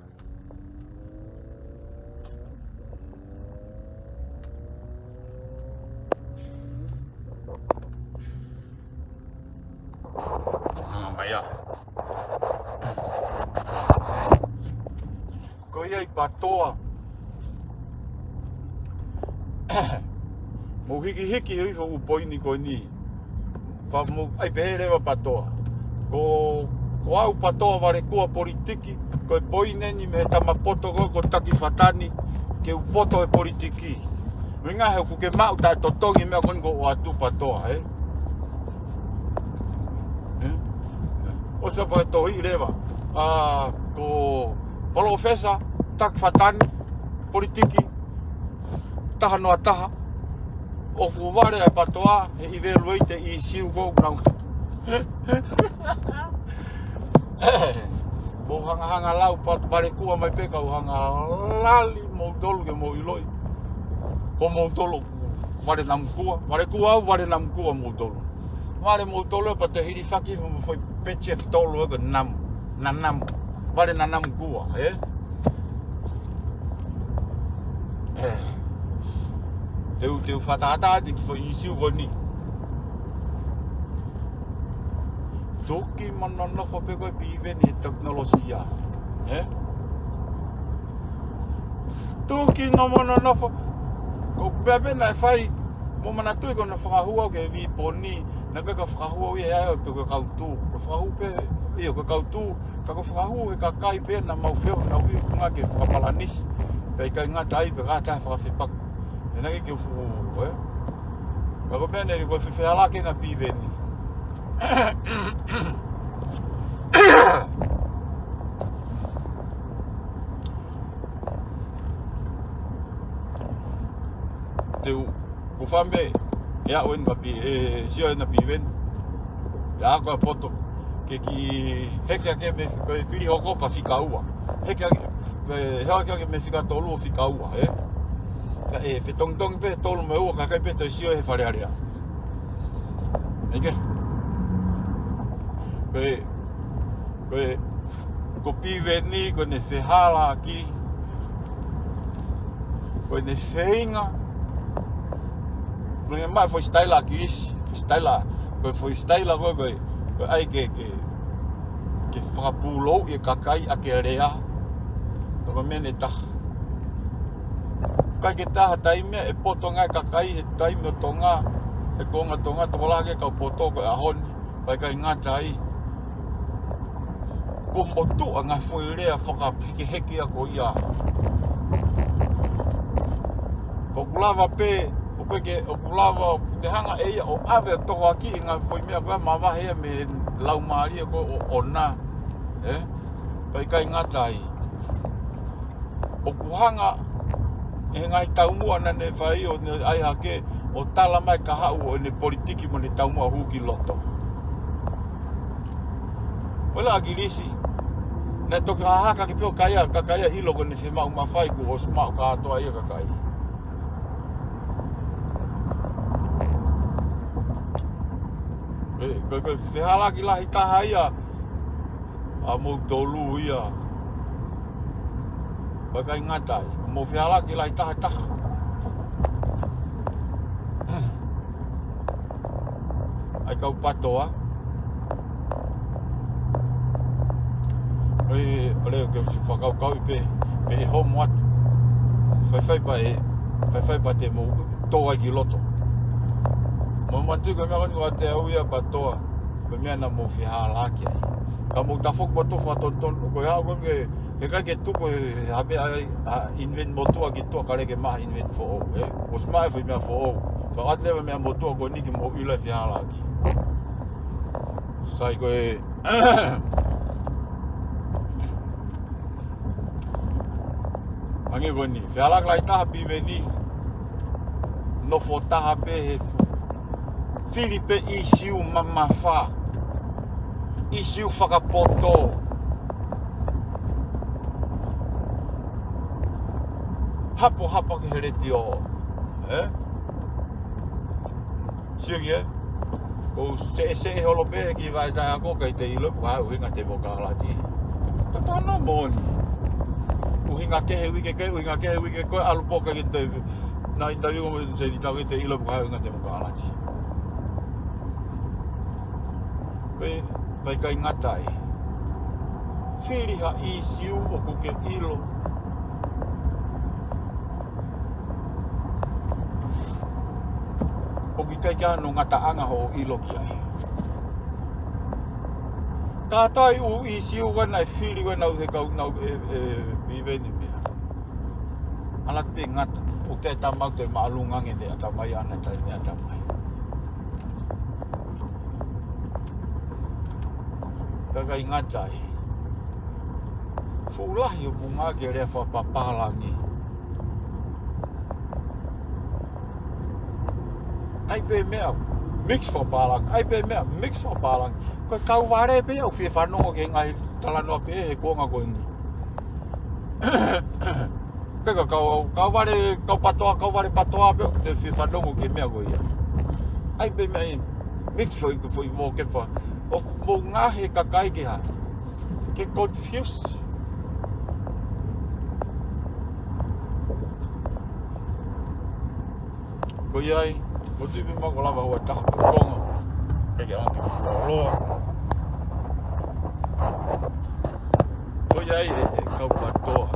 Hanga mai ā. Ko ia ʻi PATOA. Mou hikihiki hifo ʻū poini ko eni. Pea mou ʻai pehē leva PATOA. Ko, ko au PATOA Valekua politiki, ko e poini eni mei he tama poto ko, ko Taki Fatani, ke u poto he politiki. ʻUhinga he ʻoku ke maʻu taʻetotongi meʻa ko eni ʻoku ʻoatu PATOA, ē? Ē? ʻOsi pea tohi leva. ʻA, ko Palōfesa Taki Fatani, politiki, taha noa taha. ʻOku vale ʻa e PATOA he evaluate e ʻīsiu ko ē ʻoku nau. Mou hangahanga lau pa-, Valekua mai pē kau hanga lali moutolu ke mou ʻiloʻi. Ko moutolu vale namukua, Valekua au vale namukua moutolu. Vale moutolu pea te hilifaki mo foʻi page F tolu ʻe ko e namu, nanamu. Vale nanamukua, ē? Ē. Te u, te u fakatātā atu ki he foʻi ʻīsiu ko eni. Tuki mo nonofo pē ko ē Piveni he tekinolosia. Ē? Tuki mo nonofo. Ko e meʻa pē naʻe fai, mou manatuʻi ko hono fakahū au ki he viponi, naʻe ʻikai ko e fakahū au ia ʻe au pe ko e kau tū. Ko e fakahū pē, ʻio ko e kau tū, ka ko e fakahū he kakai pē naʻa mau feohi, naʻa mau ʻi ʻuhinga ke fakapalanisi. Pea ʻikai ngata ai pē ka ta fakafepaku. ʻE naʻe ke fuʻu, ē? Ka ko e meʻa naʻe ko e fefehala ke na Piveni. Te u, ko fame, ʻe aʻu eni ka Pi-, ʻe sio ena Piveni. ʻE ako ʻa poto. Ke kiʻi heke ake mei, ko e fili hoko pea fika ua. Heke ake, ko e heke ake mei he fika tolu ʻo fika ua, ē? Ka ʻe fetongitongi pē tolu mo e ua, ka ʻikai pē toe sio he Fale Alea. ʻIkai ke? Ko e, ko e, ko Piveni, ko ʻene fehālaaki, ko ʻene feinga, ko ʻene maʻu foʻi sitaila ʻa Kilisi, foʻi sitaila, ko e foʻi sitaila ko e, ko e, ko e ʻai ke, ke, ke fakapūlouʻi e kakai ʻaki e lea, ka ko e meʻa ʻe taha. ʻIkai ke taha taimi ʻe poto ngaahi kakai he taimi ʻo Tonga, he kuonga Tonga, tokolahi ke kau poto ko e ʻaho ni, pea ʻikai ngata ai. Kuo motuʻa ngaahi foʻi lea fakahekeheke ʻa ko ia. Pea ʻoku lava pē ʻo Ko e ke ʻoku lava ʻo te hanga ʻe ia ʻo ʻave ʻo tohoakiʻi e ngaahi foʻi meʻa ko ē mavahe ia mei he laumālie ko ē ʻoʻona. Ē? Ka ʻikai ngata ai, ʻoku hanga ʻe he ngaahi taumuʻa naʻa ne fai ʻo ne ʻai hake ʻo tala mai ka haʻu ʻo ne politiki mo ne taumuʻa hū ki loto. ʻOku lahi ʻa ʻAkilisi, naʻe toki hahaka ki pio kakai ia, kakai ia ʻilo ko ʻene fiemaʻu mafai kuo ʻosi maʻu kātoa ia kakai. Ē, ko e, ko e fehālaaki lahi taha ia ʻa moutolu ia. Ka ʻikai ngata ai, mou fehālaaki lahi taha taha. ʻAi kau PATOA. ʻOi, ʻo leo ke u si fakakaukauʻi pē, pē ʻe homo atu. Faifai pē ē, faifai pē te mou tō ai ki loto. Mou manatuʻi ko e meʻa ko eni ʻoku ʻiate au ia PATOA, ko e meʻa naʻa mou fehālaaki ai. Ka mou tafoki ʻo tofa tonton, ko e hā ko ē ke, he ʻikai ke tuku he, he ha meʻa ai, ha invent motuʻa ki tuʻa kae ʻikai ke maʻu ha invent foʻou, ē? ʻOsi maʻu e foʻi meʻa foʻou. Ka ʻoatu leva e meʻa motuʻa ko eni ke mou ʻilo e fehālaaki. Sai ko e. Hangē ko eni, fehālaaki lahi taha Piveni. Nofo taha pē he fu-, fili pē ʻīsiu mamafa. ʻĪsiu fakapoto. Hapo hapo ki he letiō. Ē? Sio ki ai. ʻOku seʻeseʻe holo pē he kiʻi vaʻe taʻeako ʻikai te ʻilo pe ko e hā e ʻuhinga temokālati. Tatau na moʻoni. ʻUhinga kehe uike ko ē, ʻuhinga kehe uike ko ē, ʻalu pē ʻo ʻikai ke toe. Naʻe, naʻe ʻikai mo se ni tau ke te ʻilo pe ko e hā e ʻuhinga temokālati. Pea, pea ʻikai ngata ai. Fili ha ʻīsiu ʻoku ke ʻilo ʻoku ʻikai ke ʻi ai hano ngataʻanga hoʻo ʻilo ki ai. Kātaki ʻū ʻīsiu ko ē naʻe fili ko ē naʻa nau he kau nau ē, ē, Piveni meʻa. ʻAlu atu pē ngata, ʻoku te tama ʻoku te māʻolunga ange ʻene ʻatamai ʻana tai ʻene ʻatamai. Ka ʻikai ngata ai. Fuʻu lahi hoʻomou ngāue ke lea fakapapālangi. ʻAi pē meʻa, mix fakapālangi. ʻAi pē meʻa, mix fakapālangi. Ko e kau vale pē ʻoku fie fanongo ki he ngaahi talanoa pē he kuonga ko eni. Ke ka kau, kau vale, kau PATOA, kau vale PATOA pē ʻoku te fie fanongo ki he meʻa ko ia. ʻAi pē meʻa ē, mix foʻi, foʻi mo ke fa. ʻOku mou ngaohi e kakai ke hā. Ke confuse. Ko ia ai, ko tipi ma ko lava ua taha ko Tonga. Ke ke ʻaonga ke fuoloa. Ko ia ai e, e kau PATOA.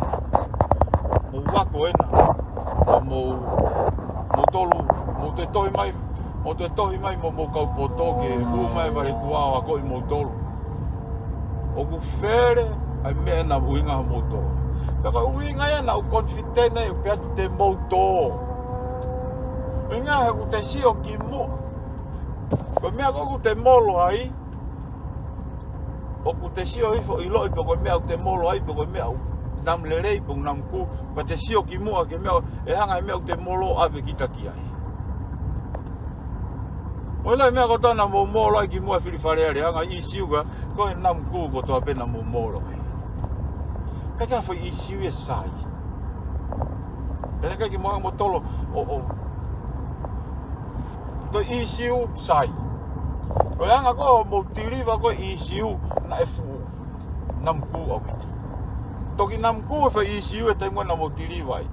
Mou ako ena. Mou, mou tolu, mou te tohi mai, mou te tohi mai, mou, mou kau poto ke hū mai vale kuo akoʻi mou tolu. ʻOku fele ʻa e meʻa naʻe ʻuhinga hoʻomou tō. Pea ko e ʻuhinga ia naʻa ku confident ai pea te mou tō. ʻUhinga he ʻoku te sio ki muʻa. Ko e meʻa ko ē ʻoku te molo ai, ʻoku te sio hifo ʻiloʻi pe ko e meʻa ʻoku te molo ai, pe ko e meʻa ʻoku namu lelei, pe ʻoku namu kū, pea te sio ki muʻa ki he meʻa, ʻe hanga he meʻa ʻoku te molo ʻo ʻave kita ki ai. Mo e lahi meʻa kotoa naʻa mou molo ai ki muʻa fili Fale Alea, ngaahi ʻīsiu ka, ko e namu kū kotoa pē naʻa mou molo ai. Ka ʻikai ha foʻi ʻīsiu ia sai. Pea ʻikai ke mou hanga mo tolo, ʻo, ʻo. Ko e ʻīsiu sai. Ko e anga ko ē hoʻomou tiliva ko ē ʻīsiu naʻe fuʻu namu kū ʻaupito. Toki namu kū e foʻi ʻīsiu he taimi naʻa mou tiliva ai.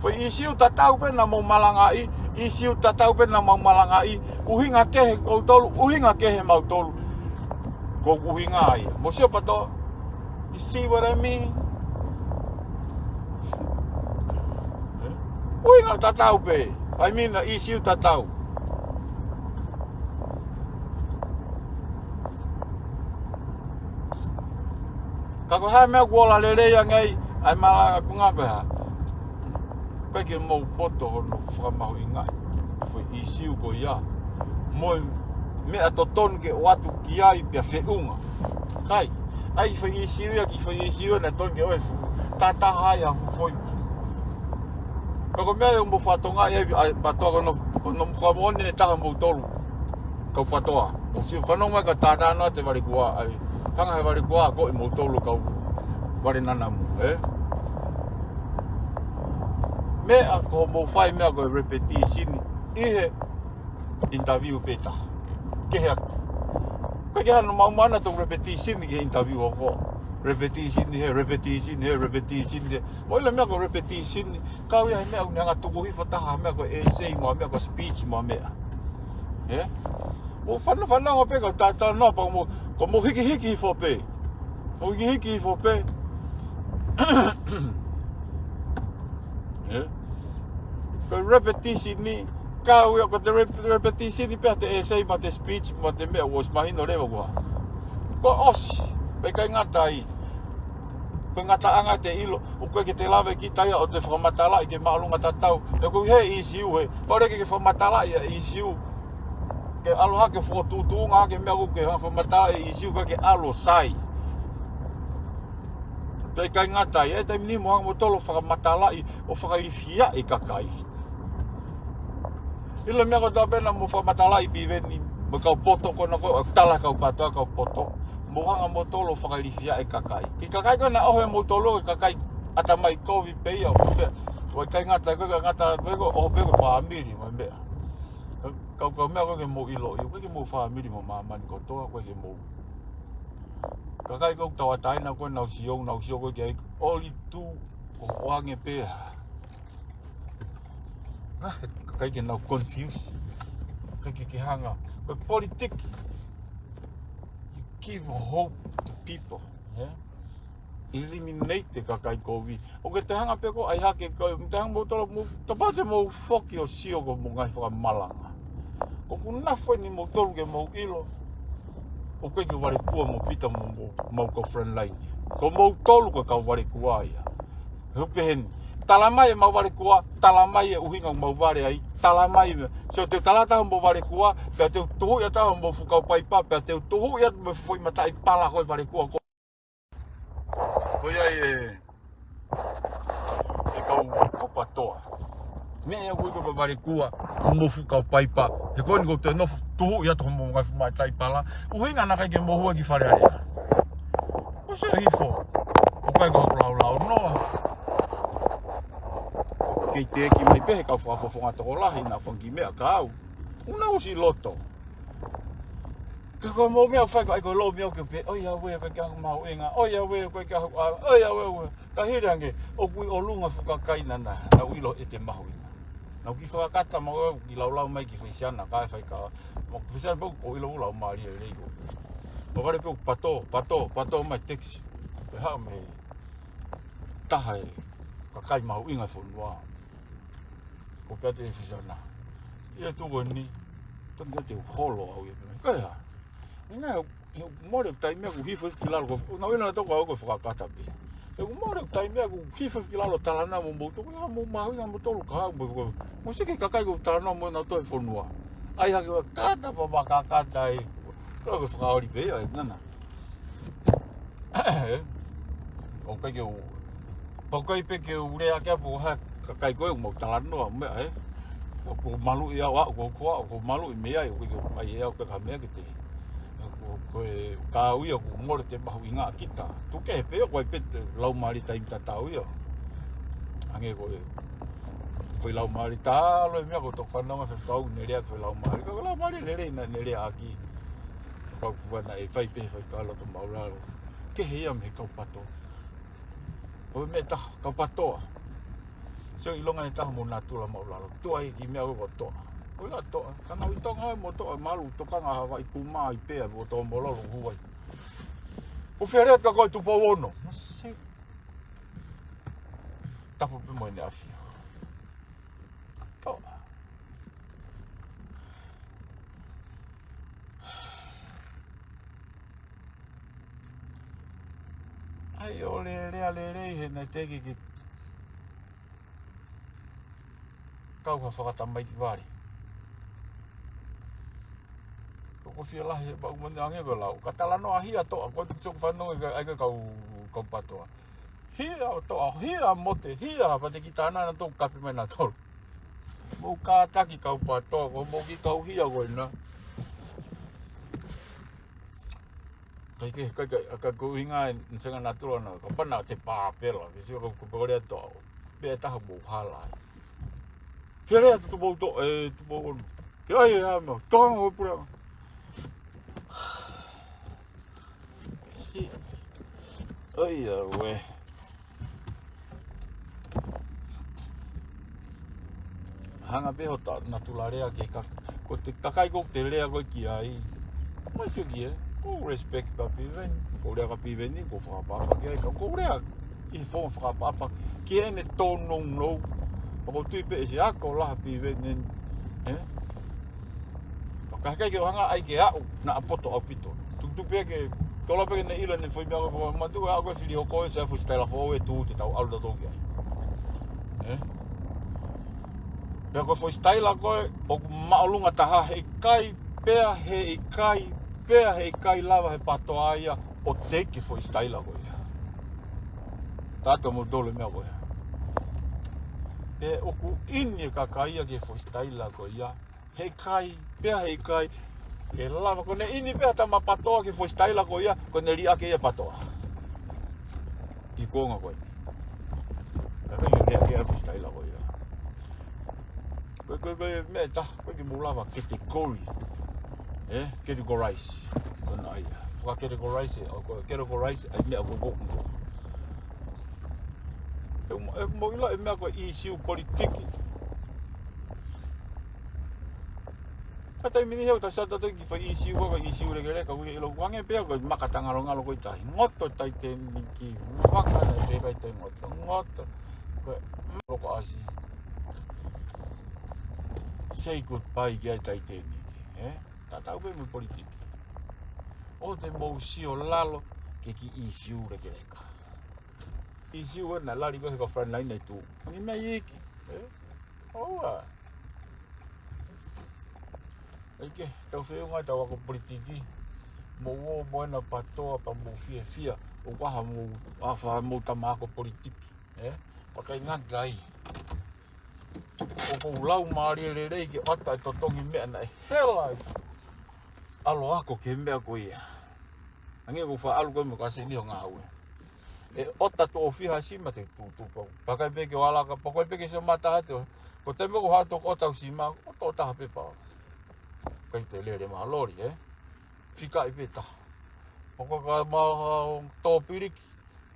Foʻi ʻīsiu tatau pē naʻa mou malangaʻi, ʻīsiu tatau pē naʻa mou malangaʻi, ʻuhinga kehe kimoutolu, ʻuhinga kehe mautolu. Ko e ʻuhinga ia. Mou sio PATOA. You see what I mean? ʻUhinga tatau pē. I mean, ʻa e ʻīsiu tatau. Ka ko e hā e meʻa ʻoku ola lelei ange ai, ʻa e malanga ko ē ngā ko e hā. ʻIkai ke mou poto hono fakamahuʻingaʻi. foʻi issue ko ia. Mo e meʻa totonu ke ʻoatu ki ai pea feʻunga. ʻIkai, ʻai foʻi issue ia ki foʻi issue ia naʻe totonu ke ʻoatu ʻe taha ia foʻi. Pea ko e meʻa ia mo fatongia ia, ʻa e PTOA ko hono, ko hono fakamoʻoni ʻe taha moutolu. Kau PTOA. ʻOsi fanongo mai ka tātānoa te Valekuā ai. Hanga he Valekuā ko e moutolu kau Vale Nanamu, ē? Meʻa ko hoʻomou fai meʻa ko e repetition ʻi he interview pē taha. Kehe ʻaki. ʻIkai ke hano mau mana tau repetition ki he interview ʻo ko. Repetition he, repetition he, repetition he. Mo ʻilo meʻa ko repetition, kau ia he meʻa ʻoku ne hanga tuku hifo taha, meʻa ko essay mo, meʻa ko speech mo meʻa. Ē? Mou fana-, fanongo pē ka tātānoa pea mou, ka mou hikihiki hifo pē. Mou hikihiki hifo pē. Ē? Ko e repetition ni, kau ia ko e rep-, repetition ni pē ʻa e essay mo e speech mo e meʻa ʻosi mahino leva kuo. Kuo ʻosi, pea ʻikai ngata ai. Ko e ngataʻanga te ʻilo, ʻoku ʻikai ke te lave kita ia ʻo te fakamatalaʻi ke māʻolunga tatau. He ko e issue he, pau leva ke ke fakamatalaʻi ʻa e issue. Ke ʻalu hake fokotuʻutuʻunga ke meʻa ʻoku ke fakamatalaʻi ʻa e issue, ʻikai ke ʻalu ʻo sai. Pea ʻikai ngata ai, ʻe taimi ni mou hanga moutolu ʻo fakamatalaʻi, ʻo fakailifia e kakai. ʻIlo meʻa ko e taha pē naʻa mou fakamatalaʻi Piveni, mo e kau poto ko ena ko e tala kau PTOA kau poto. Mou hanga moutolu ʻo fakailifia e kakai. Ki he kakai ko ena ʻohake moutolu e kakai ʻatamai kovi pē ia, ʻo pē. ʻOku ʻikai ngata, ʻikai ngata pē ko, ʻohake pē ko e fāmili mo e meʻa. Ka-, kau, kau meʻa ko e ke mou ʻilo, ʻio, ko e ke mou fāmili mo māmani kotoa, ko e ke mou kakai ko e tauʻatāina ko e nau sio, nau sio ko e ke ai, ʻoli tu, ko ʻoange pē. Ah, kakai ke nau confuse. Kakai ke, ke hanga. Ko e politiki. You give hope to people. Yeah? Eliminate e kakai kovi. ʻOku ke te hanga pē ko ʻai hake ko, te hanga moutolu mou, tapate mou foki ʻo sio ko mou ngaahi fakamalanga. ʻOku nafo eni moutolu ke mou ʻilo. ʻOku ʻikai ke Valekuā mo Pita mo, mo, mau kau frontline. Ko moutolu ko e kau Valekuā ia. He ʻoku pehē ni. Tala mai ʻemau Valekuā, tala mai e ʻuhinga ʻoku mau vale ai, tala mai me. So te u tala atu homou Valekuā, pea te u tuhuʻi atu homou fuʻu kau paipa, pea te u tuhuʻi atu mo e foʻi mataʻi pala ko e Valekuā ko. Ko ia e, e kau, kau PTOA. Meʻa ia ko e kau Valekuā, homou fuʻu kau paipa. He ko eni ʻoku te nofo tuhuʻi atu homou ngaahi fuʻu mataʻi pala. ʻUhinga naʻe ʻikai ke mou hū ki Fale Alea. ʻOsi hifo. ʻOku ʻikai ko e laulau noa. Kei teʻeki mai pē he kau fakafofonga tokolahi naʻa fanga kiʻi meʻa ka au. ʻOku nau ʻosi loto. Ka ko e mou meʻa ʻoku fai ko ai ko e lou meʻa ʻoku ke pehē, ʻoiauē, ʻoku ʻikai ke ʻahu mahuʻinga, ʻoiauē, ʻoku ʻikai ke ʻahu ʻa, ʻoiauē, ʻoiauē. Ka hili ange, ʻoku ʻi ʻolunga fuʻu kakai naʻa nau ʻilo ʻete mahuʻinga. Naʻa ku kiʻi fakakata mo au, kiʻi laulau mai ki Felisiana, kae fai ka, mo Felisiana pau ko e ʻilo ʻoku laumālie lelei ko. Mo vale pē ʻoku PTOA, PTOA, PTOA mai text. Pea haʻu mei he taha e kakai mahuʻinga e fonua. Ko pea te Felisiana. Ia tu ko ni, tonu ke te u holo au ia pē. Kae hā? ʻInga, he ʻoku mole taimi ʻeku hifo ki lalo ko, nau ina toko au ko e fakakata pē. He ʻoku mole taimi ʻeku hifo ki lalo talanoa mo moutolu, ia mou mahuʻinga moutolu ka au mo, mo, mo sike kakai ʻoku talanoa mo nautolu he fonua. ʻAi hake ʻo kata pea ma kakata ai. Ko e fakaoli pē ia, ʻe nana. ʻOku ʻikai ke u, ʻoku ʻikai pē ke u lea ke apu ha kakai ko ē ʻoku mau talanoa mo meʻa, ē. ʻOku maluʻi au, ʻa, ʻoku, ʻoku, ʻoku maluʻi mei ai, ʻoku ʻikai ke u ʻai ʻe au ka mea ke te. ʻOku, ko e, ka au ia ʻoku mole ʻete mahuʻinga kita. Tuku kehe pē ʻoku ʻai pē ʻete laumālie taimi tatau ia. Ange ko e, ko e laumālie talo e meʻa ko e toki fanongo he fekau ne lea ko e laumālie. Ko e laumālie lelei naʻa ne lea ʻaki. Kau kuana e fai pē, fai ka loto māʻulalo. Kehe ia mei he kau PTOA. ʻO meʻa taha, kau PTOA. Sio ʻilonga e taha mo natula māʻulalo. Tuʻa ʻi he kiʻi meʻa ko e toʻa. Ko e la toʻa. Ka nau ʻi Tonga mo toʻa malu, tokanga Havaiʻi kuma ʻi pea, mo toʻa mo lalo huai. Ko fia lea ka ko e Tupou Ono. Masi. Tapu pē mo ʻene ʻafio. Toʻa. ʻAi ʻo lea, lea lelei he naʻe teʻeki ke kau ha fakatamaiki vale. Ko fia lahi he paʻu mani ange ko lau. Ka talanoa hia toʻa, ko e piki soku fanongo e ka, ai ka kau, kau patoa. Hia toʻa, hia mote, hia pate ki tāna na tō kapi mai na tolu. Mou kātaki kau patoa, ko mou ki kau hia ko ena. Kai ke, kai ke, ka ko inga e nsenga natula na, ka pana te pāpela, ke sio ka ko pēlea toʻa. Pea taha mou hala ai. Fele atu tu mou to, e, tu mou ono. Ke ai e hama, tonga o pura. Si. Ai a we. Hanga pē ho ta, natula lea ke ka, ko te kakai ko te lea ko ki ai. Mai sio ki e, ko respect pa piven, ko lea ka piven ni, ko fakapapa ki ai, ka ko lea, i fo fakapapa, ki ene tō nou nou, pa ko tui pē e si ako laha piven ni, e? Ka kai ke o hanga ai ke aʻu, na a poto ʻaupito. Tukutuku pē ke, tolo pē ke ne ʻilo ne fai meʻa ko e matu, a ko e fili o ko e se a fo staila fo e tu te tau alu tatou ki ai. E? Pea ko e fo staila ko e, ʻoku māʻolunga taha he kai, pea he kai, pea he kai lava he patoa ia, ʻo te ke fo staila ko ia. Tato mo tole meʻa ko ia. Pea ʻoku ʻi ai e kakai ia ke fo staila ko ia, he kai, pea he kai, ke lava, ko ne ʻi ai pē ha tama patoa ke fo staila ko ia, ko ne liʻaki ia patoa. ʻI konga ko e. Ka ko e liʻaki ia fo staila ko ia. Ko e, ko e, ko e meʻa ʻe taha, ko e ke mou lava category. E, categorize. Ko na ia. Faka categorize, ʻo ko categorize, ai meʻa ko ko. E mo, e mo ʻilo e meʻa ko e issue politiki. Ka taimi ni he ʻoku tau sata toki fai issue ko e issue lekeleka, ʻoku ʻilo kuange pea ko e maka tangalongalo ko e tahi. Ngoto Titanic, vaka na te kai te ngoto. Ngoto. Ko e, loko asi. Say goodbye ki ai Titanic, e? Tatau pē mo politiki. ʻO te mou sio lalo ke ki issue lekeleka. Issue na lali ko he ko frontline na i tu. Angi mai iki, e? ʻOua. Ai ke, tau feʻunga tau ako politiki. Mou ō mo ena patoa pa mou fiefia. ʻOku ʻaha mou, ʻaha mou tama ako politiki, e? Pakai ngata ai. ʻOku ou lau mālie lelei ke ʻata e totongi meʻa naʻe hela ai. ʻAlu ako ki he meʻa ko ia. Ange ko fa ʻalu ko e mo ka se ni o ngāue. E ʻota to ofi ha sima te tutu pau. Pakai pē ke wala ka, pakai pē ke se mata ha te o. Ko te mo ko ha to ko ʻota u sima, ko to taha pē pau. Kai te lele ma lori, e? Fika i pē taha. Poko ka ma to piliki.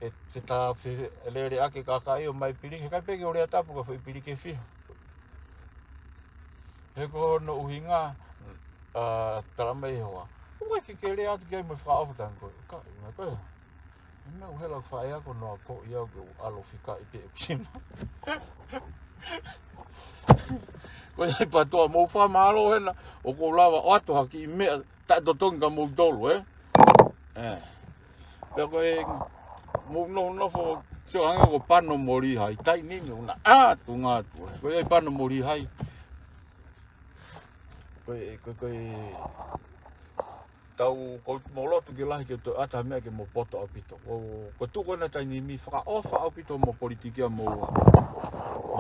E te ta fe lele ake kakai ʻo mai piliki. He kai pē ke o lea tapu ka fai piliki e fiha. He ko hono ʻuhinga, a, tala mai he hoa. ʻOku ʻikai ke ke lea atu ki ai mo e fakaʻofa tango. Ka, ʻi mai ko e. Meʻa ʻoku hela faʻea ko noa ko ia ke u ʻalu fika i pē ʻeku sima. Ko ia i patoa mou fakamālō hena, ʻoku ou lava ʻo ʻatu haki i meʻa, taʻe totongi ka mou tolu, e? E. Pea ko e, mou no, nofo, sio ange ko Pano mo Lihai, tai ni, ni una, a, tunga atu, e. Ko ia i Pano mo Lihai. Ko e, ko e, ko e, tau, ko mou lotu ke lahi ke toe ʻata ha meʻa ke mou poto ʻaupito. Ko, ko tuku ena taimi ni fakaʻofa ʻaupito mo politiki a mou a.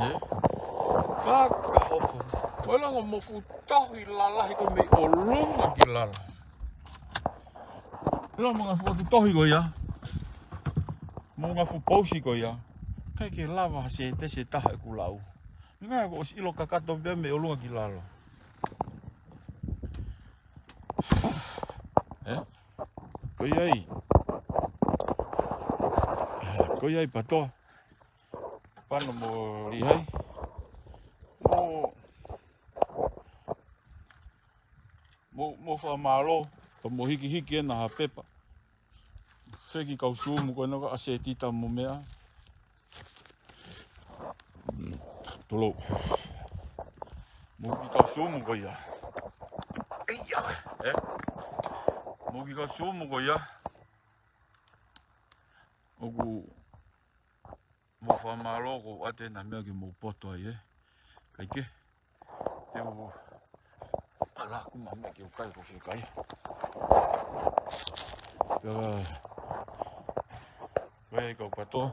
E? Fakaʻofa. Ko e lango mo fuʻu tohi lalahi ko mei ʻolunga ki lalo. Ilo mo ngā fuʻu tohi ko ia. Mo ngā fuʻu pousi ko ia. Kai ke lava ha se te se taha e kulau. Ngā ko ʻosi ʻilo kakato pea mei ʻolunga ki lalo. E? Ko ia i. Ko ia i patoa. Pano mo Lihai. Mo, mo, mo fakamālō. Ka mo hiki hiki ena ha pepa. Feki kau sumu ko ena ka ʻa se tita mo meʻa. Tolo. Mo ki kau sumu ko ia. Ia. E? Mo ki kau sumu ko ia. ʻOku mou fakamālō ko ʻate na meʻa ke mou poto ai, e. Kai ke. Te u Ala, ku ma me ki o kai ko ke kai. Pea, ko e kau patoa.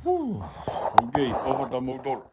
Hū, okay, ʻofa atu moutolu.